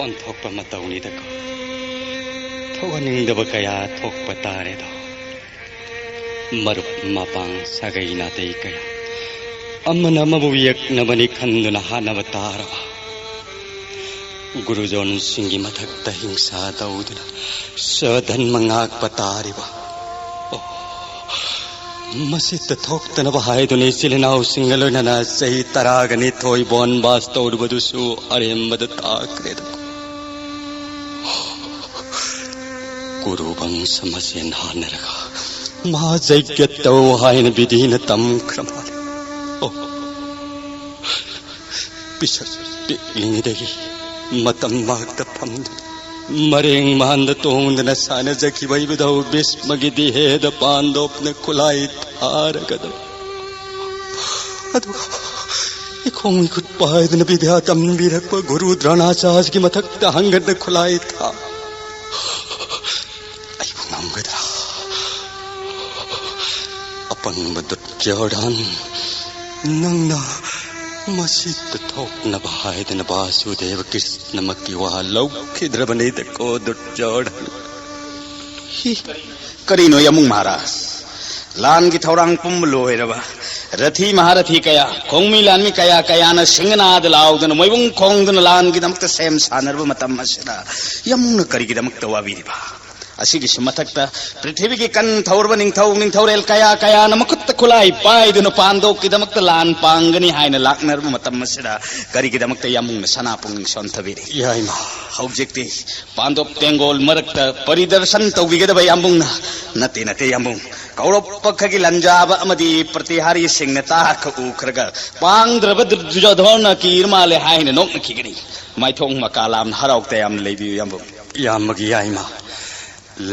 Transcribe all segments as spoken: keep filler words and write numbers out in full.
ꯑꯣꯟꯊꯣꯛꯄ ꯃꯇꯧꯅꯤꯗꯀꯣ꯫ ꯊꯣꯛꯍꯟꯅꯤꯡꯗꯕ ꯀꯌꯥ ꯊꯣꯛꯄ ꯇꯥꯔꯦꯗꯣ꯫ ꯃꯔꯨꯞ ꯃꯄꯥꯡ ꯁꯥꯒꯩ ꯅꯥꯇꯩ ꯀꯌꯥ, ꯑꯃꯅ ꯑꯃꯕꯨ ꯌꯦꯛꯅꯕꯅꯤ ꯈꯟꯗꯨꯅ ꯍꯥꯠꯅꯕ ꯇꯥꯔꯕ꯫ ꯒꯨꯔꯨꯖꯣꯟꯁꯤꯡꯒꯤ ꯃꯊꯛꯇ ꯍꯤꯡꯁꯥ ꯇꯧꯗꯨꯅ ꯁꯗꯟ ꯃꯉꯥꯛꯄ ꯇꯥꯔꯤꯕ꯫ ꯑꯣ, ꯃꯁꯤꯇ ꯊꯣꯛꯇꯅꯕ ꯍꯥꯏꯗꯨꯅ ꯏꯆꯤꯜ ꯏꯅꯥꯎꯁꯤꯡꯒ ꯂꯣꯏꯅꯅ ꯆꯍꯤ ꯇꯔꯥꯒ ꯅꯤꯊꯣꯏ ꯕꯣꯟ ꯕꯥꯁ ꯇꯧꯔꯨꯕꯗꯨꯁꯨ ꯑꯔꯦꯝꯕꯗ ꯇꯥꯈ꯭ꯔꯦꯗ꯫ ꯀꯨꯔꯨ ꯕꯪꯁ ꯃꯁꯦꯟ ꯍꯥꯟꯅꯔꯒ ꯃꯍꯥꯖꯩꯒ꯭ꯌ ꯇꯧ ꯍꯥꯏꯅ ꯕꯤꯙꯤꯅ ꯇꯝꯈ꯭ꯔ ꯃꯥꯜꯂꯦ꯫ ꯑꯣ, ꯄꯤꯁꯛ ꯄꯤꯛꯂꯤꯉꯩꯗꯒꯤ ꯃꯇꯝ ꯃꯍꯥꯛꯇ ꯐꯝꯗꯨꯅ ꯃꯔꯦꯡ ꯃꯍꯥꯟꯗ ꯇꯣꯡꯗꯨꯅ ꯁꯥꯟꯅꯖꯈꯤꯕ ꯏꯕꯨꯙꯧ ꯚꯤꯁꯃꯒꯤ ꯗꯤꯍꯦꯗ ꯄꯥꯟꯗꯣꯞꯅ ꯈꯨꯠꯂꯥꯏ ꯊꯥꯔꯒꯗꯕ꯫ ꯑꯗꯨꯒ ꯏꯈꯣꯡ ꯏꯈꯨꯠ ꯄꯥꯏꯗꯨꯅ ꯕꯤꯗ꯭ꯌꯥ ꯇꯝꯕꯤꯔꯛꯄ ꯒꯨꯔꯨ ꯗ꯭ꯔꯣꯅꯥꯆꯥꯔꯒꯤ ꯃꯊꯛꯇ ꯍꯪꯒꯠꯅ ꯈꯨꯠꯂꯥꯏ ꯊꯥ꯫ ꯑꯩꯕꯨ ꯉꯝꯒꯗ꯭ꯔꯥ? ꯑꯄꯪꯕ ꯗꯨꯠ ꯖꯣꯔꯗꯥꯟ, ꯅꯪꯅ ꯃꯁꯤꯗ ꯊꯣꯛꯅꯕ ꯍꯥꯏꯗꯅ ꯕꯥꯁꯨꯗꯦꯕ ꯀ꯭ꯔꯤꯁꯅꯃꯛꯀꯤ ꯋꯥ ꯂꯧꯈꯤꯗ꯭ꯔꯕꯅꯤꯗꯀꯣ ꯗꯨꯠ ꯖꯣꯔꯗꯥꯟ꯫ ꯍꯤ, ꯀꯔꯤꯅꯣ ꯌꯥꯃꯨꯡ ꯃꯍꯥꯔꯥꯖ? ꯂꯥꯟꯒꯤ ꯊꯧꯔꯥꯡ ꯄꯨꯝꯕ ꯂꯣꯏꯔꯕ, ꯔꯊꯤ ꯃꯍꯥꯔꯊꯤ ꯀꯌꯥ, ꯈꯣꯡꯃꯤ ꯂꯥꯟꯃꯤ ꯀꯌꯥ ꯀꯌꯥꯅ ꯁꯤꯡꯒꯅꯥꯗ ꯂꯥꯎꯗꯨꯅ ꯃꯣꯏꯕꯨꯡ ꯈꯣꯡꯗꯨꯅ ꯂꯥꯟꯒꯤꯗꯃꯛꯇ ꯁꯦꯝ ꯁꯥꯟꯅꯔꯕ ꯃꯇꯝ ꯑꯁꯤꯗ ꯌꯥꯃꯨꯡꯅ ꯀꯔꯤꯒꯤꯗꯃꯛꯇ ꯋꯥꯕꯤꯔꯤꯕ? ꯑꯁꯤꯒꯤꯁꯨ ꯃꯊꯛꯇ ꯄ꯭ꯔꯤꯊꯤꯕꯤꯒꯤ ꯀꯟ ꯊꯧꯔꯕ ꯅꯤꯡꯊꯧ ꯅꯤꯡꯊꯧꯔꯦꯜ ꯀꯌꯥ ꯀꯌꯥꯅ ꯃꯈꯨꯠꯇ ꯈꯨꯠꯂꯥꯏ ꯄꯥꯏꯗꯨꯅ ꯄꯥꯟꯗꯣꯞꯀꯤꯗꯃꯛꯇ ꯂꯥꯟ ꯄꯥꯡꯒꯅꯤ ꯍꯥꯏꯅ ꯂꯥꯛꯅꯔꯕ ꯃꯇꯝ ꯑꯁꯤꯗ ꯀꯔꯤꯒꯤꯗꯃꯛꯇ ꯌꯥꯝꯕꯨꯡꯅ ꯁꯅꯥ ꯄꯨꯡ ꯁꯣꯟꯊꯕꯤꯔꯤ? ꯏꯌꯥ ꯏꯃꯥ, ꯍꯧꯖꯤꯛꯇꯤ ꯄꯥꯟꯗꯣꯞ ꯇꯦꯡꯒꯣꯜ ꯃꯔꯛꯇ ꯄꯔꯤꯗꯔꯁꯟ ꯇꯧꯕꯤꯒꯗꯕ ꯌꯥꯝꯕꯨꯡꯅ ꯅꯠꯇꯦ, ꯅꯠꯇꯦ ꯌꯥꯝꯕꯨꯡ꯫ ꯀꯧꯔꯞꯄ ꯈꯒꯤ ꯂꯟꯖꯥꯕ ꯑꯃꯗꯤ ꯄ꯭ꯔꯇꯤꯍꯥꯔꯤꯁꯤꯡꯅ ꯇꯥꯈ ꯎꯈ꯭ꯔꯒ ꯄꯥꯡꯗ꯭ꯔꯕ ꯗꯨꯔꯖꯣꯙꯣꯟꯅ ꯀꯤꯔ ꯃꯥꯜꯂꯦ ꯍꯥꯏꯅ ꯅꯣꯛꯅꯈꯤꯒꯅꯤ꯫ ꯃꯥꯏꯊꯣꯡ ꯃꯀꯥ ꯂꯥꯝꯅ ꯍꯔꯥꯎ ꯇꯌꯥꯝꯅ ꯂꯩꯕꯤꯌꯨ ꯌꯥꯝꯕꯨꯡ꯫ ꯏꯌꯥꯝꯕꯒꯤ ꯌꯥꯏꯃ,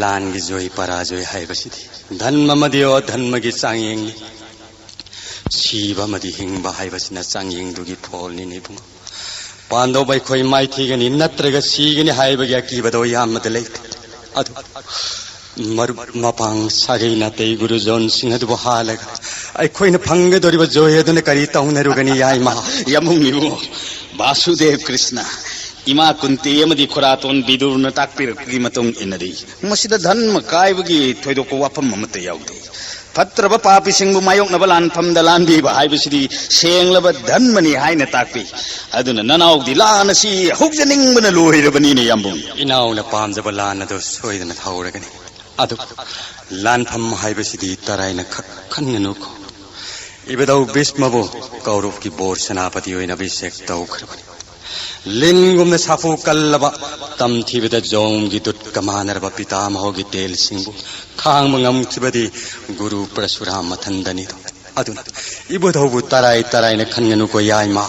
ꯂꯥꯟꯒꯤ ꯖꯣꯏ ꯄꯔꯥꯖꯣꯏ ꯍꯥꯏꯕꯁꯤꯗꯤ ꯙꯟꯃ ꯑꯃꯗꯤ ꯑꯣ ꯙꯟꯃꯒꯤ ꯆꯥꯡꯌꯦꯡꯅꯤ꯫ ꯁꯤꯕ ꯑꯃꯗꯤ ꯍꯤꯡꯕ ꯍꯥꯏꯕꯁꯤꯅ ꯆꯥꯡꯌꯦꯡꯗꯨꯒꯤ ꯐꯣꯜꯅꯤꯅꯦ ꯏꯕꯨꯡꯉꯣ꯫ ꯄꯥꯟꯗꯧꯕ ꯑꯩꯈꯣꯏ ꯃꯥꯏꯊꯤꯒꯅꯤ ꯅꯠꯇ꯭ꯔꯒ ꯁꯤꯒꯅꯤ ꯍꯥꯏꯕꯒꯤ ꯑꯀꯤꯕꯗꯣ ꯌꯥꯝꯕꯗ ꯂꯩꯇꯦ꯫ ꯑꯗꯨ ꯃꯔꯨꯞ ꯃꯄꯥꯡ ꯁꯥꯒꯩ ꯅꯥꯇꯩ ꯒꯨꯔꯨꯖꯣꯟꯁꯤꯡ ꯑꯗꯨꯕꯨ ꯍꯥꯜꯂꯒ ꯑꯩꯈꯣꯏꯅ ꯐꯪꯒꯗꯧꯔꯤꯕ ꯖꯣꯏ ꯑꯗꯨꯅ ꯀꯔꯤ ꯇꯧꯅꯔꯨꯒꯅꯤ ꯌꯥꯏꯃ? ꯌꯥꯃꯨꯡ ꯏꯕꯨꯡꯉꯣ, ꯕꯥꯁꯨꯗꯦꯕ ꯀ꯭ꯔꯤꯁꯅ ꯏꯃꯥ ꯀꯨꯟꯇꯤ ꯑꯃꯗꯤ ꯈꯨꯔꯥꯇꯣꯟ ꯕꯤꯗꯨꯔꯅ ꯇꯥꯛꯄꯤꯔꯛꯄꯒꯤ ꯃꯇꯨꯡ ꯏꯟꯅꯗꯤ, ꯃꯁꯤꯗ ꯙꯔꯃ ꯀꯥꯏꯕꯒꯤ ꯊꯣꯏꯗꯣꯛꯄ ꯋꯥꯐꯝ ꯑꯃꯠꯇ ꯌꯥꯎꯗꯦ꯫ ꯐꯠꯇ꯭ꯔꯕ ꯄꯥꯄꯤꯁꯤꯡꯕꯨ ꯃꯥꯌꯣꯛꯅꯕ ꯂꯥꯟꯐꯝꯗ ꯂꯥꯟꯕꯤꯕ ꯍꯥꯏꯕꯁꯤꯗꯤ ꯁꯦꯡꯂꯕ ꯙꯔꯃꯅꯤ ꯍꯥꯏꯅ ꯇꯥꯛꯄꯤ꯫ ꯑꯗꯨꯅ ꯅꯅꯥꯎꯗꯤ ꯂꯥꯟ ꯑꯁꯤ ꯍꯧꯖꯅꯤꯡꯕꯅ ꯂꯣꯏꯔꯕꯅꯤꯅꯦ, ꯌꯥꯝꯕꯨꯡ꯫ ꯏꯅꯥꯎꯅ ꯄꯥꯝꯖꯕ ꯂꯥꯟ ꯑꯗꯨ ꯁꯣꯏꯗꯅ ꯍꯧꯔꯒꯅꯤ꯫ ꯑꯗꯨꯕꯨ ꯂꯥꯟꯐꯝ ꯍꯥꯏꯕꯁꯤꯗꯤ ꯇꯔꯥꯏꯅ ꯈꯛ ꯈꯟꯒꯅꯨꯀꯣ꯫ ꯏꯕꯨꯙꯧ ꯚꯤꯁꯃꯕꯨ ꯀꯧꯔꯕꯒꯤ ꯕꯣꯔ ꯁꯦꯅꯥꯄꯇꯤ ꯑꯣꯏꯅ ꯑꯚꯤꯁꯦꯛ ꯇꯧꯈ꯭ꯔꯕꯅꯤ꯫ ꯂꯤꯟꯒꯨꯝꯅ ꯁꯥꯐꯨ ꯀꯜꯂꯕ, ꯇꯝꯊꯤꯕꯗ ꯖꯣꯝꯒꯤ ꯗꯨꯠꯀ ꯃꯥꯟꯅꯔꯕ ꯄꯤꯇꯥꯃꯍꯒꯤ ꯇꯦꯜꯁꯤꯡꯕꯨ ꯈꯥꯡꯕ ꯉꯝꯈꯤꯕꯗꯤ ꯒꯨꯔꯨ ꯄ꯭ꯔꯁꯨꯔꯥꯝ ꯃꯊꯟꯗꯅꯤꯗꯣ꯫ ꯑꯗꯨꯅ ꯏꯕꯨꯙꯧꯕꯨ ꯇꯔꯥꯏ ꯇꯔꯥꯏꯅ ꯈꯟꯒꯅꯨꯀꯣ, ꯌꯥꯏꯃ꯫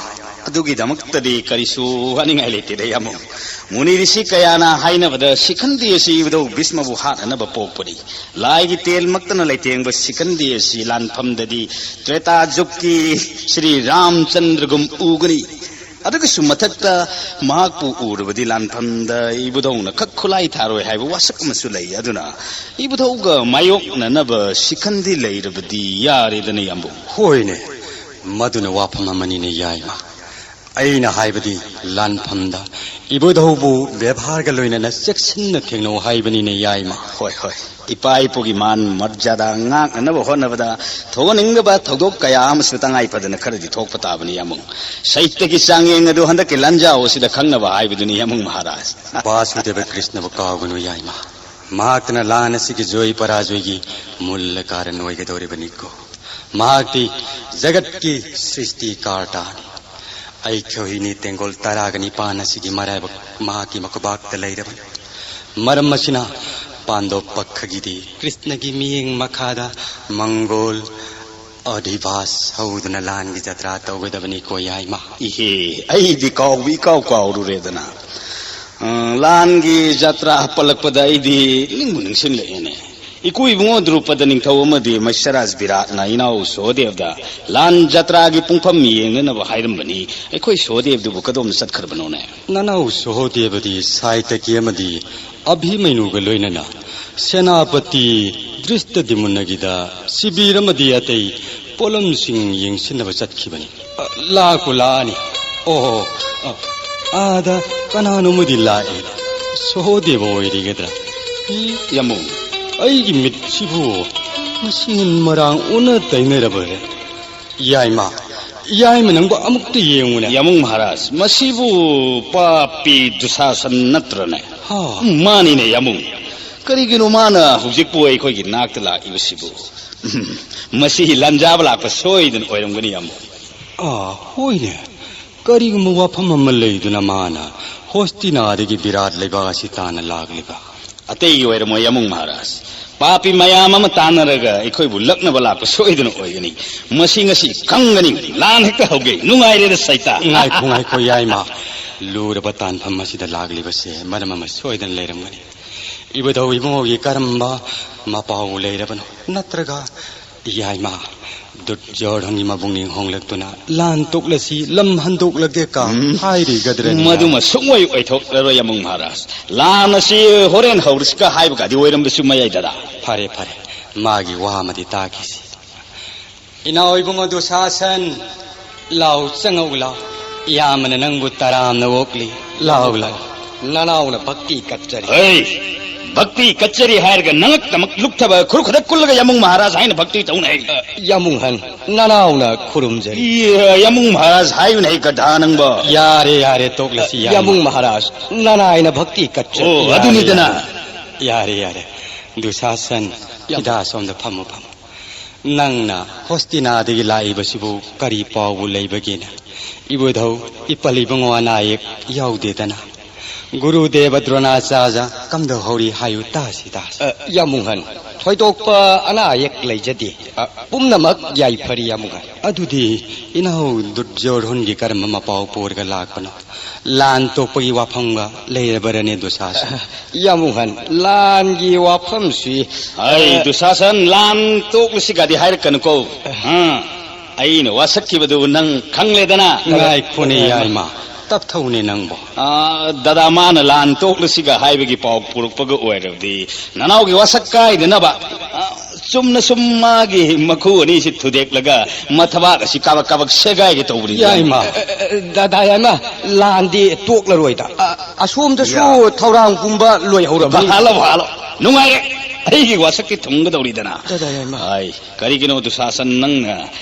ꯑꯗꯨꯒꯤꯗꯃꯛꯇꯗꯤ ꯀꯔꯤꯁꯨ ꯋꯥꯅꯤꯡꯉꯥꯏ ꯂꯩꯇꯦꯗ, ꯌꯥꯝꯕꯨꯡ꯫ ꯃꯨꯅꯤ ꯔꯤꯁꯤ ꯀꯌꯥꯅ ꯍꯥꯏꯅꯕꯗ ꯁꯤꯈꯟꯗꯤ ꯑꯁꯤ ꯏꯕꯨꯙꯧ ꯚꯤꯁꯃꯕꯨ ꯍꯥꯠꯅꯅꯕ ꯄꯣꯛꯄꯅꯤ꯫ ꯂꯥꯏꯒꯤ ꯇꯦꯜꯃꯛꯇꯅ ꯂꯩꯇꯦꯡꯕ ꯁꯤꯈꯟꯗꯤ ꯑꯁꯤ ꯂꯥꯟꯐꯝꯗꯗꯤ ꯇ꯭ꯔꯦꯇꯥ ꯖꯨꯒꯀꯤ ꯁ꯭ꯔꯤ ꯔꯥꯝꯆꯟꯗ꯭ꯔꯒꯨꯝ ꯎꯒꯅꯤ꯫ ꯑꯗꯨꯒꯤꯁꯨ ꯃꯊꯛꯇ ꯃꯍꯥꯛꯄꯨ ꯎꯔꯕꯗꯤ ꯂꯥꯟꯐꯝꯗ ꯏꯕꯨꯙꯧꯅ ꯈꯛ ꯈꯨꯠꯂꯥꯏ ꯊꯥꯔꯣꯏ ꯍꯥꯏꯕ ꯋꯥꯁꯛ ꯑꯃꯁꯨ ꯂꯩ꯫ ꯑꯗꯨꯅ ꯏꯕꯨꯙꯧꯒ ꯃꯥꯌꯣꯛꯅꯅꯕ ꯁꯤꯈꯟꯗꯤ ꯂꯩꯔꯕꯗꯤ ꯌꯥꯔꯦꯗꯅ, ꯌꯥꯝꯕꯨꯡ꯫ ꯍꯣꯏꯅꯦ, ꯃꯗꯨꯅ ꯋꯥꯐꯝ ꯑꯃꯅꯤꯅꯦ, ꯌꯥꯏꯃ꯫ ꯑꯩꯅ ꯍꯥꯏꯕꯗꯤ ꯂꯥꯟꯐꯝꯗ ꯏꯕꯨꯙꯧꯕꯨ ꯕꯦꯕꯥꯔꯒ ꯂꯣꯏꯅꯅ ꯆꯦꯛꯁꯤꯟꯅ ꯊꯦꯡꯅꯧ ꯍꯥꯏꯕꯅꯤꯅꯦ, ꯌꯥꯏꯃ꯫ ꯍꯣꯏ, ꯍꯣꯏ꯫ ꯏꯄꯥ ꯏꯄꯨꯒꯤ ꯃꯥꯟ ꯃꯔꯖꯥꯗꯥ ꯉꯥꯛꯅꯅꯕ ꯍꯣꯠꯅꯕꯗ ꯊꯣꯛꯍꯟꯅꯤꯡꯗꯕ ꯊꯧꯗꯣꯛ ꯀꯌꯥ ꯑꯃꯁꯨ ꯇꯉꯥꯏ ꯐꯗꯅ ꯈꯔꯗꯤ ꯊꯣꯛꯄ ꯇꯥꯕꯅꯤ, ꯌꯥꯝꯕꯨꯡ꯫ ꯁꯩꯇꯒꯤ ꯆꯥꯡꯌꯦꯡ ꯑꯗꯨ ꯍꯟꯗꯛꯀꯤ ꯂꯥꯟꯖꯥꯎ ꯑꯁꯤꯗ ꯈꯪꯅꯕ ꯍꯥꯏꯕꯗꯨꯅꯤ, ꯌꯥꯝꯕꯨꯡ ꯃꯍꯥꯔꯥꯖ꯫ ꯕꯥꯁꯨꯗꯦꯕ ꯀ꯭ꯔꯤꯁꯅꯕꯨ ꯀꯥꯎꯒꯅꯨ, ꯌꯥꯏꯃ꯫ ꯃꯍꯥꯛꯇꯅ ꯂꯥꯟ ꯑꯁꯤꯒꯤ ꯖꯣꯏ ꯄꯔꯥꯖꯣꯏꯒꯤ ꯃꯨꯜꯂ ꯀꯥꯔꯟ ꯑꯣꯏꯒꯗꯧꯔꯤꯕꯅꯤꯀꯣ꯫ ꯃꯍꯥꯛꯇꯤ ꯖꯒꯠꯀꯤ ꯁ꯭ꯔꯤꯁꯇꯤ ꯀꯥꯔꯇꯥꯅꯤ꯫ ꯑꯩꯈꯣꯏꯅꯤ ꯇꯦꯡꯒꯣꯜ ꯇꯔꯥꯒ ꯅꯤꯄꯥꯟ ꯑꯁꯤꯒꯤ ꯃꯔꯥꯏꯕꯛ ꯃꯍꯥꯛꯀꯤ ꯃꯈꯨꯕꯥꯛꯇ ꯂꯩꯔꯕꯅꯤ꯫ ꯃꯔꯝ ꯑꯁꯤꯅ ꯄꯥꯟꯗꯣꯞ ꯄꯛꯈꯒꯤꯗꯤ ꯀ꯭ꯔꯤꯁꯅꯒꯤ ꯃꯤꯠꯌꯦꯡ ꯃꯈꯥꯗ ꯃꯪꯒꯣꯜ ꯑꯙꯤꯕꯥꯁ ꯍꯧꯗꯨꯅ ꯂꯥꯟꯒꯤ ꯖꯇ꯭ꯔꯥ ꯇꯧꯒꯗꯕꯅꯤꯀꯣ, ꯌꯥꯏꯃ꯫ ꯏꯍꯦ, ꯑꯩꯗꯤ ꯀꯥꯎꯕ ꯏꯀꯥꯎ ꯀꯥꯎꯔꯨꯔꯦꯗꯅ꯫ ꯑ, ꯂꯥꯟꯒꯤ ꯖꯇ꯭ꯔꯥ ꯄꯜꯂꯛꯄꯗ ꯑꯩꯗꯤ ꯅꯤꯡꯕꯨ ꯅꯤꯡꯁꯤꯡꯂꯛꯑꯦꯅꯦ꯫ ꯏꯀꯨ ꯏꯕꯨꯡꯉꯣ ꯗ꯭ꯔꯨꯄꯗ ꯅꯤꯡꯊꯧ ꯑꯃꯗꯤ ꯃꯩꯁꯔꯥꯖ ꯕꯤꯔꯥꯠꯅ ꯏꯅꯥꯎ ꯁꯣꯍꯗꯦꯕꯗ ꯂꯥꯟ ꯖꯇ꯭ꯔꯥꯒꯤ ꯄꯨꯡꯐꯝ ꯌꯦꯡꯅꯅꯕ ꯍꯥꯏꯔꯝꯕꯅꯤ꯫ ꯑꯩꯈꯣꯏ ꯁꯣꯍꯗꯦꯕꯗꯨꯕꯨ ꯀꯗꯣꯝꯗ ꯆꯠꯈ꯭ꯔꯕꯅꯣꯅꯦ? ꯅꯅꯥꯎ ꯁꯣꯍꯗꯦꯕꯗꯤ ꯁꯥꯏꯇꯀꯤ ꯑꯃꯗꯤ ꯑꯚꯤꯃꯩꯅꯨꯒ ꯂꯣꯏꯅꯅ ꯁꯦꯅꯥꯄꯇꯤ ꯗ꯭ꯔꯤꯁꯇꯗꯤꯃꯨꯟꯅꯒꯤꯗ ꯁꯤꯕꯤꯔ ꯑꯃꯗꯤ ꯑꯇꯩ ꯄꯣꯠꯂꯝꯁꯤꯡ ꯌꯦꯡꯁꯤꯟꯅꯕ ꯆꯠꯈꯤꯕꯅꯤ꯫ ꯑ, ꯂꯥꯛꯄꯨ ꯂꯥꯛꯑꯅꯤ꯫ ꯑꯣꯍꯣ, ꯑ, ꯑꯥꯗ ꯀꯅꯥꯅꯣꯝꯃꯗꯤ ꯂꯥꯛꯑꯦ꯫ ꯁꯍꯣꯗꯦꯕ ꯑꯣꯏꯔꯤꯒꯗ꯭ꯔꯥ? ꯏ, ꯌꯥꯝꯕꯨꯡ꯫ ꯑꯩꯒꯤ ꯃꯤꯠꯁꯤꯕꯨ ꯃꯁꯤ ꯃꯔꯥꯡ ꯎꯅ ꯇꯩꯅꯔꯕꯔꯦ꯫ ꯌꯥꯏꯃ, ꯌꯥꯏꯃ, ꯅꯪꯕꯨ ꯑꯃꯨꯛꯇ ꯌꯦꯡꯉꯨꯅꯦ꯫ ꯌꯥꯃꯨꯡ ꯃꯍꯥꯔꯥꯖ, ꯃꯁꯤꯕꯨ ꯄꯥꯄꯤ ꯗꯨꯁꯥꯁꯟ ꯅꯠꯇ꯭ꯔꯅꯦ? ꯍꯥ꯫ ꯃꯥꯅꯤꯅꯦ ꯌꯥꯃꯨꯡ꯫ ꯀꯔꯤꯒꯤꯅꯣ ꯃꯥꯅ ꯍꯧꯖꯤꯛꯄꯨ ꯑꯩꯈꯣꯏꯒꯤ ꯅꯥꯛꯇ ꯂꯥꯛꯏꯕꯁꯤꯕꯨ? ꯃꯁꯤ ꯂꯥꯟꯖꯥꯕ ꯂꯥꯛꯄ ꯁꯣꯏꯗꯅ ꯑꯣꯏꯔꯝꯒꯅꯤ ꯌꯥꯃꯨꯡ꯫ ꯑꯥ, ꯍꯣꯏꯅꯦ꯫ ꯀꯔꯤꯒꯨꯝꯕ ꯋꯥꯐꯝ ꯑꯃ ꯂꯩꯗꯨꯅ ꯃꯥꯅ ꯍꯣꯁꯇꯤꯅꯥꯗꯒꯤ ꯕꯤꯔꯥꯠ ꯂꯩꯕꯥꯛ ꯑꯁꯤ ꯇꯥꯟꯅ ꯂꯥꯛꯂꯤꯕ? ꯑꯇꯩꯒꯤ ꯑꯣꯏꯔꯝꯃꯣꯏ ꯌꯥꯃꯨꯡ ꯃꯍꯥꯔꯥꯖ꯫ ꯄꯥꯄꯤ ꯃꯌꯥꯝ ꯑꯃ ꯇꯥꯟꯅꯔꯒ ꯑꯩꯈꯣꯏꯕꯨ ꯂꯛꯅꯕ ꯂꯥꯛꯄ ꯁꯣꯏꯗꯅ ꯑꯣꯏꯒꯅꯤ꯫ ꯃꯁꯤ ꯉꯁꯤ ꯈꯪꯒꯅꯤ꯫ ꯂꯥꯟ ꯍꯦꯛꯇ ꯍꯧꯒꯦ꯫ ꯅꯨꯡꯉꯥꯏꯔꯦꯗ ꯁꯩꯇꯥ꯫ ꯉꯥꯏꯈꯣ, ꯉꯥꯏꯈꯣ, ꯌꯥꯏꯃ꯫ ꯂꯨꯔꯕ ꯇꯥꯟꯐꯝ ꯑꯁꯤꯗ ꯂꯥꯛꯂꯤꯕꯁꯦ ꯃꯔꯝ ꯑꯃ ꯁꯣꯏꯗꯅ ꯂꯩꯔꯝꯒꯅꯤ꯫ ꯏꯕꯨꯙꯧ ꯏꯕꯨꯡꯉꯣꯒꯤ ꯀꯔꯝꯕ ꯃꯄꯥꯎ ꯂꯩꯔꯕꯅꯣ? ꯅꯠꯇ꯭ꯔꯒ ꯌꯥꯏꯃ, ꯗꯨꯔꯖꯣꯙꯟꯒꯤ ꯃꯕꯨꯛꯅꯤꯡ ꯍꯣꯡꯂꯛꯇꯨꯅ ꯂꯥꯟ ꯇꯣꯛꯂꯁꯤ, ꯂꯝ ꯍꯟꯗꯣꯛꯂꯒꯦ ꯀ ꯎꯝ꯫ ꯍꯥꯏꯔꯤꯒꯗ꯭ꯔꯅꯤ? ꯃꯗꯨꯃ ꯁꯨꯡꯑꯣꯏ ꯑꯣꯏꯊꯣꯛꯂꯔꯣꯏ ꯌꯥꯃꯨꯡ ꯃꯍꯥꯔꯥꯖ꯫ ꯂꯥꯟ ꯑꯁꯤ ꯍꯣꯔꯦꯟ ꯍꯧꯔꯁꯤꯀ ꯍꯥꯏꯕꯒꯗꯤ ꯑꯣꯏꯔꯝꯕꯁꯨ ꯃꯌꯥꯏꯗꯔ꯫ ꯐꯔꯦ, ꯐꯔꯦ, ꯃꯥꯒꯤ ꯋꯥ ꯑꯃꯗꯤ ꯇꯥꯈꯤꯁꯤ꯫ ꯏꯅꯥꯎ ꯏꯕꯨꯡ ꯑꯗꯨ ꯁꯥꯁꯟ, ꯂꯥꯎ, ꯆꯪꯉꯛꯎ ꯂꯥꯎ꯫ ꯏꯌꯥꯝꯕꯅ ꯅꯪꯕꯨ ꯇꯔꯥꯝꯅ ꯑꯣꯛꯂꯤ꯫ ꯂꯥꯎ, ꯂꯥꯎ꯫ ꯅꯅꯥꯎꯅ ꯚꯛꯇꯤ ꯀꯠꯆꯔꯤ꯫ ꯍꯩ! ꯚꯛꯇꯤ ꯀꯠꯆꯔꯤ ꯍꯥꯏꯔꯒ ꯅꯉꯛꯇꯃꯛ ꯂꯨꯞꯊꯕ ꯈꯨꯔꯨ ꯈꯨꯗꯛ ꯀꯨꯜꯂꯒ ꯌꯥꯃꯨꯡ ꯃꯍꯥꯔꯥꯖ ꯍꯥꯏꯅ ꯚꯛꯇꯤ ꯇꯧꯅꯩ꯫ ꯌꯥꯃꯨꯡꯍꯟ, ꯅꯅꯥꯎꯅ ꯈꯨꯔꯨꯝꯖꯔꯤ꯫ ꯏ, ꯌꯥꯃꯨꯡ ꯃꯍꯥꯔꯥꯖ ꯍꯥꯏꯌꯨꯅꯦ ꯒꯙꯥ ꯅꯪꯕꯣ꯫ ꯌꯥꯔꯦ, ꯌꯥꯔꯦ, ꯇꯣꯛꯂꯁꯤ, ꯌꯥꯃꯨꯡ ꯃꯍꯥꯔꯥꯖ, ꯅꯅꯥꯏꯅ ꯚꯛꯇꯤ ꯀꯠꯆꯔꯤ꯫ ꯑꯣ, ꯌꯥꯔꯦ, ꯑꯗꯨꯅꯤꯗꯅ꯫ ꯌꯥꯔꯦ, ꯌꯥꯔꯦ, ꯌꯥꯔꯦ꯫ ꯗꯨꯁꯥꯁꯟ, ꯌꯥꯝ- ꯍꯤꯗꯥ ꯁꯣꯝꯗ ꯐꯝꯃꯨ, ꯐꯝꯃꯨ꯫ ꯅꯪꯅ ꯍꯣꯁꯇꯤꯅꯥꯗꯒꯤ ꯂꯥꯛꯏꯕꯁꯤꯕꯨ ꯀꯔꯤ ꯄꯥꯎꯕꯨ ꯂꯩꯕꯒꯦꯅ? ꯏꯕꯨꯙꯧ, ꯏꯄꯜ ꯏꯕꯨꯡꯉꯣ ꯑꯅꯥ ꯑꯌꯦꯛ ꯌꯥꯎꯗꯦꯗꯅ? ꯒꯨꯔꯨꯗꯦꯕ ꯗ꯭ꯔꯣꯅꯥꯆꯥꯔꯖ ꯀꯝꯗꯧꯍꯧꯔꯤ ꯍꯥꯏꯌꯨ ꯇꯥꯁꯤ, ꯇꯥꯁꯤ꯫ ꯑ, ꯌꯥꯃꯨꯡꯍꯟ, ꯊꯣꯏꯗꯣꯛꯄ ꯑꯅꯥ ꯑꯌꯦꯛ ꯂꯩꯖꯗꯦ꯫ ꯑ, ꯄꯨꯝꯅꯃꯛ ꯌꯥꯏꯐꯔꯤ ꯌꯥꯃꯨꯡꯍꯟ꯫ ꯑꯗꯨꯗꯤ ꯏꯅꯥꯎ ꯗꯨꯔꯖꯣꯙꯟꯒꯤ ꯀꯔꯝꯕ ꯃꯄꯥꯎ ꯄꯨꯔꯒ ꯂꯥꯛꯄꯅꯣ? ꯂꯥꯟ ꯇꯣꯛꯄꯒꯤ ꯋꯥꯐꯝꯒ ꯂꯩꯔꯕꯔꯅꯦ ꯗꯨꯁꯥꯁꯟ? ꯌꯥꯃꯨꯡꯍꯟ, ꯂꯥꯟꯒꯤ ꯋꯥꯐꯝꯁꯤ, ꯍꯩ, ꯑ, ꯗꯨꯁꯥꯁꯟ, ꯂꯥꯟ ꯇꯣꯛꯂꯁꯤꯒꯗꯤ ꯍꯥꯏꯔꯛꯀꯅꯨꯀꯣ꯫ ꯑ, ꯑꯩꯅ ꯋꯥꯁꯛꯈꯤꯕꯗꯨ ꯅꯪ ꯈꯪꯂꯦꯗꯅ꯫ ꯉꯥꯏꯈꯣꯅꯦ, ꯌꯥꯏꯃ, ꯇꯞꯊꯧꯅꯦ ꯅꯪꯕꯣ꯫ ꯑ, ꯗꯗꯥ, ꯃꯥꯅ ꯂꯥꯟ ꯇꯣꯛꯂꯁꯤꯒ ꯍꯥꯏꯕꯒꯤ ꯄꯥꯎ ꯄꯨꯔꯛꯄꯒ ꯑꯣꯏꯔꯕꯗꯤ ꯅꯅꯥꯎꯒꯤ ꯋꯥꯁꯛ ꯀꯥꯏꯗꯅꯕ꯫ ꯑ, ꯆꯨꯝꯅ ꯁꯨꯝ ꯃꯥꯒꯤ ꯃꯈꯨ ꯑꯅꯤꯁꯤ ꯊꯨꯗꯦꯛꯂꯒ ꯃꯊꯕꯥꯛ ꯑꯁꯤ ꯀꯥꯕꯛ ꯀꯥꯕꯛ ꯁꯦꯒꯥꯏꯒꯦ ꯇꯧꯕꯅꯤ꯫ ꯌꯥꯏꯃ꯫ ꯑ, ꯑ, ꯑ, ꯗꯥꯗꯥ ꯌꯥꯏꯃ, ꯂꯥꯟꯗꯤ ꯇꯣꯛꯂꯔꯣꯏꯗ꯫ ꯑ, ꯑꯁꯣꯝꯗꯁꯨ ꯌꯥ꯫ ꯊꯧꯔꯥꯡ ꯄꯨꯝꯕ ꯂꯣꯏꯍꯧꯔꯕꯅꯤ꯫ ꯍꯥꯜꯂꯣ, ꯍꯥꯜꯂꯣ꯫ ꯅꯨꯡꯉꯥꯏꯔꯦ꯫ ꯑꯩꯒꯤ ꯋꯥꯁꯛꯇꯤ ꯊꯨꯝꯒꯗꯧꯔꯤꯗꯅ꯫ ꯗꯥꯗꯥ ꯌꯥꯏꯃ꯫ ꯑꯩ, ꯀꯔꯤꯒꯤꯅꯣ ꯗꯨꯁꯥꯁꯟ ꯅꯪꯅ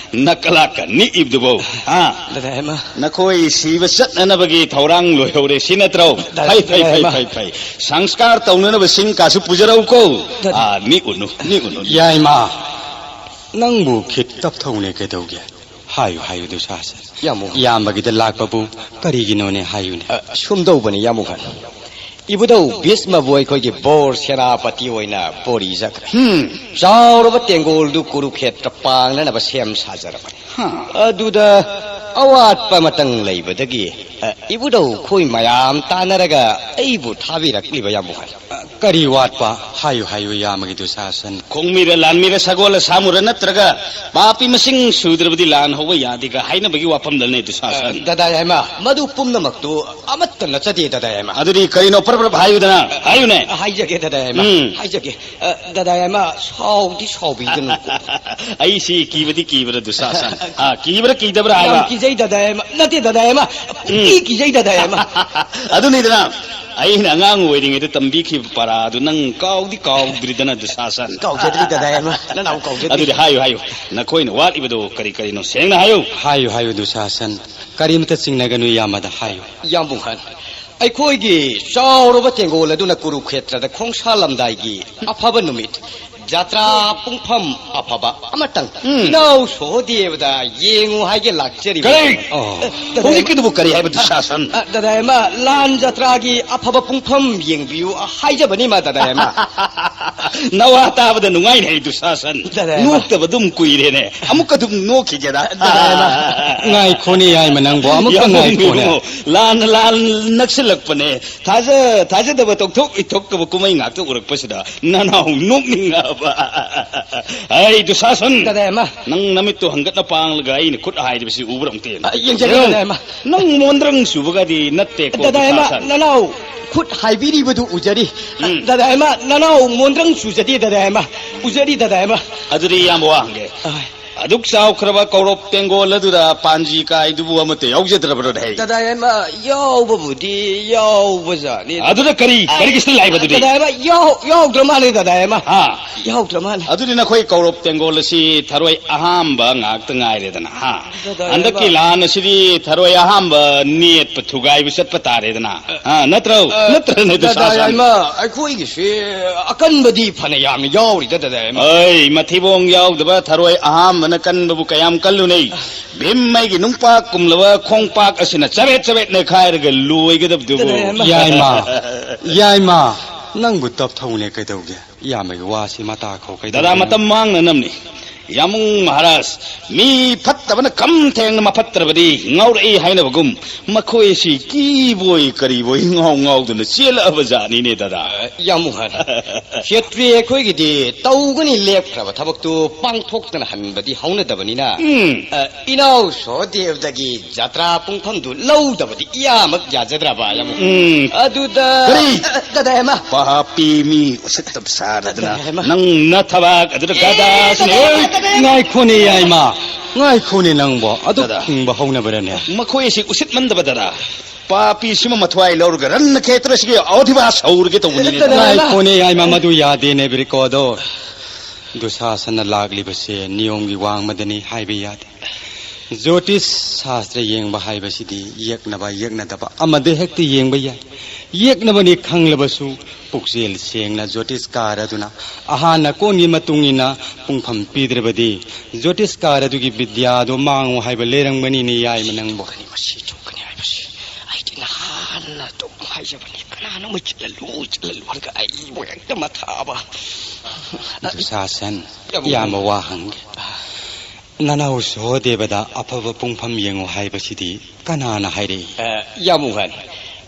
ꯅꯀꯂꯥꯛꯀ ꯅꯤꯛꯏꯕꯗꯨꯕꯣ? ꯍꯥ? ꯗꯥꯗꯥ ꯌꯥꯏꯃ꯫ ꯅꯈꯣꯏ ꯁꯤꯕ ꯆꯠꯅꯅꯕꯒꯤ ꯊꯧꯔꯥꯡ ꯂꯣꯏꯍꯧꯔꯦ, ꯁꯤ ꯅꯠꯇ꯭ꯔꯣ? ꯗꯥꯗꯥ ꯐꯩ, ꯐꯩ, ꯐꯩ, ꯌꯥꯏꯃ꯫ ꯐꯩ, ꯐꯩ꯫ ꯁꯪꯁꯀꯥꯔ ꯇꯧꯅꯅꯕ ꯁꯤꯡ ꯀꯥꯁꯨ ꯄꯨꯖꯔꯛꯎꯀꯣ꯫ ꯗꯥꯗꯥ꯫ ꯑꯥ, ꯅꯤꯛꯎꯅꯨ, ꯅꯤꯛꯎꯅꯨ꯫ ꯌꯥꯏꯃ, ꯅꯪꯕꯨ ꯈꯤꯠ ꯇꯞꯊꯧꯅꯦ ꯀꯩꯗꯧꯒꯦ? ꯍꯥꯏꯌꯨ, ꯍꯥꯏꯌꯨ, ꯗꯨꯁꯥꯁꯟ꯫ ꯌꯥꯝꯕꯨꯡ꯫ ꯏꯌꯥꯝꯕꯒꯤꯗ ꯂꯥꯛꯄꯕꯨ ꯀꯔꯤꯒꯤꯅꯣꯅꯦ ꯍꯥꯏꯌꯨꯅꯦ꯫ ꯑ, ꯁꯨꯝꯗꯧꯕꯅꯤ, ꯌꯥꯝꯕꯨꯡ ꯈꯥꯟ꯫ ꯏꯕꯨꯙꯧ ꯚꯤꯁꯃꯕꯨ ꯑꯩꯈꯣꯏꯒꯤ ꯕꯣꯔ ꯁꯦꯅꯥꯄꯇꯤ ꯑꯣꯏꯅ ꯕꯣꯔꯤ ꯆꯠꯈ꯭ꯔꯦ꯫ ꯍꯝ꯫ ꯆꯥꯎꯔꯕ ꯇꯦꯡꯒꯣꯜꯗꯨ ꯀꯨꯔꯨꯈꯦꯇ꯭ꯔ ꯄꯥꯡꯅꯅꯕ ꯁꯦꯝ ꯁꯥꯖꯔꯕꯅꯤ꯫ ꯍꯥ꯫ ꯑꯗꯨꯗ ꯑꯋꯥꯠꯄ ꯑꯃꯇꯪ ꯂꯩꯕꯗꯒꯤ, ꯑ, ꯏꯕꯨꯙꯧ ꯈꯣꯏ ꯃꯌꯥꯝ ꯇꯥꯟꯅꯔꯒ ꯑꯩꯕꯨ ꯊꯥꯕꯤꯔꯛꯂꯤꯕ, ꯌꯥꯝꯕꯨꯡ ꯈꯥꯟ꯫ ꯀꯔꯤ ꯋꯥꯠꯄ? ꯍꯥꯏꯌꯨ, ꯍꯥꯏꯌꯨ, ꯌꯥꯝꯕꯒꯤ ꯗꯨꯁꯥꯁꯟ꯫ ꯈꯣꯡꯃꯤꯔ, ꯂꯥꯟꯃꯤꯔ, ꯁꯒꯣꯜꯂ, ꯁꯥꯃꯨꯔ ꯅꯠꯇ꯭ꯔꯒ ꯄꯥꯄꯤ ꯃꯁꯤꯡ ꯁꯨꯗ꯭ꯔꯕꯗꯤ ꯂꯥꯟ ꯍꯧꯕ ꯌꯥꯗꯦꯒ ꯍꯥꯏꯅꯕꯒꯤ ꯋꯥꯐꯝꯗꯅꯦ, ꯗꯨꯁꯥꯁꯟ꯫ ꯑ, ꯗꯥꯗꯥ ꯌꯥꯏꯃ, ꯃꯗꯨ ꯄꯨꯝꯅꯃꯛꯇꯨ ꯑꯃꯠꯇ ꯅꯠꯆꯗꯦ, ꯗꯥꯗꯥ ꯌꯥꯏꯃ꯫ ꯑꯗꯨꯗꯤ ꯀꯔꯤꯅꯣ? ꯄ꯭ꯔꯞ ꯄ꯭ꯔꯞ ꯍꯥꯏꯌꯨꯗꯅ, ꯍꯥꯏꯌꯨꯅꯦ꯫ ꯍꯥꯏꯖꯒꯦ, ꯗꯥꯗꯥ ꯌꯥꯏꯃ, ꯎꯝ꯫ ꯍꯥꯏꯖꯒꯦ꯫ ꯑ, ꯗꯥꯗꯥ ꯌꯥꯏꯃ, ꯁꯥꯎꯗꯤ ꯁꯥꯎꯕꯤꯒꯅꯨꯀꯣ꯫ ꯑꯩꯁꯤ ꯀꯤꯕꯗꯤ ꯀꯤꯕ꯭ꯔꯥ, ꯗꯨꯁꯥꯁꯟ? ꯑ, ꯀꯤꯕ꯭ꯔꯥ ꯀꯤꯗꯕ꯭ꯔꯥ ꯍꯥꯏꯕ? ꯌꯥꯝ ꯀꯤꯖꯩ, ꯗꯥꯗꯥ ꯌꯥꯏꯃ꯫ ꯅꯠꯇꯦ, ꯗꯥꯗꯥ ꯌꯥꯏꯃ꯫ ꯄꯨꯛꯀꯤ ꯎꯝ꯫ ꯀꯤꯖꯩ, ꯗꯥꯗꯥ ꯌꯥꯏꯃ꯫ ꯑꯗꯨꯅꯤꯗꯅ, ꯑꯩꯅ ꯑꯉꯥꯡ ꯑꯣꯏꯔꯤꯉꯩꯗ ꯇꯝꯕꯤꯈꯤꯕ ꯄꯔꯥꯗꯨ ꯅꯪ ꯀꯥꯎꯗꯤ ꯀꯥꯎꯗ꯭ꯔꯤꯗꯅ, ꯗꯨꯁꯥꯁꯟ? ꯀꯥꯎꯖꯗ꯭ꯔꯤ, ꯗꯥꯗꯥ ꯌꯥꯏꯃ꯫ ꯅꯅꯥꯎ ꯀꯥꯎꯖꯗ꯭ꯔꯤ꯫ ꯑꯗꯨꯗꯤ ꯍꯥꯏꯌꯨ, ꯍꯥꯏꯌꯨ꯫ ꯅꯈꯣꯏꯅ ꯋꯥꯠꯂꯤꯕꯗꯨ ꯀꯔꯤ ꯀꯔꯤꯅꯣ? ꯁꯦꯡꯅ ꯍꯥꯏꯌꯨ꯫ ꯍꯥꯏꯌꯨ, ꯍꯥꯏꯌꯨ, ꯗꯨꯁꯥꯁꯟ꯫ ꯀꯔꯤꯃꯇ ꯆꯤꯡꯅꯒꯅꯨ, ꯏꯌꯥꯝꯕꯗ ꯍꯥꯏꯌꯨ꯫ ꯌꯥꯝꯕꯨꯡ ꯈꯥꯟ, ꯑꯩꯈꯣꯏꯒꯤ ꯆꯥꯎꯔꯕ ꯇꯦꯡꯒꯣꯜ ꯑꯗꯨꯅ ꯀꯨꯔꯨꯈꯦꯇ꯭ꯔꯗ ꯈꯣꯡꯁꯥꯜꯂꯝꯗꯥꯏꯒꯤ ꯑꯐꯕ ꯅꯨꯃꯤꯠ, ꯖꯇ꯭ꯔꯥ ꯄꯨꯡꯐꯝ ꯑꯐꯕ ꯑꯃꯇꯪ ꯎꯝ꯫ ꯏꯅꯥꯎ ꯁꯣꯍꯗꯦꯕꯗ ꯌꯦꯡꯉꯨ ꯍꯥꯏꯒꯦ ꯂꯥꯛꯆꯔꯤꯕ꯫ ꯀꯔꯤ? ꯑꯣ꯫ ꯑ, ꯗꯥꯗꯥ ꯍꯧꯖꯤꯛꯀꯤꯗꯨꯕꯨ ꯀꯔꯤ ꯍꯥꯏꯕ, ꯗꯨꯁꯥꯁꯟ? ꯑ, ꯗꯥꯗꯥ ꯌꯥꯏꯃ, ꯂꯥꯟ ꯖꯇ꯭ꯔꯥꯒꯤ ꯑꯐꯕ ꯄꯨꯡꯐꯝ ꯌꯦꯡꯕꯤꯌꯨ ꯍꯥꯏꯖꯕꯅꯤ ꯃꯥ, ꯗꯥꯗꯥ ꯌꯥꯏꯃ꯫ ꯅꯋꯥ ꯇꯥꯕꯗ ꯅꯨꯡꯉꯥꯏꯅꯦ, ꯑꯩ ꯗꯨꯁꯥꯁꯟ꯫ ꯗꯥꯗꯥ ꯌꯥꯏꯃ꯫ ꯅꯣꯛꯇꯕ ꯑꯗꯨꯝ ꯀꯨꯏꯔꯦꯅꯦ꯫ ꯑꯃꯨꯛꯀ ꯑꯗꯨꯝ ꯅꯣꯛꯈꯤꯒꯦꯗ꯫ ꯗꯥꯗꯥ ꯌꯥꯏꯃ꯫ ꯉꯥꯏꯈꯣꯅꯦ, ꯌꯥꯏꯃ, ꯅꯪꯕꯨ ꯑꯃꯨꯛꯇ ꯌꯥꯝ ꯉꯥꯏꯈꯣꯅꯦ꯫ ꯅꯣꯛꯅꯤꯡꯉꯤꯀꯣ꯫ ꯂꯥꯟꯅ ꯂꯥꯟ ꯅꯛꯁꯤꯜꯂꯛꯄꯅꯦ꯫ ꯊꯥꯖ-, ꯊꯥꯖꯗꯕ ꯇꯧꯊꯣꯛ ꯏꯊꯣꯛꯇꯕ ꯀꯨꯝꯍꯩ ꯉꯥꯛꯇ ꯎꯔꯛꯄꯁꯤꯗ ꯅꯅꯥꯎ ꯅꯣꯛꯅꯤꯡꯉꯕ꯫ ꯑꯩ ꯗꯨꯁꯥꯁꯟ! ꯗꯥꯗꯥ ꯌꯥꯏꯃ꯫ ꯅꯪ ꯅꯃꯤꯠꯇꯣ ꯍꯪꯒꯠꯅ ꯄꯥꯡꯂꯒ ꯑꯩꯅ ꯈꯨꯠ ꯍꯥꯏꯔꯤꯕꯁꯤ ꯎꯕ꯭ꯔꯥ ꯑꯝꯇ ꯌꯦꯡꯉꯨ꯫ ꯑ, ꯌꯦꯡꯖꯒꯦ, ꯌꯦꯡꯉꯨ꯫ ꯗꯥꯗꯥ ꯌꯥꯏꯃ꯫ ꯅꯪ ꯃꯣꯟꯗ꯭ꯔꯪ ꯆꯨꯕꯒꯗꯤ ꯅꯠꯇꯦꯀꯣ, ꯗꯥꯗꯥ ꯌꯥꯏꯃ, ꯗꯨꯁꯥꯁꯟ꯫ ꯅꯅꯥꯎ ꯈꯨꯠ ꯍꯥꯏꯕꯤꯔꯤꯕꯗꯨ ꯎꯖꯔꯤ꯫ ꯎꯝ꯫ ꯗꯗꯥ ꯏꯃꯥ, ꯅꯅꯥꯎ ꯃꯣꯟꯗ꯭ꯔꯪ ꯆꯨꯖꯗꯦ, ꯗꯗꯥ ꯏꯃꯥ꯫ ꯎꯖꯔꯤ, ꯗꯗꯥ ꯏꯃꯥ꯫ ꯑꯗꯨꯗꯤ ꯏꯌꯥꯝꯕ ꯋꯥ ꯍꯪꯒꯦ꯫ ꯑꯥꯏ꯫ ꯑꯗꯨꯛ ꯆꯥꯎꯈ꯭ꯔꯕ ꯀꯧꯔꯣꯞ ꯇꯦꯡꯒꯣꯜ ꯑꯗꯨꯗ ꯄꯥꯟꯖꯤ ꯀꯥꯏꯗꯨꯕꯨ ꯑꯃꯠꯇ ꯌꯥꯎꯖꯗ꯭ꯔꯕ꯭ꯔꯣꯅꯦ? ꯗꯗꯥ ꯏꯃꯥ, ꯌꯥꯎꯕꯕꯨꯗꯤ ꯌꯥꯎꯕꯖꯥꯠꯅꯤ꯫ ꯑꯗꯨꯗ ꯀꯔꯤ, ꯑꯥꯏ꯫ ꯀꯔꯤꯒꯤ ꯁꯤꯜ ꯂꯥꯛꯏꯕꯗꯨꯗꯤ? ꯗꯗꯥ ꯏꯃꯥ, ꯌꯥꯎ-, ꯌꯥꯎꯗ꯭ꯔ ꯃꯥꯜꯂꯦ, ꯗꯗꯥ ꯏꯃꯥ꯫ ꯍꯥ? ꯌꯥꯎꯗ꯭ꯔ ꯃꯥꯜꯂꯦ꯫ ꯑꯗꯨꯗꯤ ꯅꯈꯣꯏ ꯀꯧꯔꯣꯞ ꯇꯦꯡꯒꯣꯜ ꯑꯁꯤ ꯊꯔꯣꯏ ꯑꯍꯥꯝꯕ ꯉꯥꯛꯇ ꯉꯥꯏꯔꯦꯗꯅ, ꯍꯥ? ꯗꯗꯥ ꯍꯟꯗꯛꯀꯤ ꯏꯃꯥ꯫ ꯂꯥꯟ ꯑꯁꯤꯗꯤ ꯊꯔꯣꯏ ꯑꯍꯥꯝꯕ ꯅꯦꯠꯄ ꯊꯨꯒꯥꯏꯕ ꯆꯠꯄ ꯇꯥꯔꯦꯗꯅ꯫ ꯑ, ꯑ, ꯅꯠꯇ꯭ꯔꯣ? ꯑ, ꯅꯠꯇ꯭ꯔꯅꯦ, ꯗꯗꯥ ꯗꯁꯥꯁꯟ? ꯌꯥꯏꯃ, ꯑꯩꯈꯣꯏꯒꯤꯁꯦ ꯑꯀꯟꯕꯗꯤ ꯐꯅ ꯌꯥꯝꯅ ꯌꯥꯎꯔꯤꯗ, ꯗꯗꯥ ꯌꯥꯏꯃ꯫ ꯑꯩ, ꯃꯊꯤꯕꯣꯡ ꯌꯥꯎꯗꯕ ꯊꯔꯣꯏ ꯑꯍꯥꯝꯕꯅ ꯀꯟꯕꯕꯨ ꯀꯌꯥꯝ ꯀꯜꯂꯨꯅꯤ? ꯚꯤꯝ ꯑꯩꯒꯤ ꯅꯨꯡꯄꯥꯛ ꯀꯨꯝꯂꯕ ꯈꯣꯡꯄꯥꯛ ꯑꯁꯤꯅ ꯆꯕꯦꯠ ꯆꯕꯦꯠ ꯅꯩꯈꯥꯏꯔꯒ ꯂꯣꯏꯒꯗꯕꯗꯨꯕꯨ꯫ ꯗꯗꯥ ꯌꯥꯏꯃ꯫ ꯌꯥꯏꯃ, ꯌꯥꯏꯃ, ꯅꯪꯕꯨ ꯇꯞꯊꯧꯅꯦ ꯀꯩꯗꯧꯒꯦ? ꯏꯌꯥꯝꯕꯒꯤ ꯋꯥꯁꯤ ꯃꯇꯥ ꯈꯣ ꯀꯩꯗꯧꯒꯦ? ꯗꯗꯥ, ꯃꯇꯝ ꯃꯥꯡꯅꯅꯕꯅꯤ꯫ ꯌꯥꯃꯨꯡ ꯃꯍꯥꯔꯥꯖ, ꯃꯤ ꯐꯠꯇꯕꯅ ꯀꯝ ꯊꯦꯡꯅ ꯃꯐꯠꯇ꯭ꯔꯕꯗꯤ ꯉꯥꯎꯔꯛꯏ ꯍꯥꯏꯅꯕꯒꯨꯝ, ꯃꯈꯣꯏ ꯑꯁꯤ ꯀꯤꯕꯣꯏ ꯀꯔꯤꯕꯣꯏ ꯉꯥꯎ ꯉꯥꯎꯗꯨꯅ ꯆꯦꯜꯂꯛꯑꯕ ꯖꯥꯠꯅꯤꯅꯦ, ꯗꯗꯥ꯫ ꯑ, ꯌꯥꯝ ꯍꯥꯏ꯫ ꯈꯦꯇ꯭ꯔꯤ ꯑꯩꯈꯣꯏꯒꯤꯗꯤ ꯇꯧꯒꯅꯤ ꯂꯦꯞꯈ꯭ꯔꯕ ꯊꯕꯛꯇꯨ ꯄꯥꯡꯊꯣꯛꯇꯅ ꯍꯟꯕꯗꯤ ꯍꯧꯅꯗꯕꯅꯤꯅ, ꯎꯝ꯫ ꯑ, ꯏꯅꯥꯎ ꯁꯍꯗꯦꯕꯗꯒꯤ ꯖꯇ꯭ꯔꯥ ꯄꯨꯡꯐꯝꯗꯨ ꯂꯧꯗꯕꯗꯤ ꯏꯌꯥꯃꯛ ꯌꯥꯖꯗ꯭ꯔꯕ, ꯌꯥꯝ꯫ ꯎꯝ꯫ ꯑꯗꯨꯗ ꯀꯔꯤ? ꯑ, ꯗꯗꯥ ꯍꯦꯃ꯫ ꯄꯥꯄꯤ ꯃꯤ ꯎꯁꯤꯠꯇꯕ ꯁꯥꯗꯅ ꯗꯗꯥ ꯍꯦꯃ꯫ ꯅꯪꯅ ꯊꯕꯥꯛ ꯑꯗꯨꯗ ꯑꯦ, ꯒꯗꯥꯁꯤꯅ ꯗꯗꯥ ꯍꯦꯃ, ꯑꯣꯏ꯫ ꯗꯗꯥ ꯍꯦꯃ꯫ ꯉꯥꯏꯈꯣꯅꯦ ꯌꯥꯏꯃ, ꯉꯥꯏꯈꯣꯅꯦ ꯅꯪꯕꯣ, ꯑꯗꯨ ꯗꯗꯥ꯫ ꯈꯨꯡꯕ ꯍꯧꯅꯕ꯭ꯔꯅꯦ? ꯃꯈꯣꯏ ꯑꯁꯤ ꯎꯁꯤꯠꯃꯟꯗꯕ ꯗꯗꯥ꯫ ꯄꯥꯄꯤꯁꯤꯃ ꯃꯊ꯭ꯋꯥꯏ ꯂꯧꯔꯒ ꯔꯟꯅ ꯈꯦꯇ꯭ꯔꯁꯤꯒꯤ ꯑꯣꯙꯤꯕꯥꯁ ꯍꯧꯔꯒꯦ ꯇꯧꯕꯅꯤꯅꯦ꯫ ꯗꯗꯥ ꯍꯦꯃ꯫ ꯉꯥꯏꯈꯣꯅꯦ ꯌꯥꯏꯃ, ꯃꯗꯨ ꯌꯥꯗꯦꯅꯦ ꯕ꯭ꯔꯤꯀꯣꯗꯣ꯫ ꯗꯨꯁꯥꯁꯅ ꯂꯥꯛꯂꯤꯕꯁꯦ ꯅꯤꯌꯣꯝꯒꯤ ꯋꯥꯡꯃꯗꯅꯤ ꯍꯥꯏꯕ ꯌꯥꯗꯦ꯫ ꯖꯣꯇꯤꯁ ꯁꯥꯁꯇ꯭ꯔ ꯌꯦꯡꯕ ꯍꯥꯏꯕꯁꯤꯗꯤ ꯌꯦꯛꯅꯕ ꯌꯦꯛꯅꯗꯕ ꯑꯃꯗ ꯍꯦꯛꯇ ꯌꯦꯡꯕ ꯌꯥꯏ꯫ ꯌꯦꯛꯅꯕꯅꯤ ꯈꯪꯂꯕꯁꯨ ꯄꯨꯛꯆꯦꯜ ꯁꯦꯡꯅ ꯖꯣꯇꯤꯁꯀꯥꯔ ꯑꯗꯨꯅ ꯑꯍꯥꯟꯅ ꯀꯣꯟꯒꯤ ꯃꯇꯨꯡ ꯏꯟꯅ ꯄꯨꯡꯐꯝ ꯄꯤꯗ꯭ꯔꯕꯗꯤ ꯖꯣꯇꯤꯁꯀꯥꯔ ꯑꯗꯨꯒꯤ ꯕꯤꯗ꯭ꯌꯥꯗꯣ ꯃꯥꯡꯉꯨ ꯍꯥꯏꯕ ꯂꯩꯔꯝꯒꯅꯤꯅꯦ ꯌꯥꯏꯃ ꯅꯪꯕꯨ꯫ ꯃꯁꯤ ꯊꯣꯛꯀꯅꯤ ꯍꯥꯏꯕꯁꯤ ꯑꯩꯗꯤ ꯅꯍꯥꯟꯅ ꯑꯗꯨꯝ ꯍꯥꯏꯖꯕꯅꯤ꯫ ꯀꯅꯥꯅꯣ ꯑꯃ ꯆꯠꯂꯜꯂꯨ, ꯆꯠꯂꯜꯂꯨ ꯍꯥꯏꯔꯒ ꯑꯩꯕꯨ ꯍꯦꯛꯇ ꯃꯊꯥꯕ꯫ ꯗꯨꯁꯥꯁꯟ, ꯌꯥꯝ ꯏꯌꯥꯝꯕ ꯋꯥ ꯍꯪꯒꯦ꯫ ꯅꯅꯥꯎ ꯁꯍꯣꯗꯦꯕꯗ ꯑꯐꯕ ꯄꯨꯡꯐꯝ ꯌꯦꯡꯉꯨ ꯍꯥꯏꯕꯁꯤꯗꯤ ꯀꯅꯥꯅ ꯍꯥꯏꯔꯛꯏ? ꯑ, ꯌꯥꯝ ꯍꯥꯏ꯫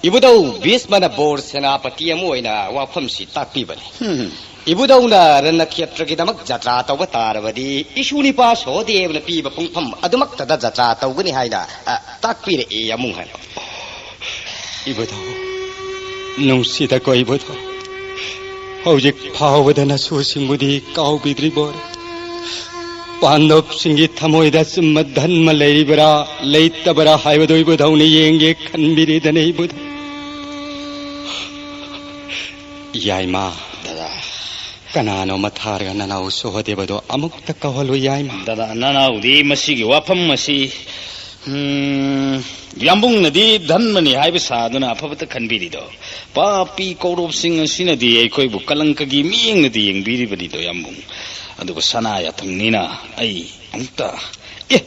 ꯏꯕꯨꯙꯧ ꯚꯤꯁꯃꯅ ꯕꯣꯔ ꯁꯦꯅꯥꯄꯇꯤ ꯑꯃ ꯑꯣꯏꯅ ꯋꯥꯐꯝꯁꯤ ꯇꯥꯛꯄꯤꯕꯅꯤ꯫ ꯍꯝ꯫ ꯏꯕꯨꯙꯧꯅ ꯔꯅꯈꯦꯇ꯭ꯔꯒꯤꯗꯃꯛ ꯖꯇ꯭ꯔꯥ ꯇꯧꯕ ꯇꯥꯔꯕꯗꯤ ꯏꯁꯨ ꯅꯤꯄꯥ ꯁꯍꯣꯗꯦꯕꯅ ꯄꯤꯕ ꯄꯨꯡꯐꯝ ꯑꯗꯨꯃꯛꯇꯗ ꯖꯇ꯭ꯔꯥ ꯇꯧꯒꯅꯤ ꯍꯥꯏꯅ, ꯑ, ꯇꯥꯛꯄꯤꯔꯛꯏ, ꯌꯥꯝ ꯍꯥꯏ꯫ ꯏꯕꯨꯙꯧ, ꯅꯨꯡꯁꯤꯗ ꯀꯣꯏꯕꯗꯣ, ꯍꯧꯖꯤꯛ ꯐꯥꯎꯕꯗ ꯅꯁꯨꯁꯤꯡꯕꯨꯗꯤ ꯀꯥꯎꯕꯤꯗ꯭ꯔꯤꯕꯣꯔꯦ? ꯄꯥꯟꯗꯕꯁꯤꯡꯒꯤ ꯊꯃꯣꯏꯗ ꯑꯆꯨꯝꯕ ꯙꯟꯃ ꯂꯩꯔꯤꯕ꯭ꯔꯥ ꯂꯩꯇꯕ꯭ꯔꯥ ꯍꯥꯏꯕꯗꯨ ꯏꯕꯨꯙꯧꯅ ꯌꯦꯡꯒꯦ ꯈꯟꯕꯤꯔꯤꯗꯅ ꯏꯕꯨꯙꯧ꯫ ꯌꯥꯏꯃ, ꯗꯗꯥ꯫ ꯀꯅꯥꯅꯣ ꯃꯊꯥꯔꯒ ꯅꯅꯥꯎ ꯁꯣꯍꯗꯦꯕꯗꯣ ꯑꯃꯨꯛꯇ ꯀꯧꯍꯜꯂꯨ ꯌꯥꯏꯃ꯫ ꯗꯗꯥ, ꯅꯅꯥꯎꯗꯤ ꯃꯁꯤꯒꯤ ꯋꯥꯐꯝ ꯑꯁꯤ, ꯎꯝ, ꯌꯥꯝꯕꯨꯡꯅꯗꯤ ꯙꯟꯃꯅꯤ ꯍꯥꯏꯕ ꯁꯥꯗꯨꯅ ꯑꯐꯕꯇ ꯈꯟꯕꯤꯔꯤꯗꯣ꯫ ꯄꯥꯄꯤ ꯀꯧꯔꯣꯞꯁꯤꯡ ꯑꯁꯤꯅꯗꯤ ꯑꯩꯈꯣꯏꯕꯨ ꯀꯂꯪꯀꯒꯤ ꯃꯤꯠꯌꯦꯡꯅꯗꯤ ꯌꯦꯡꯕꯤꯔꯤꯕꯅꯤꯗꯣ, ꯌꯥꯝꯕꯨꯡ꯫ ꯑꯗꯨꯒ ꯁꯅꯥ ꯌꯥꯊꯪꯅꯤꯅ ꯑꯩ ꯑꯃꯨꯛꯇ, ꯑꯦ,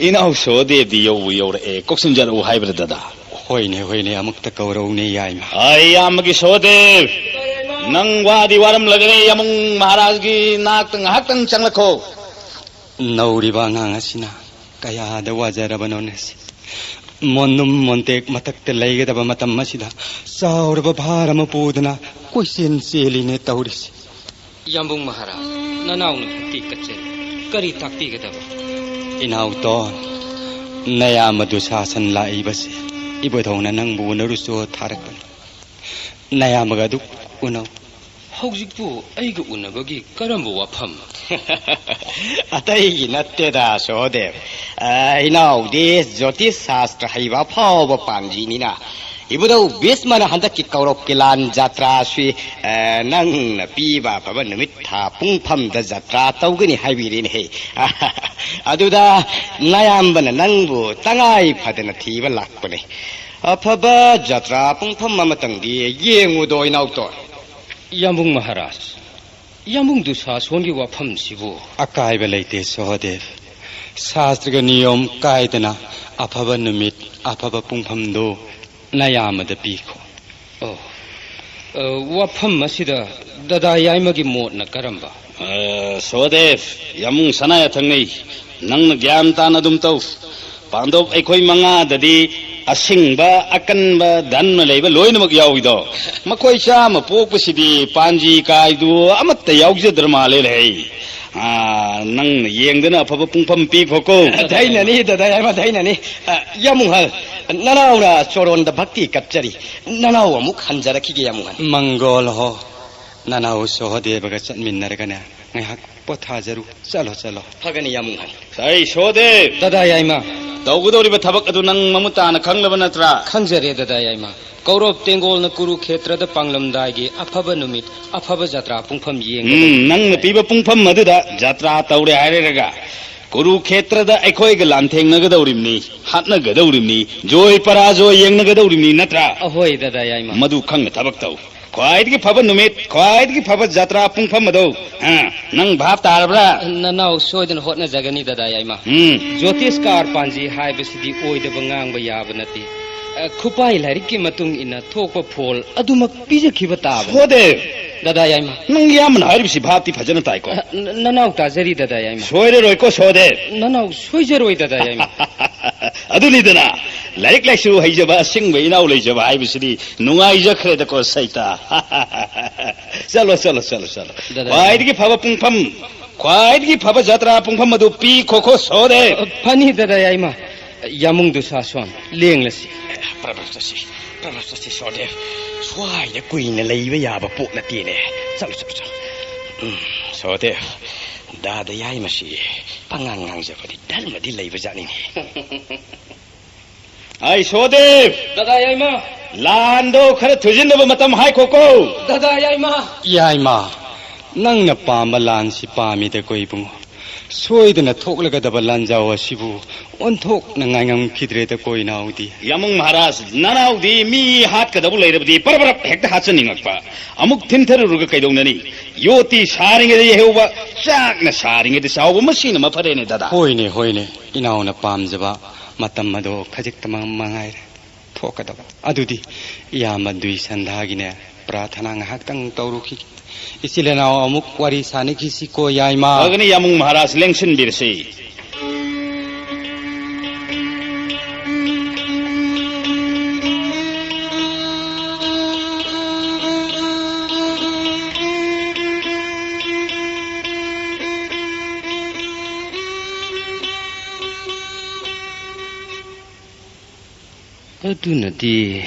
ꯏꯅꯥꯎ ꯁꯣꯍꯗꯦꯕꯗꯤ ꯌꯧꯕꯨ ꯌꯧꯔꯛꯑꯦ, ꯀꯧꯁꯤꯟꯖꯔꯛꯎ ꯍꯥꯏꯕ꯭ꯔꯥ, ꯗꯗꯥ? ꯍꯣꯏꯅꯦ, ꯍꯣꯏꯅꯦ, ꯑꯃꯨꯛꯇ ꯀꯧꯔꯧꯅꯦ, ꯌꯥꯏꯃ꯫ ꯑꯩ ꯏꯌꯥꯝꯕꯒꯤ ꯁꯣꯍꯗꯦꯕ, ꯅꯪ ꯋꯥꯗꯤ ꯋꯥꯔꯝꯂꯒꯅꯤ, ꯌꯥꯝꯕꯨꯡ ꯃꯍꯥꯔꯥꯖꯒꯤ ꯅꯥꯛꯇ ꯉꯥꯏꯍꯥꯛꯇꯪ ꯆꯪꯂꯛꯈꯣ꯫ ꯅꯧꯔꯤꯕ ꯑꯉꯥꯡ ꯑꯁꯤꯅ ꯀꯌꯥꯗ ꯋꯥꯖꯔꯕꯅꯣꯅꯦ ꯁꯤ꯫ ꯃꯣꯟꯅꯨꯝ ꯃꯣꯟꯇꯦꯛ ꯃꯊꯛꯇ ꯂꯩꯒꯗꯕ ꯃꯇꯝ ꯑꯁꯤꯗ ꯆꯥꯎꯔꯕ ꯚꯥꯔ ꯑꯃ ꯄꯨꯗꯨꯅ ꯀꯣꯏꯆꯦꯟ ꯆꯦꯜꯂꯤꯅꯦ ꯇꯧꯔꯤꯁꯤ꯫ ꯌꯥꯝꯕꯨꯡ ꯃꯍꯥꯔꯥꯖ, ꯅꯅꯥꯎꯅ ꯈꯛꯇꯤ ꯀꯠꯆꯔꯤ꯫ ꯀꯔꯤ ꯇꯥꯛꯄꯤꯒꯗꯕ? ꯏꯅꯥꯎꯇꯣꯟ, ꯅꯌꯥꯝꯕ ꯗꯨꯁꯥꯁꯟ ꯂꯥꯛꯏꯕꯁꯦ ꯏꯕꯨꯙꯧꯅ ꯅꯪꯕꯨ ꯎꯅꯔꯨꯆꯣ ꯊꯥꯔꯛꯄꯅꯤ꯫ ꯅꯌꯥꯝꯕꯒ ꯑꯗꯨ ꯎꯅꯧ꯫ ꯍꯧꯖꯤꯛꯄꯨ ꯑꯩꯒ ꯎꯅꯕꯒꯤ ꯀꯔꯝꯕ ꯋꯥꯐꯝ? ꯑꯇꯩꯒꯤ ꯅꯠꯇꯦꯗ, ꯁꯣꯍꯗꯦꯕ꯫ ꯑ, ꯏꯅꯥꯎꯗꯤ ꯖꯣꯇꯤꯁ ꯁꯥꯁꯇ꯭ꯔ ꯍꯩꯕ ꯑꯐꯥꯎꯕ ꯄꯥꯟꯖꯤꯅꯤꯅ, ꯏꯕꯨꯙꯧ ꯚꯤꯁꯃꯅ ꯍꯟꯗꯛꯀꯤ ꯀꯧꯔꯛꯀꯤ ꯂꯥꯟ ꯖꯇ꯭ꯔꯥꯁꯤ, ꯑ, ꯅꯪꯅ ꯄꯤꯕ ꯑꯐꯕ ꯅꯨꯃꯤꯠ ꯊꯥ ꯄꯨꯡꯐꯝꯗ ꯖꯇ꯭ꯔꯥ ꯇꯧꯒꯅꯤ ꯍꯥꯏꯕꯤꯔꯤꯅꯦꯍꯦ꯫ ꯑꯗꯨꯗ ꯅꯌꯥꯝꯕꯅ ꯅꯪꯕꯨ ꯇꯉꯥꯏ ꯐꯗꯅ ꯊꯤꯕ ꯂꯥꯛꯄꯅꯦ꯫ ꯑꯐꯕ ꯖꯇ꯭ꯔꯥ ꯄꯨꯡꯐꯝ ꯑꯃꯇꯪꯗꯤ ꯌꯦꯡꯉꯨꯗꯣ, ꯏꯅꯥꯎꯇꯣꯟ꯫ ꯌꯥꯝꯕꯨꯡ ꯃꯍꯥꯔꯥꯖ, ꯌꯥꯝꯕꯨꯡ ꯗꯨꯁꯥꯁꯣꯟꯒꯤ ꯋꯥꯐꯝꯁꯤꯕꯨ? ꯑꯀꯥꯏꯕ ꯂꯩꯇꯦ ꯁꯣꯍꯗꯦꯕ꯫ ꯁꯥꯁꯇ꯭ꯔꯒ ꯅꯤꯌꯣꯝ ꯀꯥꯏꯗꯅ ꯑꯐꯕ ꯅꯨꯃꯤꯠ, ꯑꯐꯕ ꯄꯨꯡꯐꯝꯗꯨ ꯅꯌꯥꯝꯕꯗ ꯄꯤꯈꯣ꯫ ꯑꯣ, ꯑ, ꯋꯥꯐꯝ ꯑꯁꯤꯗ ꯗꯗꯥ ꯌꯥꯏꯃꯒꯤ ꯃꯣꯠꯅ ꯀꯔꯝꯕ? ꯑ, ꯁꯣꯍꯗꯦꯕ, ꯌꯥꯝꯕꯨꯡ ꯁꯅꯥ ꯌꯥꯊꯪꯅꯤ, ꯅꯪꯅ ꯒ꯭ꯌꯥꯟ ꯇꯥꯅ ꯑꯗꯨꯝ ꯇꯧ꯫ ꯄꯥꯟꯗꯣꯞ ꯑꯩꯈꯣꯏ ꯃꯉꯥꯗꯗꯤ ꯑꯁꯤꯡꯕ, ꯑꯀꯟꯕ, ꯙꯟꯃ ꯂꯩꯕ ꯂꯣꯏꯅꯃꯛ ꯌꯥꯎꯏꯗꯣ꯫ ꯃꯈꯣꯏ ꯆꯥꯝꯃ ꯄꯣꯛꯄꯁꯤꯗꯤ ꯄꯥꯟꯖꯤ ꯀꯥꯏꯗꯨ ꯑꯃꯠꯇ ꯌꯥꯎꯖꯗ꯭ꯔ ꯃꯥꯜꯂꯦ ꯂꯩ꯫ ꯑꯥ, ꯅꯪꯅ ꯌꯦꯡꯗꯅ ꯑꯐꯕ ꯄꯨꯡꯐꯝ ꯄꯤꯈꯣꯀꯣ꯫ ꯙꯩꯅꯅꯤ, ꯗꯗꯥ ꯌꯥꯏꯃ, ꯙꯩꯅꯅꯤ꯫ ꯑ, ꯌꯥꯃꯨꯡꯍꯜ, ꯅꯅꯥꯎꯅ ꯆꯣꯔꯣꯟꯗ ꯚꯛꯇꯤ ꯀꯠꯆꯔꯤ꯫ ꯅꯅꯥꯎ ꯑꯃꯨꯛ ꯍꯟꯖꯔꯛꯈꯤꯒꯦ, ꯌꯥꯃꯨꯡꯍꯜ꯫ ꯃꯪꯒꯣꯜ ꯍꯣ, ꯅꯅꯥꯎ ꯁꯣꯍꯗꯦꯕꯒ ꯆꯠꯃꯤꯟꯅꯔꯒꯅꯦ, ꯉꯥꯏꯍꯥꯛ ꯄꯣꯊꯥꯖꯔꯨ꯫ ꯆꯠꯂꯣ, ꯆꯠꯂꯣ꯫ ꯐꯒꯅꯤ, ꯌꯥꯃꯨꯡꯍꯜ꯫ ꯑꯩ ꯁꯣꯍꯗꯦꯕ! ꯗꯗꯥ ꯌꯥꯏꯃ꯫ ꯇꯧꯒꯗꯧꯔꯤꯕ ꯊꯕꯛ ꯑꯗꯨ ꯅꯪ ꯃꯃꯨꯠ ꯇꯥꯅ ꯈꯪꯂꯕ ꯅꯠꯇ꯭ꯔꯥ? ꯈꯪꯖꯔꯦ, ꯗꯗꯥ ꯌꯥꯏꯃ꯫ ꯀꯧꯔꯕ ꯇꯦꯡꯒꯣꯜꯅ ꯀꯨꯔꯨꯈꯦꯇ꯭ꯔꯗ ꯄꯥꯡꯂꯝꯗꯥꯏꯒꯤ ꯑꯐꯕ ꯅꯨꯃꯤꯠ, ꯑꯐꯕ ꯖꯇ꯭ꯔꯥ ꯄꯨꯡꯐꯝ ꯌꯦꯡꯒꯗꯕꯅꯤ꯫ ꯎꯝ, ꯅꯪꯅ ꯄꯤꯕ ꯄꯨꯡꯐꯝ ꯑꯗꯨꯗ ꯖꯇ꯭ꯔꯥ ꯇꯧꯔꯦ ꯍꯥꯏꯔꯒ, ꯀꯨꯔꯨꯈꯦꯇ꯭ꯔꯗ ꯑꯩꯈꯣꯏꯒ ꯂꯥꯟꯊꯦꯡꯅꯒꯗꯧꯔꯤꯕꯅꯤ, ꯍꯥꯠꯅꯒꯗꯧꯔꯤꯕꯅꯤ, ꯖꯣꯏ ꯄꯔꯥꯖꯣꯏ ꯌꯦꯡꯅꯒꯗꯧꯔꯤꯕꯅꯤ, ꯅꯠꯇ꯭ꯔꯥ? ꯑꯍꯣꯏ, ꯗꯗꯥ ꯌꯥꯏꯃ꯫ ꯃꯗꯨ ꯈꯪꯅ ꯊꯕꯛ ꯇꯧ꯫ ꯈ꯭ꯋꯥꯏꯗꯒꯤ ꯐꯕ ꯅꯨꯃꯤꯠ, ꯈ꯭ꯋꯥꯏꯗꯒꯤ ꯐꯕ ꯖꯇ꯭ꯔꯥ ꯄꯨꯡꯐꯝ ꯑꯗꯨ, ꯑ, ꯅꯪ ꯚꯥꯞ ꯇꯥꯔꯕ꯭ꯔꯥ? ꯅꯅꯥꯎ ꯁꯣꯏꯗꯅ ꯍꯣꯠꯅꯖꯒꯅꯤ, ꯗꯗꯥ ꯌꯥꯏꯃ꯫ ꯎꯝ꯫ ꯖꯣꯇꯤꯁꯀꯥꯔ ꯄꯥꯟꯖꯤ ꯍꯥꯏꯕꯁꯤꯗꯤ ꯑꯣꯏꯗꯕ ꯉꯥꯡꯕ ꯌꯥꯕ ꯅꯠꯇꯦ꯫ ꯑ, ꯈꯨꯄꯥꯏ ꯂꯥꯏꯔꯤꯛꯀꯤ ꯃꯇꯨꯡ ꯏꯟꯅ ꯊꯣꯛꯄ ꯐꯣꯜ ꯑꯗꯨꯃꯛ ꯄꯤꯖꯈꯤꯕ ꯇꯥꯕꯅꯤ꯫ ꯁꯣꯗꯦ! ꯗꯗꯥ ꯌꯥꯏꯃ꯫ ꯅꯪ ꯏꯌꯥꯝꯕꯅ ꯍꯥꯏꯔꯤꯕꯁꯤ ꯚꯥꯞꯇꯤ ꯐꯖꯅ ꯇꯥꯏꯀꯣ? ꯑ, ꯅ-, ꯅꯅꯥꯎ ꯇꯥꯖꯔꯤ, ꯗꯗꯥ ꯌꯥꯏꯃ꯫ ꯁꯣꯏꯔꯔꯣꯏꯀꯣ, ꯁꯣꯗꯦ꯫ ꯅꯅꯥꯎ ꯁꯣꯏꯖꯔꯣꯏ, ꯗꯗꯥ ꯌꯥꯏꯃ꯫ ꯑꯗꯨꯅꯤꯗꯅ, ꯂꯥꯏꯔꯤꯛ ꯂꯥꯏꯁꯨ ꯍꯩꯖꯕ ꯑꯁꯦꯡꯕ ꯏꯅꯥꯎ ꯂꯩꯖꯕ ꯍꯥꯏꯕꯁꯤꯗꯤ ꯅꯨꯡꯉꯥꯏꯖꯈ꯭ꯔꯦꯗꯀꯣ, ꯁꯩꯇꯥ꯫ ꯆꯠꯂꯣ, ꯆꯠꯂꯣ, ꯆꯠꯂꯣ, ꯆꯠꯂꯣ꯫ ꯗꯗꯥ ꯈ꯭ꯋꯥꯏꯗꯒꯤ ꯐꯕ ꯄꯨꯡꯐꯝ, ꯈ꯭ꯋꯥꯏꯗꯒꯤ ꯐꯕ ꯖꯇ꯭ꯔꯥ ꯄꯨꯡꯐꯝ ꯑꯗꯨ ꯄꯤ ꯈꯣꯈꯣ ꯁꯣꯗꯦ꯫ ꯑ, ꯐꯅꯤ, ꯗꯗꯥ ꯌꯥꯏꯃ꯫ ꯌꯥꯃꯨꯡꯗꯨ ꯁꯥꯁꯣꯟ, ꯂꯦꯡꯂꯁꯤ꯫ ꯄ꯭ꯔꯚꯨ ꯆꯠꯁꯤ, ꯄ꯭ꯔꯚꯨ ꯆꯠꯁꯤ, ꯁꯣꯗꯦ꯫ ꯁ꯭ꯋꯥꯏꯗ ꯀꯨꯏꯅ ꯂꯩꯕ ꯌꯥꯕ ꯄꯣꯠ ꯅꯠꯇꯦꯅꯦ꯫ ꯆꯠꯂꯨ, ꯆꯠꯂꯨ, ꯆꯠꯂꯨ꯫ ꯎꯝ, ꯁꯣꯗꯦ, ꯗꯥꯗ ꯌꯥꯏꯃꯁꯤ ꯄꯉꯥꯡ ꯉꯥꯡꯖꯕꯗꯤ ꯙꯔꯃꯗꯤ ꯂꯩꯕ ꯖꯥꯠꯅꯤꯅꯦ꯫ ꯑꯩ ꯁꯣꯗꯦꯕ! ꯗꯗꯥ ꯌꯥꯏꯃ! ꯂꯥꯟꯗꯣ ꯈꯔ ꯊꯨꯖꯤꯟꯅꯕ ꯃꯇꯝ ꯍꯥꯏꯈꯣꯀꯣ! ꯗꯗꯥ ꯌꯥꯏꯃ! ꯌꯥꯏꯃ, ꯅꯪꯅ ꯄꯥꯝꯕ ꯂꯥꯟꯁꯤ ꯄꯥꯝꯃꯤꯗꯀꯣ ꯏꯕꯨꯡꯉꯣ꯫ ꯁꯣꯏꯗꯅ ꯊꯣꯛꯂꯒꯗꯕ ꯂꯥꯟꯖꯥꯎ ꯑꯁꯤꯕꯨ ꯑꯣꯟꯊꯣꯛꯅ ꯉꯥꯏꯉꯝꯈꯤꯗ꯭ꯔꯦꯗꯀꯣ ꯏꯅꯥꯎꯗꯤ꯫ ꯌꯥꯃꯨꯡ ꯃꯍꯥꯔꯥꯖ, ꯅꯅꯥꯎꯗꯤ ꯃꯤ ꯍꯥꯠꯀꯗꯕ ꯂꯩꯔꯕꯗꯤ ꯄꯔꯞ ꯄꯔꯞ ꯍꯦꯛꯇ ꯍꯥꯠꯆꯅꯤꯡꯉꯛꯄ꯫ ꯑꯃꯨꯛ ꯊꯤꯟꯊꯔꯨꯔꯒ ꯀꯩꯗꯧꯅꯅꯤ? ꯌꯣꯠꯇꯤ ꯁꯥꯔꯤꯉꯩꯗ ꯌꯩꯍꯧꯕ, ꯆꯥꯛꯅ ꯁꯥꯔꯤꯉꯩꯗ ꯆꯥꯍꯧꯕ, ꯃꯁꯤꯅ ꯃꯐꯔꯦꯅꯦ ꯗꯗꯥ꯫ ꯍꯣꯏꯅꯦ, ꯍꯣꯏꯅꯦ, ꯏꯅꯥꯎꯅ ꯄꯥꯝꯖꯕ ꯃꯇꯝ ꯑꯗꯣ ꯈꯖꯤꯛꯇꯃꯛ ꯃꯉꯥꯏꯔꯦ ꯊꯣꯛꯀꯗꯕ꯫ ꯑꯗꯨꯗꯤ ꯏꯌꯥꯝꯕ ꯗ꯭ꯋꯤꯁꯟꯙꯥꯒꯤꯅꯦ ꯄ꯭ꯔꯥꯊꯅꯥ ꯉꯥꯏꯍꯥꯛꯇꯪ ꯇꯧꯔꯨꯈꯤꯒꯦ꯫ ꯏꯆꯤꯜ ꯏꯅꯥꯎ ꯑꯃꯨꯛ ꯋꯥꯔꯤ ꯁꯥꯅꯈꯤꯁꯤꯀꯣ, ꯌꯥꯏꯃ꯫ ꯐꯒꯅꯤ, ꯌꯥꯃꯨꯡ ꯃꯍꯥꯔꯥꯖ, ꯂꯦꯡꯁꯤꯟꯕꯤꯔꯁꯤ꯫ ꯑꯗꯨꯅꯗꯤ,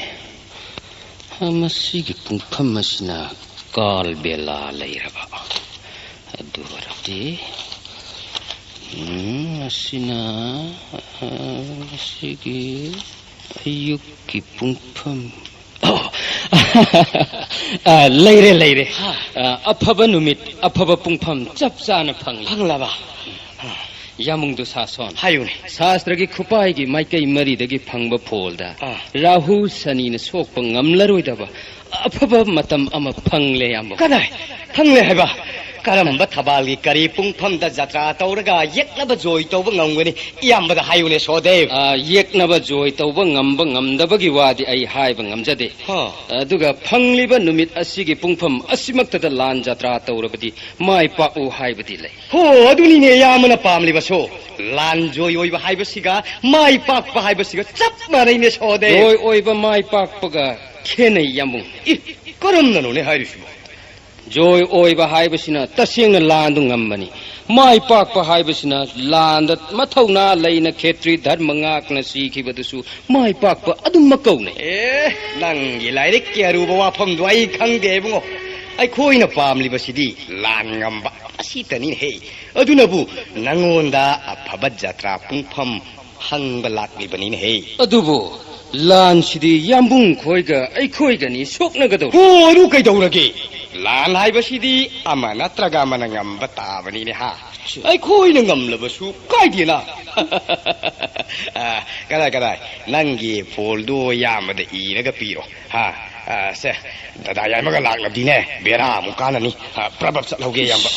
ꯃꯁꯤꯒꯤ ꯄꯨꯡꯐꯝ ꯑꯁꯤꯅ ꯀꯥꯜ ꯕꯦꯂꯥ ꯂꯩꯔꯕ꯫ ꯑꯗꯨ ꯑꯣꯏꯔꯕꯗꯤ, ꯎꯝ, ꯃꯁꯤꯅ, ꯑ, ꯃꯁꯤꯒꯤ ꯑꯌꯨꯛꯀꯤ ꯄꯨꯡꯐꯝ꯫ ꯑꯣ, ꯑ, ꯂꯩꯔꯦ, ꯂꯩꯔꯦ꯫ ꯍꯥ꯫ ꯑ, ꯑꯐꯕ ꯅꯨꯃꯤꯠ, ꯑꯐꯕ ꯄꯨꯡꯐꯝ ꯆꯞ ꯆꯥꯅ ꯐꯪꯂꯦ꯫ ꯐꯪꯂꯕ? ꯌꯥꯝꯕꯨꯡ ꯗꯨꯁꯥꯁꯣꯟ꯫ ꯍꯥꯏꯌꯨꯅꯦ꯫ ꯁꯥꯁꯇ꯭ꯔꯒꯤ ꯈꯨꯄꯥꯏꯒꯤ ꯃꯥꯏꯀꯩ ꯃꯔꯤꯗꯒꯤ ꯐꯪꯕ ꯐꯣꯜꯗ ꯑꯥ꯫ ꯔꯥꯍꯨ ꯁꯅꯤꯅ ꯁꯣꯛꯄ ꯉꯝꯂꯔꯣꯏꯗꯕ ꯑꯐꯕ ꯃꯇꯝ ꯑꯃ ꯐꯪꯂꯦ, ꯌꯥꯝꯕꯨꯡ꯫ ꯀꯗꯥꯏ? ꯐꯪꯂꯦ ꯍꯥꯏꯕ? ꯀꯔꯝꯕ ꯊꯕꯥꯜꯒꯤ ꯀꯔꯤ ꯄꯨꯡꯐꯝꯗ ꯖꯇ꯭ꯔꯥ ꯇꯧꯔꯒ ꯌꯦꯛꯅꯕ ꯖꯣꯏ ꯇꯧꯕ ꯉꯝꯒꯅꯤ? ꯏꯌꯥꯝꯕꯗ ꯍꯥꯏꯌꯨꯅꯦ, ꯁꯣꯗꯦꯕ꯫ ꯑꯥ, ꯌꯦꯛꯅꯕ ꯖꯣꯏ ꯇꯧꯕ ꯉꯝꯕ ꯉꯝꯗꯕꯒꯤ ꯋꯥꯗꯤ ꯑꯩ ꯍꯥꯏꯕ ꯉꯝꯖꯗꯦ꯫ ꯍꯥ꯫ ꯑꯗꯨꯒ ꯐꯪꯂꯤꯕ ꯅꯨꯃꯤꯠ ꯑꯁꯤꯒꯤ ꯄꯨꯡꯐꯝ ꯑꯁꯤꯃꯛꯇꯗ ꯂꯥꯟ ꯖꯇ꯭ꯔꯥ ꯇꯧꯔꯕꯗꯤ ꯃꯥꯏ ꯄꯥꯛꯎ ꯍꯥꯏꯕꯗꯤ ꯂꯩ꯫ ꯍꯣ, ꯑꯗꯨꯅꯤꯅꯦ ꯏꯌꯥꯝꯕꯅ ꯄꯥꯝꯂꯤꯕꯁꯨ꯫ ꯂꯥꯟ ꯖꯣꯏ ꯑꯣꯏꯕ ꯍꯥꯏꯕꯁꯤꯒ ꯃꯥꯏ ꯄꯥꯛꯄ ꯍꯥꯏꯕꯁꯤꯒ ꯆꯞ ꯃꯥꯟꯅꯩꯅꯦ, ꯁꯣꯗꯦꯕ꯫ ꯖꯣꯏ ꯑꯣꯏꯕ ꯃꯥꯏ ꯄꯥꯛꯄꯒ ꯈꯦꯠꯅꯩ, ꯌꯥꯝꯕꯨꯡ꯫ ꯏ, ꯀꯔꯝꯅꯅꯣꯅꯦ ꯍꯥꯏꯔꯤꯁꯤꯕꯣ? ꯖꯣꯏ ꯑꯣꯏꯕ ꯍꯥꯏꯕꯁꯤꯅ ꯇꯁꯦꯡꯅ ꯂꯥꯟꯗꯨ ꯉꯝꯕꯅꯤ꯫ ꯃꯥꯏ ꯄꯥꯛꯄ ꯍꯥꯏꯕꯁꯤꯅ ꯂꯥꯟꯗ ꯃꯊꯧꯅꯥ ꯂꯩꯅ ꯈꯦꯇ꯭ꯔꯤ ꯙꯔꯃ ꯉꯥꯛꯅ ꯁꯤꯈꯤꯕꯗꯨꯁꯨ ꯃꯥꯏ ꯄꯥꯛꯄ ꯑꯗꯨꯃꯛ ꯀꯧꯅꯩ꯫ ꯑꯦ, ꯅꯪꯒꯤ ꯂꯥꯏꯔꯤꯛꯀꯤ ꯑꯔꯨꯕ ꯋꯥꯐꯝꯗꯣ ꯑꯩ ꯈꯪꯗꯦ, ꯏꯕꯨꯡꯉꯣ꯫ ꯑꯩꯈꯣꯏꯅ ꯄꯥꯝꯂꯤꯕꯁꯤꯗꯤ ꯂꯥꯟ ꯉꯝꯕ ꯑꯁꯤꯇꯅꯤꯅꯦꯍꯦ꯫ ꯑꯗꯨꯅꯕꯨ ꯅꯪꯉꯣꯟꯗ ꯑꯐꯕ ꯖꯇ꯭ꯔꯥ ꯄꯨꯡꯐꯝ ꯍꯪꯕ ꯂꯥꯛꯂꯤꯕꯅꯤꯅꯦꯍꯦ꯫ ꯑꯗꯨꯕꯨ ꯂꯥꯟꯁꯤꯗꯤ ꯌꯥꯝꯕꯨꯡ ꯈꯣꯏꯒ ꯑꯩꯈꯣꯏꯒꯅꯤ ꯁꯣꯛꯅꯒꯗꯧꯔꯤ꯫ ꯍꯣ, ꯑꯗꯨ ꯀꯩꯗꯧꯔꯒꯦ? ꯂꯥꯟ ꯍꯥꯏꯕꯁꯤꯗꯤ ꯑꯃ ꯅꯠꯇ꯭ꯔꯒ ꯑꯃꯅ ꯉꯝꯕ ꯇꯥꯕꯅꯤꯅꯦ, ꯍꯥ? ꯑꯩꯈꯣꯏꯅ ꯉꯝꯂꯕꯁꯨ ꯀꯥꯏꯗꯦꯅ꯫ ꯑ, ꯀꯗꯥꯏ, ꯀꯗꯥꯏ? ꯅꯪꯒꯤ ꯐꯣꯜꯗꯣ ꯌꯥꯝꯕꯗ ꯏꯔꯒ ꯄꯤꯔꯣ꯫ ꯍꯥ? ꯑ, ꯁꯦ, ꯗꯗꯥ ꯌꯥꯏꯃꯒ ꯂꯥꯛꯂꯕꯗꯤꯅꯦ, ꯕꯦꯔꯥ ꯑꯃꯨꯛ ꯀꯥꯟꯅꯅꯤ꯫ ꯑ, ꯄ꯭ꯔꯞ ꯄ꯭ꯔꯞ ꯆꯠꯍꯧꯒꯦ, ꯏꯌꯥꯝꯕ꯫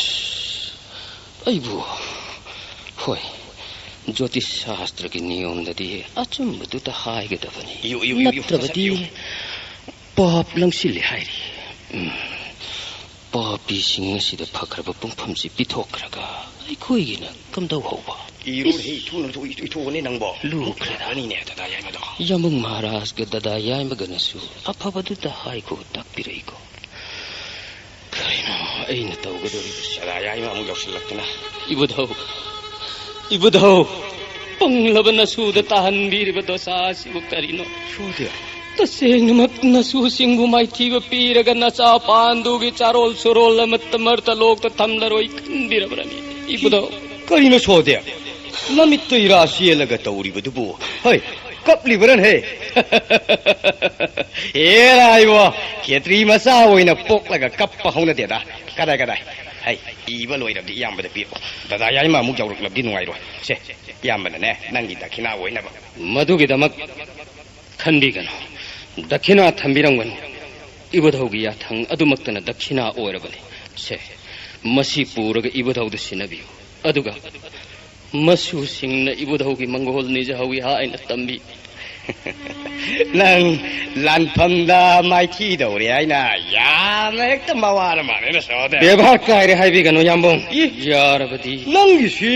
ꯑꯩꯕꯨ, ꯍꯣꯏ, ꯖꯣꯇꯤꯁ ꯁꯥꯁꯇ꯭ꯔꯒꯤ ꯅꯤꯌꯣꯝꯗꯗꯤ ꯑꯆꯨꯝꯕꯗꯨꯇ ꯍꯥꯏꯒꯗꯕꯅꯤ꯫ ꯏꯌꯨ, ꯏꯌꯨ, ꯏꯌꯨ, ꯏꯌꯨ, ꯅꯠꯇ꯭ꯔꯕꯗꯤ ꯐꯖꯕꯤꯌꯨ꯫ ꯄꯥꯞ ꯂꯪꯁꯤꯜꯂꯦ ꯍꯥꯏꯔꯤ꯫ ꯎꯝ, ꯄꯥꯄꯤꯁꯤꯡ ꯑꯁꯤꯗ ꯐꯈ꯭ꯔꯕ ꯄꯨꯡꯐꯝꯁꯤ ꯄꯤꯊꯣꯛꯈ꯭ꯔꯒ ꯑꯩꯈꯣꯏꯒꯤꯅ ꯀꯝꯗꯧꯍꯧꯕ? ꯏꯔꯨꯅꯦ, ꯏꯁ꯫ ꯏꯊꯨꯅ ꯂꯧꯊꯣꯛ-, ꯏꯊꯨ-, ꯏꯊꯨꯑꯣꯅꯦ ꯅꯪꯕꯣ꯫ ꯂꯨꯈ꯭ꯔꯦꯗ꯫ ꯂꯥꯛꯂꯅꯤꯅꯦ, ꯗꯗꯥ ꯌꯥꯏꯃꯗꯣ꯫ ꯌꯥꯝꯕꯨꯡ ꯃꯍꯥꯔꯥꯖꯒ ꯗꯗꯥ ꯌꯥꯏꯃꯒꯅꯁꯨ ꯑꯐꯕꯗꯨꯇ ꯍꯥꯏꯈꯣ, ꯇꯥꯛꯄꯤꯔꯛꯏꯀꯣ꯫ ꯀꯔꯤꯅꯣ ꯑꯩꯅ ꯇꯧꯒꯗꯧꯔꯤꯕꯁꯤ? ꯗꯗꯥ ꯌꯥꯏꯃ ꯑꯃꯨꯛ ꯌꯧꯁꯤꯜꯂꯛꯇꯅ꯫ ꯏꯕꯨꯙꯧ! ꯏꯕꯨꯙꯧ! ꯄꯪꯂꯕ ꯅꯁꯨꯗ ꯇꯥꯍꯟꯕꯤꯔꯤꯕ ꯗꯣꯁꯥ ꯑꯁꯤꯕꯨ ꯀꯔꯤꯅꯣ? ꯁꯣꯗꯦ꯫ ꯇꯁꯦꯡꯅꯃꯛ ꯅꯁꯨꯁꯤꯡꯕꯨ ꯃꯥꯏꯊꯤꯕ ꯄꯤꯔꯒ ꯅꯆꯥ ꯄꯥꯟꯗꯨꯒꯤ ꯆꯥꯔꯣꯜ ꯁꯨꯔꯣꯜ ꯑꯃꯠꯇ ꯃꯔꯛꯇ ꯂꯣꯛꯇ ꯊꯝꯂꯔꯣꯏ ꯈꯟꯕꯤꯔꯕ꯭ꯔꯅꯤ, ꯏꯕꯨꯙꯧ? ꯀꯔꯤꯅꯣ ꯁꯣꯗꯦ? ꯅꯃꯤꯠꯇ ꯏꯔꯥ ꯆꯦꯜꯂꯒ ꯇꯧꯔꯤꯕꯗꯨꯕꯨ? ꯍꯩ, ꯀꯞꯂꯤꯕꯔꯅꯦ? ꯍꯦꯔꯥ ꯏꯕꯣ, ꯈꯦꯇ꯭ꯔꯤ ꯃꯆꯥ ꯑꯣꯏꯅ ꯄꯣꯛꯂꯒ ꯀꯞꯄ ꯍꯧꯅꯗꯦꯗ꯫ ꯀꯗꯥꯏ, ꯀꯗꯥꯏ? ꯍꯩ, ꯏꯕ ꯂꯣꯏꯔꯕꯗꯤ ꯏꯌꯥꯝꯕꯗ ꯄꯤꯔꯛꯑꯣ꯫ ꯗꯗꯥ ꯌꯥꯏꯃ ꯑꯃꯨꯛ ꯌꯧꯔꯛꯂꯕꯗꯤ ꯅꯨꯡꯉꯥꯏꯔꯣꯏ꯫ ꯁꯦ, ꯏꯌꯥꯝꯕꯅꯅꯦ, ꯅꯪꯒꯤ ꯗꯈꯤꯅꯥ ꯑꯣꯏꯅꯕ꯫ ꯃꯗꯨꯒꯤꯗꯃꯛ ꯈꯟꯕꯤꯒꯅꯨ꯫ ꯗꯈꯤꯅꯥ ꯊꯝꯕꯤꯔꯝꯒꯅꯨ꯫ ꯏꯕꯨꯙꯧꯒꯤ ꯌꯥꯊꯪ ꯑꯗꯨꯃꯛꯇꯅ ꯗꯈꯤꯅꯥ ꯑꯣꯏꯔꯕꯅꯤ꯫ ꯁꯦ, ꯃꯁꯤ ꯄꯨꯔꯒ ꯏꯕꯨꯙꯧꯗ ꯁꯤꯟꯅꯕꯤꯌꯨ꯫ ꯑꯗꯨꯒ ꯃꯁꯨꯁꯤꯡꯅ ꯏꯕꯨꯙꯧꯒꯤ ꯃꯪꯒꯣꯜ ꯅꯤꯖꯍꯧꯏ ꯍꯥꯏꯅ ꯇꯝꯕꯤ꯫ ꯅꯪ ꯂꯥꯟꯐꯝꯗ ꯃꯥꯏꯊꯤꯗꯧꯔꯦ ꯍꯥꯏꯅ ꯌꯥꯝꯅ ꯍꯦꯛꯇ ꯃꯋꯥꯅ ꯃꯥꯜꯂꯦꯅ ꯁꯣꯗꯦ꯫ ꯕꯦꯕꯥꯔ ꯀꯥꯏꯔꯦ ꯍꯥꯏꯕꯤꯒꯅꯨ, ꯌꯥꯝꯕꯨꯡ꯫ ꯏ? ꯌꯥꯔꯕꯗꯤ꯫ ꯅꯪꯒꯤꯁꯤ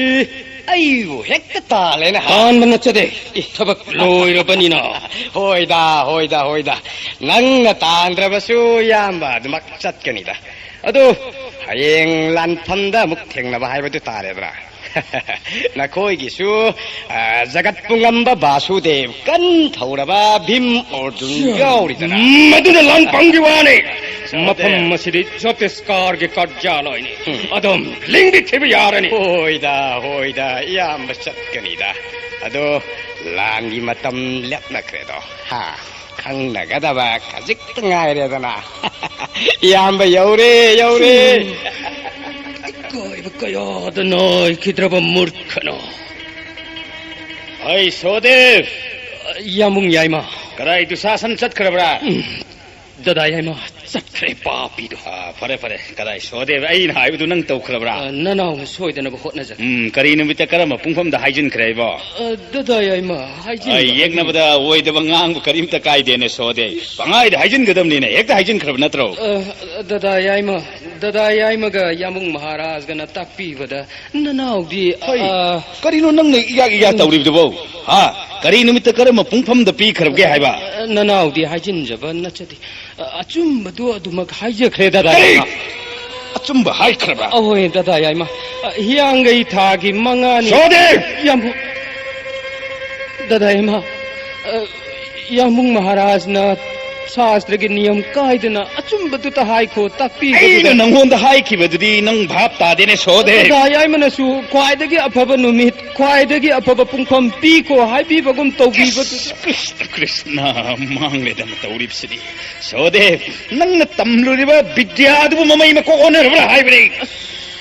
ꯑꯩꯕꯨ ꯍꯦꯛꯇ ꯇꯥꯜꯂꯦꯅ ꯍꯥ? ꯇꯥꯟꯕ ꯅꯠꯆꯗꯦ꯫ ꯏ? ꯊꯕꯛ ꯂꯣꯏꯔꯕꯅꯤꯅ꯫ ꯍꯣꯏꯗ, ꯍꯣꯏꯗ, ꯍꯣꯏꯗ꯫ ꯅꯪꯅ ꯇꯥꯟꯗ꯭ꯔꯕꯁꯨ ꯏꯌꯥꯝꯕ ꯑꯗꯨꯃꯛ ꯆꯠꯀꯅꯤꯗ꯫ ꯑꯗꯨ ꯍꯌꯦꯡ ꯂꯥꯟꯐꯝꯗ ꯑꯃꯨꯛ ꯊꯦꯡꯅꯕ ꯍꯥꯏꯕꯗꯨ ꯇꯥꯔꯦꯗꯅ꯫ ꯅꯈꯣꯏꯒꯤꯁꯨ, ꯑ, ꯖꯒꯠ ꯄꯨꯡꯉꯝꯕ ꯕꯥꯁꯨꯗꯦꯕ, ꯀꯟ ꯊꯧꯔꯕ ꯚꯤꯝ ꯑꯣꯔꯖꯨꯟ ꯌꯥꯎꯔꯤꯗꯅ꯫ ꯃꯗꯨꯅ ꯂꯥꯟꯐꯝꯒꯤ ꯋꯥꯅꯤ꯫ ꯁꯣꯗꯦ꯫ ꯃꯐꯝ ꯑꯁꯤꯗꯤ ꯖꯣꯇꯤꯁꯀꯥꯔꯒꯤ ꯀꯥꯔꯖꯥꯂꯣꯏꯅꯤ꯫ ꯎꯝ꯫ ꯑꯗꯨꯝ ꯂꯤꯡꯕꯤꯈꯤꯕ ꯌꯥꯔꯅꯤ꯫ ꯍꯣꯏꯗ, ꯍꯣꯏꯗ, ꯏꯌꯥꯝꯕ ꯆꯠꯀꯅꯤꯗ꯫ ꯑꯗꯣ ꯂꯥꯟꯒꯤ ꯃꯇꯝ ꯂꯦꯞꯅꯈ꯭ꯔꯦꯗꯣ꯫ ꯍꯥ? ꯈꯪꯅꯒꯗꯕ ꯈꯖꯤꯛꯇ ꯉꯥꯏꯔꯦꯗꯅ꯫ ꯏꯌꯥꯝꯕ ꯌꯧꯔꯦ, ꯌꯧꯔꯦ꯫ ꯏꯀꯥꯏꯕ ꯀꯌꯥꯗ ꯅꯥꯏꯈꯤꯗ꯭ꯔꯕ ꯃꯨꯔꯈꯅꯣ꯫ ꯍꯩ, ꯁꯣꯗꯦꯕ! ꯌꯥꯝꯕꯨꯡ ꯌꯥꯏꯃ꯫ ꯀꯗꯥꯏ ꯗꯨꯁꯥꯁꯟ ꯆꯠꯈ꯭ꯔꯕ꯭ꯔꯥ? ꯎꯝ, ꯗꯗꯥ ꯌꯥꯏꯃ, ꯆꯠꯈ꯭ꯔꯦ ꯄꯥꯄꯤꯗꯣ꯫ ꯑꯥ, ꯐꯔꯦ, ꯐꯔꯦ꯫ ꯀꯗꯥꯏ ꯁꯣꯗꯦꯕ? ꯑꯩꯅ ꯍꯥꯏꯕꯗꯨ ꯅꯪ ꯇꯧꯈ꯭ꯔꯕ꯭ꯔꯥ? ꯑ, ꯅꯅꯥꯎꯅ ꯁꯣꯏꯗꯅꯕ ꯍꯣꯠꯅꯖꯒꯦ꯫ ꯎꯝ, ꯀꯔꯤ ꯅꯨꯃꯤꯠꯇ ꯀꯔꯝꯕ ꯄꯨꯡꯐꯝꯗ ꯍꯥꯏꯖꯤꯟꯈ꯭ꯔꯦ ꯍꯥꯏꯕꯣ? ꯑ, ꯗꯗꯥ ꯌꯥꯏꯃ, ꯍꯥꯏꯖꯤꯟꯕ ꯑꯩ ꯌꯦꯛꯅꯕꯗ ꯑꯣꯏꯗꯕ ꯉꯥꯡꯕ ꯀꯔꯤꯝꯇ ꯀꯥꯏꯗꯦꯅꯦ ꯁꯣꯗꯦ꯫ ꯄꯪꯍꯥꯏꯗ ꯍꯥꯏꯖꯤꯟꯒꯗꯕꯅꯤꯅꯦ꯫ ꯍꯦꯛꯇ ꯍꯥꯏꯖꯤꯟꯈ꯭ꯔꯕ ꯅꯠꯇ꯭ꯔꯣ? ꯑ, ꯗꯗꯥ ꯌꯥꯏꯃ, ꯗꯗꯥ ꯌꯥꯏꯃꯒ ꯌꯥꯝꯕꯨꯡ ꯃꯍꯥꯔꯥꯖꯒꯅ ꯇꯥꯛꯄꯤꯕꯗ ꯅꯅꯥꯎꯗꯤ, ꯍꯩ, ꯑ, ꯀꯔꯤꯅꯣ ꯅꯪꯅ ꯏꯌꯥꯛ ꯏꯌꯥꯛ ꯎꯝ꯫ ꯇꯧꯔꯤꯕꯗꯨꯕꯣ? ꯍꯥ? ꯀꯔꯤ ꯅꯨꯃꯤꯠꯇ ꯀꯔꯝꯕ ꯄꯨꯡꯐꯝꯗ ꯄꯤꯈ꯭ꯔꯕꯒꯦ ꯍꯥꯏꯕ? ꯑ, ꯅꯅꯥꯎꯗꯤ ꯍꯥꯏꯖꯤꯟꯖꯕ ꯅꯠꯆꯗꯦ꯫ ꯑ, ꯑꯆꯨꯝꯕꯗꯨ ꯑꯗꯨꯃꯛ ꯍꯥꯏꯖꯈ꯭ꯔꯦ, ꯗꯗꯥ ꯀꯔꯤ? ꯌꯥꯏꯃ꯫ ꯑꯆꯨꯝꯕ ꯍꯥꯏꯈ꯭ꯔꯕ꯭ꯔꯥ? ꯑꯍꯣꯏ, ꯗꯗꯥ ꯌꯥꯏꯃ꯫ ꯑ, ꯍꯤꯌꯥꯡꯒꯩ ꯊꯥꯒꯤ ꯃꯉꯥꯅꯤ꯫ ꯁꯣꯗꯦ! ꯌꯥꯝꯕꯨ-, ꯗꯗꯥ ꯏꯃꯥ, ꯑ, ꯌꯥꯝꯕꯨꯡ ꯃꯍꯥꯔꯥꯖꯅ ꯁꯥꯁꯇ꯭ꯔꯒꯤ ꯅꯤꯌꯝ ꯀꯥꯏꯗꯅ ꯑꯆꯨꯝꯕꯗꯨꯇ ꯍꯥꯏꯈꯣ, ꯇꯥꯛꯄꯤꯈꯣ, ꯑꯩꯅ ꯗꯗꯥ꯫ ꯅꯪꯉꯣꯟꯗ ꯍꯥꯏꯈꯤꯕꯗꯨꯗꯤ ꯅꯪ ꯚꯥꯞ ꯇꯥꯗꯦꯅꯦ, ꯁꯣꯗꯦ꯫ ꯗꯗꯥ ꯌꯥꯏꯃꯅꯁꯨ ꯈ꯭ꯋꯥꯏꯗꯒꯤ ꯑꯐꯕ ꯅꯨꯃꯤꯠ, ꯈ꯭ꯋꯥꯏꯗꯒꯤ ꯑꯐꯕ ꯄꯨꯡꯐꯝ ꯄꯤꯈꯣ ꯍꯥꯏꯕꯤꯕꯒꯨꯝ ꯇꯧꯕꯤꯕꯗꯨ꯫ ꯏꯁ, ꯀ꯭ꯔꯤꯁꯅ, ꯀ꯭ꯔꯤꯁꯅ, ꯃꯥꯡꯂꯦꯗꯅ ꯇꯧꯔꯤꯕꯁꯤꯗꯤ꯫ ꯁꯣꯗꯦ, ꯅꯪꯅ ꯇꯝꯂꯨꯔꯤꯕ ꯕꯤꯗ꯭ꯌꯥ ꯑꯗꯨꯕꯨ ꯃꯃꯩ ꯃꯀꯣꯛ ꯑꯣꯟꯅꯔꯕ꯭ꯔꯥ ꯍꯥꯏꯕꯅꯤ꯫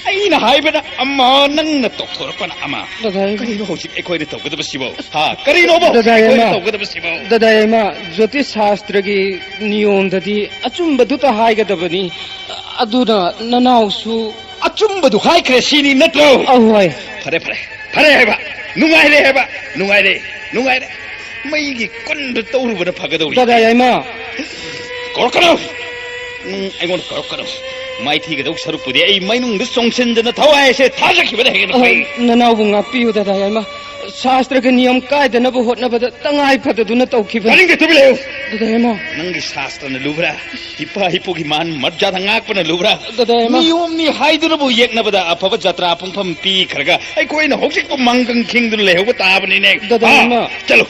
ꯑꯩꯅ ꯍꯥꯏꯕꯅ ꯑꯃ, ꯅꯪꯅ ꯇꯧꯊꯣꯔꯛꯄꯅ ꯑꯃ꯫ ꯗꯗꯥ ꯏꯃꯥ꯫ ꯀꯔꯤꯅꯣ ꯍꯧꯖꯤꯛ ꯑꯩꯈꯣꯏꯅ ꯇꯧꯒꯗꯕꯁꯤꯕꯣ? ꯍꯥ? ꯀꯔꯤꯅꯣꯕ ꯍꯧꯖꯤꯛ ꯗꯗꯥ ꯑꯩꯈꯣꯏꯅ ꯏꯃꯥ꯫ ꯇꯧꯒꯗꯕꯁꯤꯕꯣ? ꯗꯗꯥ ꯏꯃꯥ, ꯖ꯭ꯌꯣꯇꯤꯁ ꯁꯥꯁꯇ꯭ꯔꯒꯤ ꯅꯤꯌꯣꯝꯗꯗꯤ ꯑꯆꯨꯝꯕꯗꯨꯇ ꯍꯥꯏꯒꯗꯕꯅꯤ꯫ ꯑꯗꯨꯅ ꯅꯅꯥꯎꯁꯨ ꯑꯆꯨꯝꯕꯗꯨ ꯍꯥꯏꯈ꯭ꯔꯦ ꯁꯤꯅꯤ ꯅꯠꯇ꯭ꯔꯣ? ꯑꯧ, ꯍꯣꯏ꯫ ꯐꯔꯦ, ꯐꯔꯦ꯫ ꯐꯔꯦ ꯍꯥꯏꯕ꯫ ꯅꯨꯡꯉꯥꯏꯔꯦ ꯍꯥꯏꯕ꯫ ꯅꯨꯡꯉꯥꯏꯔꯦ꯫ ꯅꯨꯡꯉꯥꯏꯔꯦ꯫ ꯃꯩꯒꯤ ꯀꯨꯟꯗ ꯇꯧꯔꯨꯕꯅ ꯐꯒꯗꯧꯔꯤ꯫ ꯗꯗꯥ ꯌꯥꯏꯃ꯫ ꯀꯧꯔꯛꯀꯅꯨ꯫ ꯎꯝ, ꯑꯩꯉꯣꯟꯗ ꯀꯧꯔꯛꯀꯅꯨ꯫ ꯃꯥꯏꯊꯤꯒꯗꯧ ꯁꯔꯨꯛꯄꯨꯗꯤ ꯑꯩ ꯃꯩꯅꯨꯡꯗ ꯆꯣꯡꯁꯤꯟꯗꯅ ꯊꯋꯥꯏ ꯑꯁꯦ ꯊꯥꯖꯈꯤꯕꯅ ꯍꯦꯟꯅ ꯐꯩ꯫ ꯑ, ꯅꯅꯥꯎꯕꯨ ꯉꯥꯛꯄꯤꯌꯨ, ꯗꯗꯥ ꯌꯥꯏꯃ꯫ ꯁꯥꯁꯇ꯭ꯔꯒꯤ ꯅꯤꯌꯝ ꯀꯥꯏꯗꯅꯕ ꯍꯣꯠꯅꯕꯗ ꯇꯉꯥꯏ ꯐꯗꯗꯨꯅ ꯇꯧꯈꯤꯕꯅꯤ꯫ ꯇꯥꯅꯤꯡꯗꯦ, ꯇꯨꯃꯤꯟ ꯂꯩꯌꯨ꯫ ꯗꯗꯥ ꯌꯥꯏꯃ꯫ ꯅꯪꯒꯤ ꯁꯥꯁꯇ꯭ꯔꯅ ꯂꯨꯕ꯭ꯔꯥ? ꯏꯄꯥ ꯏꯄꯨꯒꯤ ꯃꯥꯟ ꯃꯔꯖꯥꯗ ꯉꯥꯛꯄꯅ ꯂꯨꯕ꯭ꯔꯥ? ꯗꯗꯥ ꯌꯥꯏꯃ꯫ ꯅꯤꯌꯣꯝꯅꯤ ꯍꯥꯏꯗꯨꯅꯕꯨ ꯌꯦꯛꯅꯕꯗ ꯑꯐꯕ ꯖꯇ꯭ꯔꯥ ꯄꯨꯡꯐꯝ ꯄꯤꯈ꯭ꯔꯒ ꯑꯩꯈꯣꯏꯅ ꯍꯧꯖꯤꯛꯄꯨ ꯃꯥꯡꯒꯪ ꯈꯤꯡꯗꯨꯅ ꯂꯩꯍꯧꯕ ꯇꯥꯕꯅꯤꯅꯦ꯫ ꯗꯗꯥ ꯍꯥ? ꯌꯥꯏꯃ꯫ ꯆꯠꯂꯨ,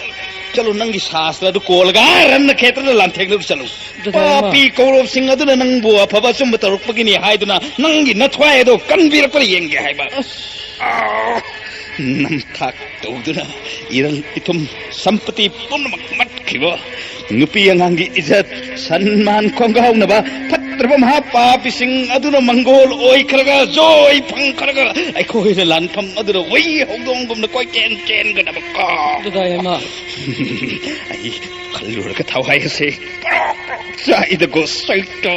ꯆꯠꯂꯨ, ꯅꯪꯒꯤ ꯁꯥꯁꯇ꯭ꯔ ꯑꯗꯨ ꯀꯣꯜꯂꯒ ꯑꯥ ꯔꯟꯅ ꯈꯦꯇ꯭ꯔꯗ ꯂꯥꯟꯊꯦꯡꯅꯕ ꯆꯠꯂꯨ꯫ ꯗꯗꯥ ꯌꯥꯏꯃ꯫ ꯄꯥꯄꯤ ꯀꯧꯔꯕꯁꯤꯡ ꯑꯗꯨꯅ ꯅꯪꯕꯨ ꯑꯐꯕ ꯑꯆꯨꯝꯕ ꯇꯧꯔꯛꯄꯒꯤꯅꯤ ꯍꯥꯏꯗꯨꯅ ꯅꯪꯒꯤ ꯅꯊ꯭ꯋꯥꯏ ꯑꯗꯣ ꯀꯟꯕꯤꯔꯛꯄ꯭ꯔꯥ ꯌꯦꯡꯒꯦ ꯍꯥꯏꯕ꯫ ꯑꯁ꯫ ꯑꯥ, ꯅꯝꯊꯥꯛ ꯇꯧꯗꯨꯅ ꯏꯔꯪ ꯏꯊꯨꯝ ꯁꯝꯄꯇꯤ ꯄꯨꯝꯅꯃꯛ ꯃꯠꯈꯤꯕ, ꯅꯨꯄꯤ ꯑꯉꯥꯡꯒꯤ ꯏꯖꯠ, ꯁꯟꯃꯥꯟ ꯈꯣꯡꯒꯥꯎꯅꯕ ꯐꯠꯇ꯭ꯔꯕ ꯃꯍꯥꯄꯥꯄꯤꯁꯤꯡ ꯑꯗꯨꯅ ꯃꯪꯒꯣꯜ ꯑꯣꯏꯈ꯭ꯔꯒ, ꯖꯣꯏ ꯐꯪꯈ꯭ꯔꯒ, ꯑꯩꯈꯣꯏꯅ ꯂꯥꯟꯐꯝ ꯑꯗꯨꯗ ꯍꯨꯏ ꯍꯧꯗꯣꯡꯒꯨꯝꯅ ꯀꯣꯏꯆꯦꯟ ꯆꯦꯟꯒꯗꯕ ꯀꯣ꯫ ꯗꯗꯥ ꯌꯥꯏꯃ꯫ ꯑꯩ ꯈꯜꯂꯨꯔꯒ ꯊꯋꯥꯏ ꯑꯁꯦ ꯄ꯭ꯔꯣꯛ ꯄ꯭ꯔꯣꯛ ꯆꯥꯛꯏꯗꯀꯣ, ꯁꯩꯇꯣ꯫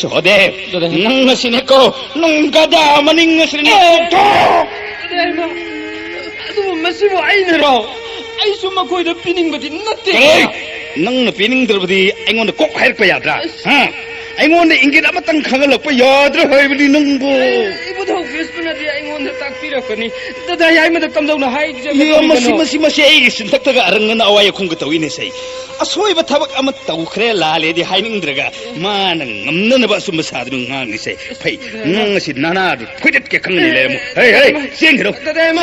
ꯁꯣꯗꯦ, ꯗꯗꯥ꯫ ꯅꯪ ꯑꯁꯤꯅꯦꯀꯣ, ꯅꯪ ꯒꯗꯥ ꯃꯅꯤꯡ ꯑꯁꯤꯅꯦ, ꯑꯦ! ꯅꯪ ꯊꯣꯛ! ꯗꯗꯥ ꯏꯃꯥ, ꯑꯗꯨꯕꯨ ꯃꯁꯤꯕꯨ ꯑꯩꯅꯔꯣ? ꯑꯩꯁꯨ ꯃꯈꯣꯏꯗ ꯄꯤꯅꯤꯡꯕꯗꯤ ꯅꯠꯇꯦ꯫ ꯀꯔꯤ? ꯅꯪꯅ ꯄꯤꯅꯤꯡꯗ꯭ꯔꯕꯗꯤ ꯑꯩꯉꯣꯟꯗ ꯀꯣꯛ ꯍꯥꯏꯔꯛꯄ ꯌꯥꯗ꯭ꯔꯥ? ꯑꯁ! ꯍꯥ? ꯑꯩꯉꯣꯟꯗ ꯏꯪꯒꯤꯠ ꯑꯃꯇꯪ ꯈꯪꯍꯜꯂꯛꯄ ꯌꯥꯗ꯭ꯔꯥ ꯍꯥꯏꯕꯅꯤ ꯅꯪꯕꯨ? ꯑꯦ, ꯏꯕꯨꯙꯧ ꯀ꯭ꯔꯤꯁꯅꯗꯤ ꯑꯩꯉꯣꯟꯗ ꯇꯥꯛꯄꯤꯔꯛꯄꯅꯤ꯫ ꯗꯗꯥ ꯌꯥꯏꯃꯗ ꯀꯝꯗꯧꯅ ꯍꯥꯏꯖꯒꯗꯧꯔꯤꯕꯅꯣ? ꯏꯌꯥ, ꯃꯁꯤ, ꯃꯁꯤ, ꯃꯁꯤ ꯑꯩꯒꯤ ꯆꯤꯟꯊꯛꯇꯒ ꯑꯔꯪ ꯑꯅꯥ ꯑꯋꯥꯏ ꯑꯈꯨꯝꯒ ꯇꯧꯏꯅꯦ ꯁꯦ꯫ ꯑꯁꯣꯏꯕ ꯊꯕꯛ ꯑꯃ ꯇꯧꯈ꯭ꯔꯦ, ꯂꯥꯜꯂꯦꯗꯤ ꯍꯥꯏꯅꯤꯡꯗ꯭ꯔꯒ, ꯃꯥꯅ ꯉꯝꯅꯅꯕ ꯑꯆꯨꯝꯕ ꯁꯥꯗꯨꯅ ꯉꯥꯡꯂꯤꯁꯦ ꯐꯩ꯫ ꯅꯪ ꯑꯁꯤ ꯅꯅꯥꯗꯨ ꯐꯣꯏꯗꯠꯀꯦ ꯈꯪꯒꯅꯤ, ꯂꯩꯔꯝꯃꯨ꯫ ꯍꯩ, ꯍꯩ, ꯆꯦꯟꯈꯤꯅꯨ꯫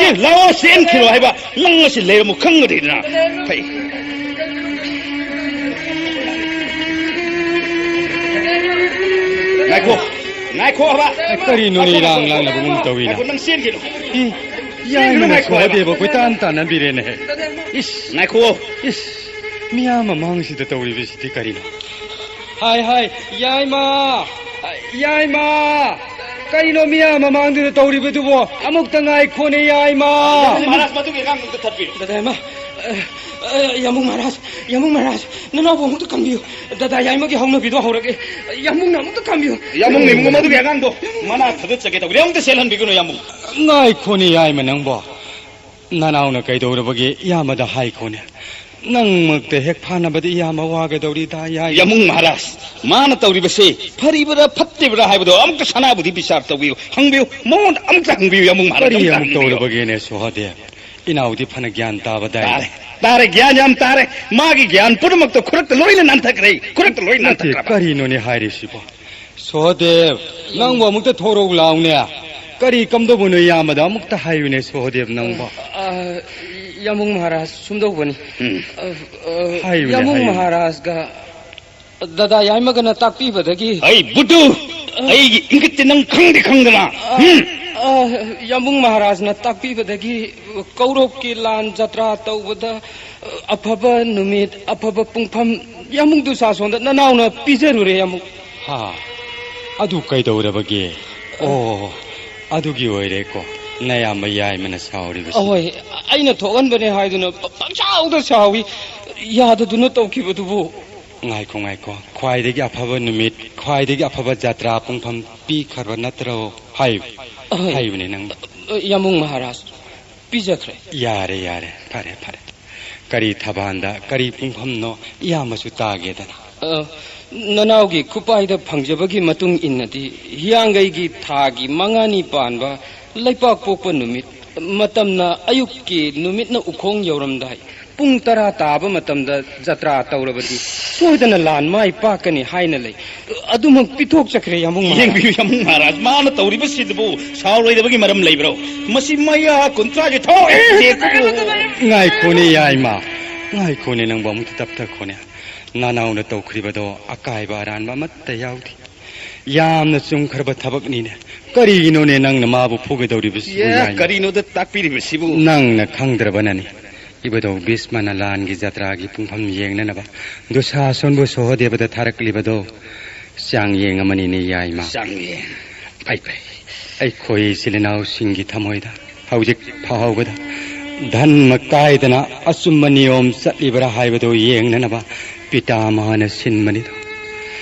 ꯆꯦꯟ, ꯂꯥꯛꯑꯣ, ꯆꯦꯟꯈꯤꯅꯨ ꯍꯥꯏꯕ꯫ ꯅꯪ ꯑꯁꯤ ꯂꯩꯔꯝꯃꯨ ꯈꯪꯒꯅꯤꯗꯅ꯫ ꯐꯩ꯫ ꯉꯥꯏꯈꯣ, ꯉꯥꯏꯈꯣ ꯍꯥꯏꯕ꯫ ꯀꯔꯤꯅꯣꯅꯦ ꯏꯔꯥꯡ ꯂꯥꯡꯅꯕꯒꯨꯝ ꯇꯧꯔꯤꯅ? ꯉꯥꯏꯈꯣ, ꯅꯪ ꯆꯦꯟꯈꯤꯅꯨ꯫ ꯏ, ꯆꯦꯟꯈꯤꯅꯨ, ꯌꯥꯏꯃꯅ ꯉꯥꯏꯈꯣ ꯍꯥꯏꯕ꯫ ꯁꯣꯍꯗꯦꯕ ꯀꯣꯏꯇꯥꯟ ꯇꯥꯟꯅꯕꯤꯔꯦꯅꯦ꯫ ꯏꯁ, ꯉꯥꯏꯈꯣ꯫ ꯏꯁ, ꯃꯤꯌꯥꯝ ꯃꯃꯥꯡꯁꯤꯗ ꯇꯧꯔꯤꯕꯁꯤꯗꯤ ꯀꯔꯤꯅꯣ? ꯍꯥꯏ, ꯍꯥꯏ, ꯌꯥꯏꯃ! ꯌꯥꯏꯃ! ꯀꯔꯤꯅꯣ ꯃꯤꯌꯥꯝ ꯃꯃꯥꯡꯗꯨꯗ ꯇꯧꯔꯤꯕꯗꯨꯕꯣ? ꯑꯃꯨꯛꯇ ꯉꯥꯏꯈꯣꯅꯦ, ꯌꯥꯏꯃ! ꯃꯍꯥꯔꯥꯖ, ꯃꯗꯨꯒꯤ ꯑꯉꯥꯡꯗꯨ ꯑꯝꯇ ꯊꯠꯄꯤꯌꯨ꯫ ꯗꯥꯗꯥ ꯌꯥꯏꯃ, ꯑ, ꯑ, ꯌꯥꯝꯕꯨꯡ ꯃꯍꯥꯔꯥꯖ, ꯌꯥꯝꯕꯨꯡ ꯃꯍꯥꯔꯥꯖ, ꯅꯅꯥꯎꯕꯨ ꯑꯃꯨꯛꯇ ꯀꯝꯕꯤꯌꯨ꯫ ꯗꯥꯗꯥ ꯌꯥꯏꯃꯒꯤ ꯍꯧꯅꯕꯤꯗꯣ ꯍꯧꯔꯒꯦ꯫ ꯌꯥꯝꯕꯨꯡꯅ ꯑꯃꯨꯛꯇ ꯀꯝꯕꯤꯌꯨ꯫ ꯌꯥꯝꯕꯨꯡ, ꯌꯥꯝꯕꯨꯡ, ꯃꯗꯨꯒꯤ ꯑꯉꯥꯡꯗꯣ ꯃꯅꯥ ꯊꯥꯗꯠꯆꯒꯦ ꯇꯧꯕꯅꯦ꯫ ꯑꯃꯨꯛꯇ ꯆꯦꯜꯍꯟꯕꯤꯒꯅꯨ, ꯌꯥꯝꯕꯨꯡ꯫ ꯉꯥꯏꯈꯣꯅꯦ, ꯌꯥꯏꯃ ꯅꯪꯕꯣ꯫ ꯅꯅꯥꯎꯅ ꯀꯩꯗꯧꯔꯕꯒꯦ? ꯏꯌꯥꯝꯕꯗ ꯍꯥꯏꯈꯣꯅꯦ꯫ ꯅꯪꯃꯛꯇ ꯍꯦꯛ ꯐꯥꯅꯕꯗ ꯏꯌꯥꯝꯕ ꯋꯥꯒꯗꯧꯔꯤꯗ, ꯌꯥꯏ꯫ ꯌꯥꯃꯨꯡ ꯃꯍꯥꯔꯥꯖ, ꯃꯥꯅ ꯇꯧꯔꯤꯕꯁꯦ ꯐꯔꯤꯕꯔꯥ ꯐꯠꯇ꯭ꯔꯤꯕꯔꯥ ꯍꯥꯏꯕꯗꯣ ꯑꯃꯨꯛꯇ ꯁꯅꯥꯕꯨꯗꯤ ꯕꯤꯆꯥꯔ ꯇꯧꯕꯤꯌꯨ, ꯍꯪꯕꯤꯌꯨ, ꯃꯉꯣꯟꯗ ꯑꯃꯨꯛꯇ ꯍꯪꯕꯤꯌꯨ, ꯌꯥꯃꯨꯡ ꯃꯍꯥꯔꯥꯖ, ꯀꯔꯤ ꯑꯃꯨꯛꯇ ꯑꯃꯨꯛ ꯍꯪꯕꯤꯌꯨ꯫ ꯇꯧꯔꯕꯒꯦꯅꯦ, ꯁꯣꯍꯗꯦꯕ? ꯏꯅꯥꯎꯗꯤ ꯐꯅ ꯒ꯭ꯌꯥꯟ ꯇꯥꯕꯗꯥꯏꯅꯦ꯫ ꯇꯥꯔꯦ, ꯇꯥꯔꯦ, ꯒ꯭ꯌꯥꯟ ꯌꯥꯝ ꯇꯥꯔꯦ꯫ ꯃꯥꯒꯤ ꯒ꯭ꯌꯥꯟ ꯄꯨꯝꯅꯃꯛꯇꯣ ꯈꯨꯔꯛꯇ ꯂꯣꯏꯅ ꯅꯥꯟꯊꯈ꯭ꯔꯦ, ꯈꯨꯔꯛꯇ ꯂꯣꯏꯅ ꯅꯠꯇꯦ, ꯅꯥꯟꯊꯈ꯭ꯔꯕ꯫ ꯀꯔꯤꯅꯣꯅꯦ ꯍꯥꯏꯔꯤꯁꯤꯕꯣ? ꯁꯣꯍꯗꯦꯕ, ꯅꯪꯕꯨ ꯑꯃꯨꯛꯇ ꯊꯣꯔꯛꯎ ꯂꯥꯎꯅꯦ꯫ ꯀꯔꯤ ꯀꯝꯗꯧꯕꯅꯣ ꯏꯌꯥꯝꯕꯗ ꯑꯃꯨꯛꯇ ꯍꯥꯏꯌꯨꯅꯦ, ꯁꯣꯍꯗꯦꯕ ꯅꯪꯕꯣ꯫ ꯑ, ꯌꯥꯃꯨꯡ ꯃꯍꯥꯔꯥꯖ, ꯁꯨꯝꯗꯧꯕꯅꯤ꯫ ꯎꯝ꯫ ꯑ, ꯑ, ꯍꯥꯏꯌꯨꯅꯦ, ꯌꯥꯃꯨꯡ ꯍꯥꯏꯌꯨꯅꯦ꯫ ꯃꯍꯥꯔꯥꯖꯒ ꯗꯥꯗꯥ ꯌꯥꯏꯃꯒꯅ ꯇꯥꯛꯄꯤꯕꯗꯒꯤ ꯑꯩ ꯕꯨꯗꯨ, ꯑ, ꯑꯩꯒꯤ ꯏꯪꯒꯤꯠꯇꯤ ꯅꯪ ꯈꯪꯗꯤ ꯈꯪꯗꯅ? ꯑ, ꯎꯝ꯫ ꯑ, ꯌꯥꯃꯨꯡ ꯃꯍꯥꯔꯥꯖꯅ ꯇꯥꯛꯄꯤꯕꯗꯒꯤ ꯀꯧꯔꯣꯛꯀꯤ ꯂꯥꯟ ꯖꯇ꯭ꯔꯥ ꯇꯧꯕꯗ, ꯑ, ꯑꯐꯕ ꯅꯨꯃꯤꯠ, ꯑꯐꯕ ꯄꯨꯡꯐꯝ ꯌꯥꯃꯨꯡ ꯗꯨꯁꯥꯁꯣꯟꯗ ꯅꯅꯥꯎꯅ ꯄꯤꯖꯔꯨꯔꯦ, ꯌꯥꯃꯨꯡ꯫ ꯍꯥ, ꯑꯗꯨ ꯀꯩꯗꯧꯔꯕꯒꯦ? ꯑꯣ, ꯑꯗꯨꯒꯤ ꯑꯣꯏꯔꯦꯀꯣ ꯅꯌꯥꯝꯕ ꯌꯥꯏꯃꯅ ꯁꯥꯎꯔꯤꯕꯁꯤ꯫ ꯑꯍꯣꯏ, ꯑꯩꯅ ꯊꯣꯛꯍꯟꯕꯅꯦ ꯍꯥꯏꯗꯨꯅ ꯄ-, ꯄꯪꯁꯥꯎꯗ ꯁꯥꯎꯏ꯫ ꯌꯥꯗꯗꯨꯅ ꯇꯧꯈꯤꯕꯗꯨꯕꯨ꯫ ꯉꯥꯏꯈꯣ, ꯉꯥꯏꯈꯣ꯫ ꯈ꯭ꯋꯥꯏꯗꯒꯤ ꯑꯐꯕ ꯅꯨꯃꯤꯠ, ꯈ꯭ꯋꯥꯏꯗꯒꯤ ꯑꯐꯕ ꯖꯇ꯭ꯔꯥ ꯄꯨꯡꯐꯝ ꯄꯤꯈ꯭ꯔꯕ ꯅꯠꯇ꯭ꯔꯣ? ꯍꯥꯏꯌꯨ꯫ ꯑꯍꯣꯏ꯫ ꯍꯥꯏꯌꯨꯅꯦ ꯅꯪ꯫ ꯑ, ꯌꯥꯃꯨꯡ ꯃꯍꯥꯔꯥꯖ, ꯄꯤꯖꯈ꯭ꯔꯦ꯫ ꯌꯥꯔꯦ, ꯌꯥꯔꯦ꯫ ꯐꯔꯦ, ꯐꯔꯦ꯫ ꯀꯔꯤ ꯊꯕꯥꯟꯗ, ꯀꯔꯤ ꯄꯨꯡꯐꯝꯅꯣ, ꯏꯌꯥꯝꯕꯁꯨ ꯇꯥꯒꯦꯗꯅ꯫ ꯑ, ꯅꯅꯥꯎꯒꯤ ꯈꯨꯄꯥꯏꯗ ꯐꯪꯖꯕꯒꯤ ꯃꯇꯨꯡ ꯏꯟꯅꯗꯤ, ꯍꯤꯌꯥꯡꯒꯩꯒꯤ ꯊꯥꯒꯤ ꯃꯉꯥꯅꯤ ꯄꯥꯟꯕ ꯂꯩꯄꯥꯛ ꯄꯣꯛꯄ ꯅꯨꯃꯤꯠ, ꯃꯇꯝꯅ ꯑꯌꯨꯛꯀꯤ ꯅꯨꯃꯤꯠꯅ ꯎꯈꯣꯡ ꯌꯧꯔꯝꯗꯥꯏ, ꯄꯨꯡ ꯇꯔꯥ ꯇꯥꯕ ꯃꯇꯝꯗ ꯖꯇ꯭ꯔꯥ ꯇꯧꯔꯕꯗꯤ ꯁꯣꯏꯗꯅ ꯂꯥꯟ ꯃꯥꯏ ꯄꯥꯛꯀꯅꯤ ꯍꯥꯏꯅ ꯂꯩ꯫ ꯑꯗꯨꯃꯛ ꯄꯤꯊꯣꯛꯆꯈ꯭ꯔꯦ, ꯌꯥꯝꯕꯨꯡ ꯃꯍꯥꯔꯥꯖ꯫ ꯌꯦꯡꯕꯤꯌꯨ, ꯌꯥꯝꯕꯨꯡ ꯃꯍꯥꯔꯥꯖ, ꯃꯥꯅ ꯇꯧꯔꯤꯕꯁꯤꯗꯕꯨ ꯁꯥꯎꯔꯣꯏꯗꯕꯒꯤ ꯃꯔꯝ ꯂꯩꯕ꯭ꯔꯣ? ꯃꯁꯤ ꯃꯌꯥ ꯀꯨꯟꯊ꯭ꯔꯥꯒꯤ ꯊꯣꯛ ꯉꯥꯏꯈꯣꯅꯦ, ꯌꯥꯏꯃ, ꯉꯥꯏꯈꯣꯅꯦ, ꯅꯪꯕꯨ ꯑꯃꯨꯛꯇ ꯇꯞꯊꯈꯣꯅꯦ꯫ ꯅꯅꯥꯎꯅ ꯇꯧꯈ꯭ꯔꯤꯕꯗꯣ ꯑꯀꯥꯏꯕ ꯑꯔꯥꯟꯕ ꯑꯃꯠꯇ ꯌꯥꯎꯗꯦ꯫ ꯌꯥꯝꯅ ꯆꯨꯝꯈ꯭ꯔꯕ ꯊꯕꯛꯅꯤꯅꯦ꯫ ꯀꯔꯤꯒꯤꯅꯣꯅꯦ ꯅꯪꯅ ꯃꯥꯕꯨ ꯐꯨꯒꯗꯧꯔꯤꯕꯁꯤꯕꯨ, ꯌꯥꯏꯃ? ꯀꯔꯤꯅꯣꯗ ꯇꯥꯛꯄꯤꯔꯤꯕꯁꯤꯕꯨ? ꯅꯪꯅ ꯈꯪꯗ꯭ꯔꯕꯅꯅꯤ꯫ ꯏꯕꯨꯙꯧ ꯚꯤꯁꯃꯅ ꯂꯥꯟꯒꯤ ꯖꯇ꯭ꯔꯥꯒꯤ ꯄꯨꯡꯐꯝ ꯌꯦꯡꯅꯅꯕ ꯗꯨꯁꯥꯁꯣꯟꯕꯨ ꯁꯣꯍꯗꯦꯕꯗ ꯊꯥꯔꯛꯂꯤꯕꯗꯣ ꯆꯥꯡꯌꯦꯡ ꯑꯃꯅꯤꯅꯦ, ꯌꯥꯏꯃ꯫ ꯆꯥꯡꯌꯦꯡ꯫ ꯐꯩ, ꯐꯩ꯫ ꯑꯩꯈꯣꯏ ꯏꯆꯤꯜ ꯏꯅꯥꯎꯁꯤꯡꯒꯤ ꯊꯃꯣꯏꯗ ꯍꯧꯖꯤꯛ ꯐꯥꯎꯕꯗ ꯙꯔꯃ ꯀꯥꯏꯗꯅ ꯑꯆꯨꯝꯕ ꯅꯤꯌꯣꯝ ꯆꯠꯂꯤꯕ꯭ꯔꯥ ꯍꯥꯏꯕꯗꯨ ꯌꯦꯡꯅꯅꯕ ꯄꯤꯇꯥꯃꯍꯅ ꯁꯤꯟꯕꯅꯤꯗꯣ꯫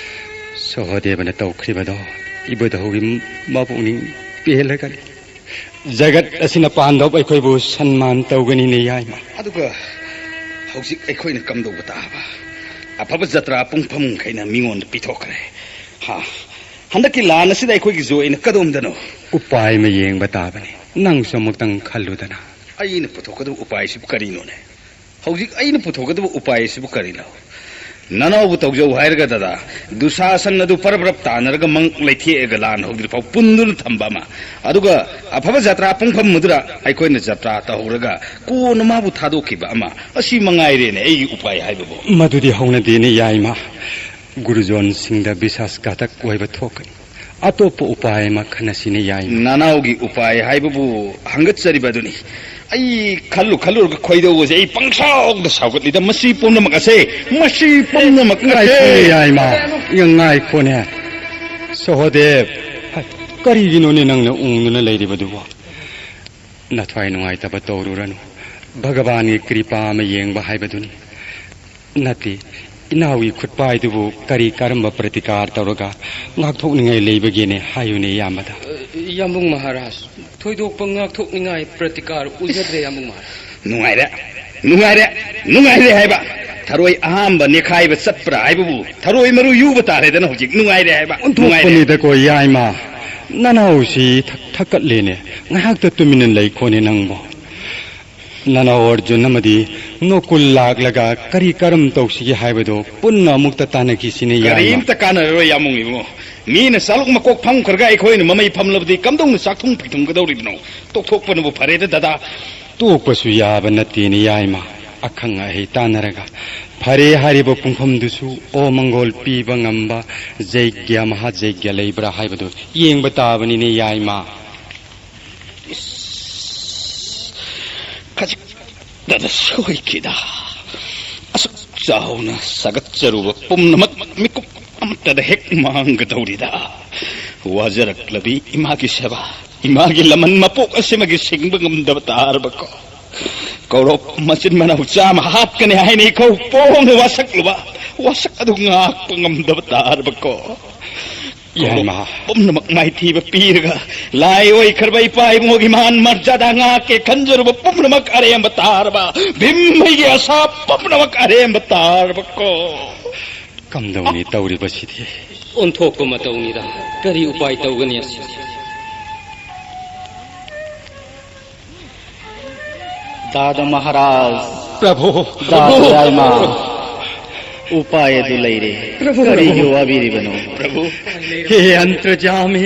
ꯁꯣꯍꯗꯦꯕꯅ ꯇꯧꯈ꯭ꯔꯤꯕꯗꯣ ꯏꯕꯨꯙꯧꯒꯤ ꯃꯄꯨꯛꯅꯤꯡ ꯄꯦꯜꯂꯒꯅꯤ꯫ ꯖꯒꯠ ꯑꯁꯤꯅ ꯄꯥꯟꯗꯧꯕ ꯑꯩꯈꯣꯏꯕꯨ ꯁꯟꯃꯥꯟ ꯇꯧꯒꯅꯤꯅꯦ, ꯌꯥꯏꯃ꯫ ꯑꯗꯨꯒ ꯍꯧꯖꯤꯛ ꯑꯩꯈꯣꯏꯅ ꯀꯝꯗꯧꯕ ꯇꯥꯕ? ꯑꯐꯕ ꯖꯇ꯭ꯔꯥ ꯄꯨꯡꯐꯝꯈꯩꯅ ꯃꯤꯉꯣꯟꯗ ꯄꯤꯊꯣꯛꯈ꯭ꯔꯦ꯫ ꯍꯥ, ꯍꯟꯗꯛꯀꯤ ꯂꯥꯟ ꯑꯁꯤꯗ ꯑꯩꯈꯣꯏꯒꯤꯁꯨ ꯑꯩꯅ ꯀꯗꯣꯝꯗꯅꯣ? ꯎꯄꯥꯏ ꯑꯃ ꯌꯦꯡꯕ ꯇꯥꯕꯅꯤ꯫ ꯅꯪꯁꯨ ꯑꯃꯨꯛꯇꯪ ꯈꯜꯂꯨꯗꯅ꯫ ꯑꯩꯅ ꯄꯨꯊꯣꯛꯀꯗꯕ ꯎꯄꯥꯏꯁꯤꯕꯨ ꯀꯔꯤꯅꯣꯅꯦ? ꯍꯧꯖꯤꯛ ꯑꯩꯅ ꯄꯨꯊꯣꯛꯀꯗꯕ ꯎꯄꯥꯏ ꯑꯁꯤꯕꯨ ꯀꯔꯤꯅꯣ? ꯅꯅꯥꯎꯕꯨ ꯇꯧꯖꯧ ꯍꯥꯏꯔꯒ, ꯗꯗꯥ, ꯗꯨꯁꯥꯁꯟ ꯑꯗꯨ ꯄꯔꯞ ꯄꯔꯞ ꯇꯥꯟꯅꯔꯒ ꯃꯪ ꯂꯩꯊꯦꯛꯑꯒ ꯂꯥꯟ ꯍꯧꯗ꯭ꯔꯤꯐꯥꯎ ꯄꯨꯟꯗꯨꯅ ꯊꯝꯕ ꯑꯃ, ꯑꯗꯨꯒ ꯑꯐꯕ ꯖꯇ꯭ꯔꯥ ꯄꯨꯡꯐꯝ ꯑꯗꯨꯗ ꯑꯩꯈꯣꯏꯅ ꯖꯇ꯭ꯔꯥ ꯇꯧꯍꯧꯔꯒ ꯀꯣꯟꯅ ꯃꯥꯕꯨ ꯊꯥꯗꯣꯛꯈꯤꯕ ꯑꯃ, ꯑꯁꯤ ꯃꯉꯥꯏꯔꯦꯅꯦ ꯑꯩꯒꯤ ꯎꯄꯥꯏ ꯍꯥꯏꯕꯕꯨ꯫ ꯃꯗꯨꯗꯤ ꯍꯧꯅꯗꯦꯅꯦ, ꯌꯥꯏꯃ꯫ ꯒꯨꯔꯨꯖꯣꯟꯁꯤꯡꯗ ꯕꯤꯁꯥꯁ ꯘꯥꯇꯛ ꯑꯣꯏꯕ ꯊꯣꯛꯀꯅꯤ꯫ ꯑꯇꯣꯞꯄ ꯎꯄꯥꯏ ꯑꯃ ꯈꯟꯅꯁꯤꯅꯦ, ꯌꯥꯏꯃ꯫ ꯅꯅꯥꯎꯒꯤ ꯎꯄꯥꯏ ꯍꯥꯏꯕꯕꯨ ꯍꯪꯒꯠꯆꯔꯤꯕ ꯑꯗꯨꯅꯤ꯫ ꯑꯩ ꯈꯜꯂꯨ ꯈꯜꯂꯨꯔꯒ ꯈꯣꯏꯗꯧꯕꯁꯦ ꯑꯩ ꯄꯪꯁꯥꯎꯗ ꯁꯥꯎꯒꯠꯂꯤꯗ꯫ ꯃꯁꯤ ꯄꯨꯝꯅꯃꯛ ꯑꯁꯦ, ꯃꯁꯤ ꯄꯨꯝꯅꯃꯛ ꯑꯁꯦ꯫ ꯉꯥꯏꯈꯣꯅꯦ, ꯌꯥꯏꯃ꯫ ꯉꯥꯏꯈꯣꯅꯦ꯫ ꯁꯍꯣꯗꯦꯕ, ꯀꯔꯤꯒꯤꯅꯣꯅꯦ ꯅꯪꯅ ꯎꯪꯗꯨꯅ ꯂꯩꯔꯤꯕꯗꯨꯕꯣ? ꯅꯊ꯭ꯋꯥꯏ ꯅꯨꯡꯉꯥꯏꯇꯕ ꯇꯧꯔꯨꯔꯅꯨ꯫ ꯚꯒꯕꯥꯟꯒꯤ ꯀ꯭ꯔꯤꯄꯥ ꯑꯃ ꯌꯦꯡꯕ ꯍꯥꯏꯕꯗꯨꯅꯤ꯫ ꯅꯠꯇꯦ, ꯏꯅꯥꯎꯒꯤ ꯈꯨꯠꯄꯥꯏꯗꯨꯕꯨ ꯀꯔꯤ ꯀꯔꯝꯕ ꯄ꯭ꯔꯇꯤꯀꯥꯔ ꯇꯧꯔꯒ ꯉꯥꯛꯊꯣꯛꯅꯤꯡꯉꯥꯏ ꯂꯩꯕꯒꯦꯅꯦ? ꯍꯥꯏꯌꯨꯅꯦ, ꯏꯌꯥꯝꯕꯗ꯫ ꯌꯥꯝꯕꯨꯡ ꯃꯍꯥꯔꯥꯖ, ꯊꯣꯏꯗꯣꯛꯄ ꯉꯥꯛꯊꯣꯛꯅꯤꯡꯉꯥꯏ ꯄ꯭ꯔꯇꯤꯀꯥꯔ ꯎꯖꯗ꯭ꯔꯦ, ꯌꯥꯝꯕꯨꯡ ꯃꯍꯥꯔꯥꯖ꯫ ꯅꯨꯡꯉꯥꯏꯔꯦ, ꯅꯨꯡꯉꯥꯏꯔꯦ, ꯅꯨꯡꯉꯥꯏꯔꯦ ꯍꯥꯏꯕ꯫ ꯊꯔꯣꯏ ꯑꯍꯥꯝꯕ ꯅꯦꯈꯥꯏꯕ ꯆꯠꯄ꯭ꯔꯥ ꯍꯥꯏꯕꯕꯨ ꯊꯔꯣꯏ ꯃꯔꯨ ꯌꯨꯕ ꯇꯥꯔꯦꯗꯅ ꯍꯧꯖꯤꯛ꯫ ꯅꯨꯡꯉꯥꯏꯔꯦ ꯍꯥꯏꯕ, ꯅꯨꯡꯉꯥꯏꯔꯦ꯫ ꯑꯣꯟꯊꯣꯛꯄꯅꯤꯗꯀꯣ, ꯌꯥꯏꯃ꯫ ꯅꯅꯥꯎꯁꯤ ꯊꯛ-, ꯊꯛꯀꯠꯂꯦꯅꯦ꯫ ꯉꯥꯏꯍꯥꯛꯇ ꯇꯨꯃꯤꯟꯅ ꯂꯩꯈꯣꯅꯦ ꯅꯪꯕꯣ꯫ ꯅꯅꯥꯎ ꯑꯔꯖꯨꯟ ꯑꯃꯗꯤ ꯅꯣꯀꯨꯜ ꯂꯥꯛꯂꯒ ꯀꯔꯤ ꯀꯔꯝ ꯇꯧꯁꯤꯒꯦ ꯍꯥꯏꯕꯗꯨ ꯄꯨꯟꯅ ꯑꯃꯨꯛꯇ ꯇꯥꯟꯅꯈꯤꯁꯤꯅꯦ, ꯌꯥꯏꯃ꯫ ꯀꯔꯤꯝꯇ ꯀꯥꯟꯅꯔꯔꯣꯏ, ꯌꯥꯝꯕꯨꯡ ꯏꯕꯨꯡꯉꯣ꯫ ꯃꯤꯅ ꯆꯥꯂꯨꯛ ꯃꯀꯣꯛ ꯐꯝꯈ꯭ꯔꯒ ꯑꯩꯈꯣꯏꯅ ꯃꯃꯩ ꯐꯝꯂꯕꯗꯤ ꯀꯝꯗꯧꯅ ꯆꯥꯛꯊꯨꯝ ꯐꯩꯊꯨꯝꯒꯗꯧꯔꯤꯕꯅꯣ? ꯇꯣꯛꯊꯣꯛꯄꯅꯕꯨ ꯐꯔꯦꯗ, ꯗꯗꯥ꯫ ꯇꯣꯛꯄꯁꯨ ꯌꯥꯕ ꯅꯠꯇꯦꯅꯦ, ꯌꯥꯏꯃ꯫ ꯑꯈꯪ ꯑꯍꯩ ꯇꯥꯟꯅꯔꯒ ꯐꯔꯦ ꯍꯥꯏꯔꯤꯕ ꯄꯨꯡꯐꯝꯗꯨꯁꯨ ꯑꯣ ꯃꯪꯒꯣꯜ ꯄꯤꯕ ꯉꯝꯕ ꯖꯩꯒ꯭ꯌ ꯃꯍꯥꯖꯩꯒ꯭ꯌ ꯂꯩꯕ꯭ꯔꯥ ꯍꯥꯏꯕꯗꯨ ꯌꯦꯡꯕ ꯇꯥꯕꯅꯤꯅꯦ, ꯌꯥꯏꯃ꯫ ꯏꯁ, ꯈꯖꯤꯛꯇꯗ ꯁꯣꯏꯈꯤꯗ꯫ ꯑꯁꯨꯛ ꯆꯥꯎꯅ ꯁꯥꯒꯠꯆꯔꯨꯕ ꯄꯨꯝꯅꯃꯛ ꯃꯤꯀꯨꯞ ꯑꯃꯠꯇꯗ ꯍꯦꯛ ꯃꯥꯡꯒꯗꯧꯔꯤꯗ꯫ ꯋꯥꯖꯔꯛꯂꯕꯤ ꯏꯃꯥꯒꯤ ꯁꯦꯕꯥ, ꯏꯃꯥꯒꯤ ꯂꯃꯟ ꯃꯄꯣꯛ ꯑꯁꯤꯃꯒꯤ ꯁꯤꯡꯕ ꯉꯝꯗꯕ ꯇꯥꯔꯕꯀꯣ꯫ ꯀꯧꯔꯣꯞ ꯃꯆꯤꯟ ꯃꯅꯥꯎ ꯆꯥꯝꯃ ꯍꯥꯠꯀꯅꯤ ꯍꯥꯏꯅ ꯏꯈꯧ ꯄꯣꯡꯅ ꯋꯥꯁꯛꯂꯨꯕ, ꯋꯥꯁꯛ ꯑꯗꯨ ꯉꯥꯛꯄ ꯉꯝꯗꯕ ꯇꯥꯔꯕꯀꯣ꯫ ꯌꯥꯏꯃ꯫ ꯄꯨꯝꯅꯃꯛ ꯃꯥꯏꯊꯤꯕ ꯄꯤꯔꯒ ꯂꯥꯏ ꯑꯣꯏꯈ꯭ꯔꯕ ꯏꯄꯥ ꯏꯕꯨꯡꯉꯣꯒꯤ ꯃꯥꯟ ꯃꯔꯖꯥꯗꯥ ꯉꯥꯛꯀꯦ ꯈꯟꯖꯔꯨꯕ ꯄꯨꯝꯅꯃꯛ ꯑꯔꯦꯝꯕ ꯇꯥꯔꯕ, ꯚꯤꯝꯍꯩꯒꯤ ꯑꯁꯥ ꯄꯨꯝꯅꯃꯛ ꯑꯔꯦꯝꯕ ꯇꯥꯔꯕꯀꯣ꯫ ꯀꯝꯗꯧꯅꯤ ꯇꯧꯔꯤꯕꯁꯤꯗꯤ? ꯑꯣꯟꯊꯣꯛꯄ ꯃꯇꯧꯅꯤꯗ, ꯀꯔꯤ ꯎꯄꯥꯏ ꯇꯧꯒꯅꯤ ꯑꯁꯤ? ꯗꯥꯗ ꯃꯍꯥꯔꯥꯖ, ꯄ꯭ꯔꯚꯨ! ꯗꯥꯗ ꯌꯥꯏꯃ, ꯎꯄꯥꯏ ꯑꯗꯨ ꯂꯩꯔꯦ꯫ ꯄ꯭ꯔꯚꯨ! ꯀꯔꯤꯒꯤ ꯋꯥꯕꯤꯔꯤꯕꯅꯣ? ꯄ꯭ꯔꯚꯨ! ꯍꯦ ꯑꯟꯇꯔꯖꯥꯃꯤ,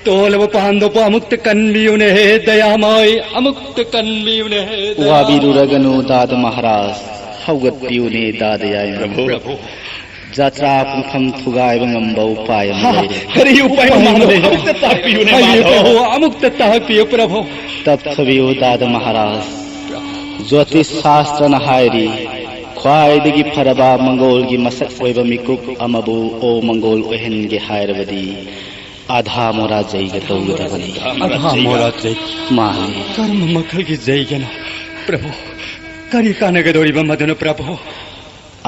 ꯇꯣꯜꯂꯕ ꯄꯥꯟꯗꯣꯞꯄ ꯑꯃꯨꯛꯇ ꯀꯟꯕꯤꯌꯨꯅꯦ, ꯍꯦ ꯗꯌꯥꯃꯥꯏ, ꯑꯃꯨꯛꯇ ꯀꯟꯕꯤꯌꯨꯅꯦ, ꯍꯦ ꯗꯌꯥꯃꯥꯏ꯫ ꯋꯥꯕꯤꯔꯨꯔꯒꯅꯨ ꯗꯥꯗ ꯃꯍꯥꯔꯥꯖ, ꯍꯧꯒꯠꯄꯤꯌꯨꯅꯦ ꯗꯥꯗ ꯌꯥꯏꯃ꯫ ꯄ꯭ꯔꯚꯨ! ꯖꯥꯇ꯭ꯔꯥ ꯄꯨꯡꯐꯝ ꯊꯨꯒꯥꯏꯕ ꯉꯝꯕ ꯎꯄꯥꯏ ꯑꯃ ꯍꯥ, ꯂꯩꯔꯦ꯫ ꯀꯔꯤ ꯎꯄꯥꯏꯅꯣ? ꯎꯄꯥꯏ ꯑꯃ ꯂꯩꯔꯦ꯫ ꯑꯃꯨꯛꯇ ꯇꯥꯛꯄꯤꯌꯨꯅꯦ, ꯍꯥꯏꯕꯤꯌꯨ ꯃꯥꯙꯕ꯫ ꯄ꯭ꯔꯚꯨ, ꯑꯃꯨꯛꯇ ꯇꯥꯛꯄꯤꯌꯨ ꯄ꯭ꯔꯚꯨ꯫ ꯇꯞꯊꯕꯤꯌꯨ ꯗꯥꯗ ꯃꯍꯥꯔꯥꯖ꯫ ꯖꯣꯇꯤꯁ ꯁꯥꯁꯇ꯭ꯔꯅ ꯍꯥꯏꯔꯤ, ꯈ꯭ꯋꯥꯏꯗꯒꯤ ꯐꯔꯕ ꯃꯪꯒꯣꯜꯒꯤ ꯃꯁꯛ ꯑꯣꯏꯕ ꯃꯤꯀꯨꯞ ꯑꯃꯕꯨ ꯑꯣ ꯃꯪꯒꯣꯜ ꯑꯣꯏꯍꯟꯒꯦ ꯍꯥꯏꯔꯕꯗꯤ ꯑꯥꯙꯥ ꯃꯣꯔꯥ ꯖꯩꯒ ꯇꯧꯒꯗꯕꯅꯤ꯫ ꯑꯥꯙꯥ ꯃꯣꯔꯥ ꯖꯩ? ꯃꯥꯅꯤ꯫ ꯀꯔꯝꯕ ꯃꯈꯜꯒꯤ ꯖꯩꯒꯅꯣ ꯄ꯭ꯔꯚꯨ? ꯀꯔꯤ ꯀꯥꯟꯅꯒꯗꯧꯔꯤꯕ ꯃꯗꯨꯅ ꯄ꯭ꯔꯚꯨ?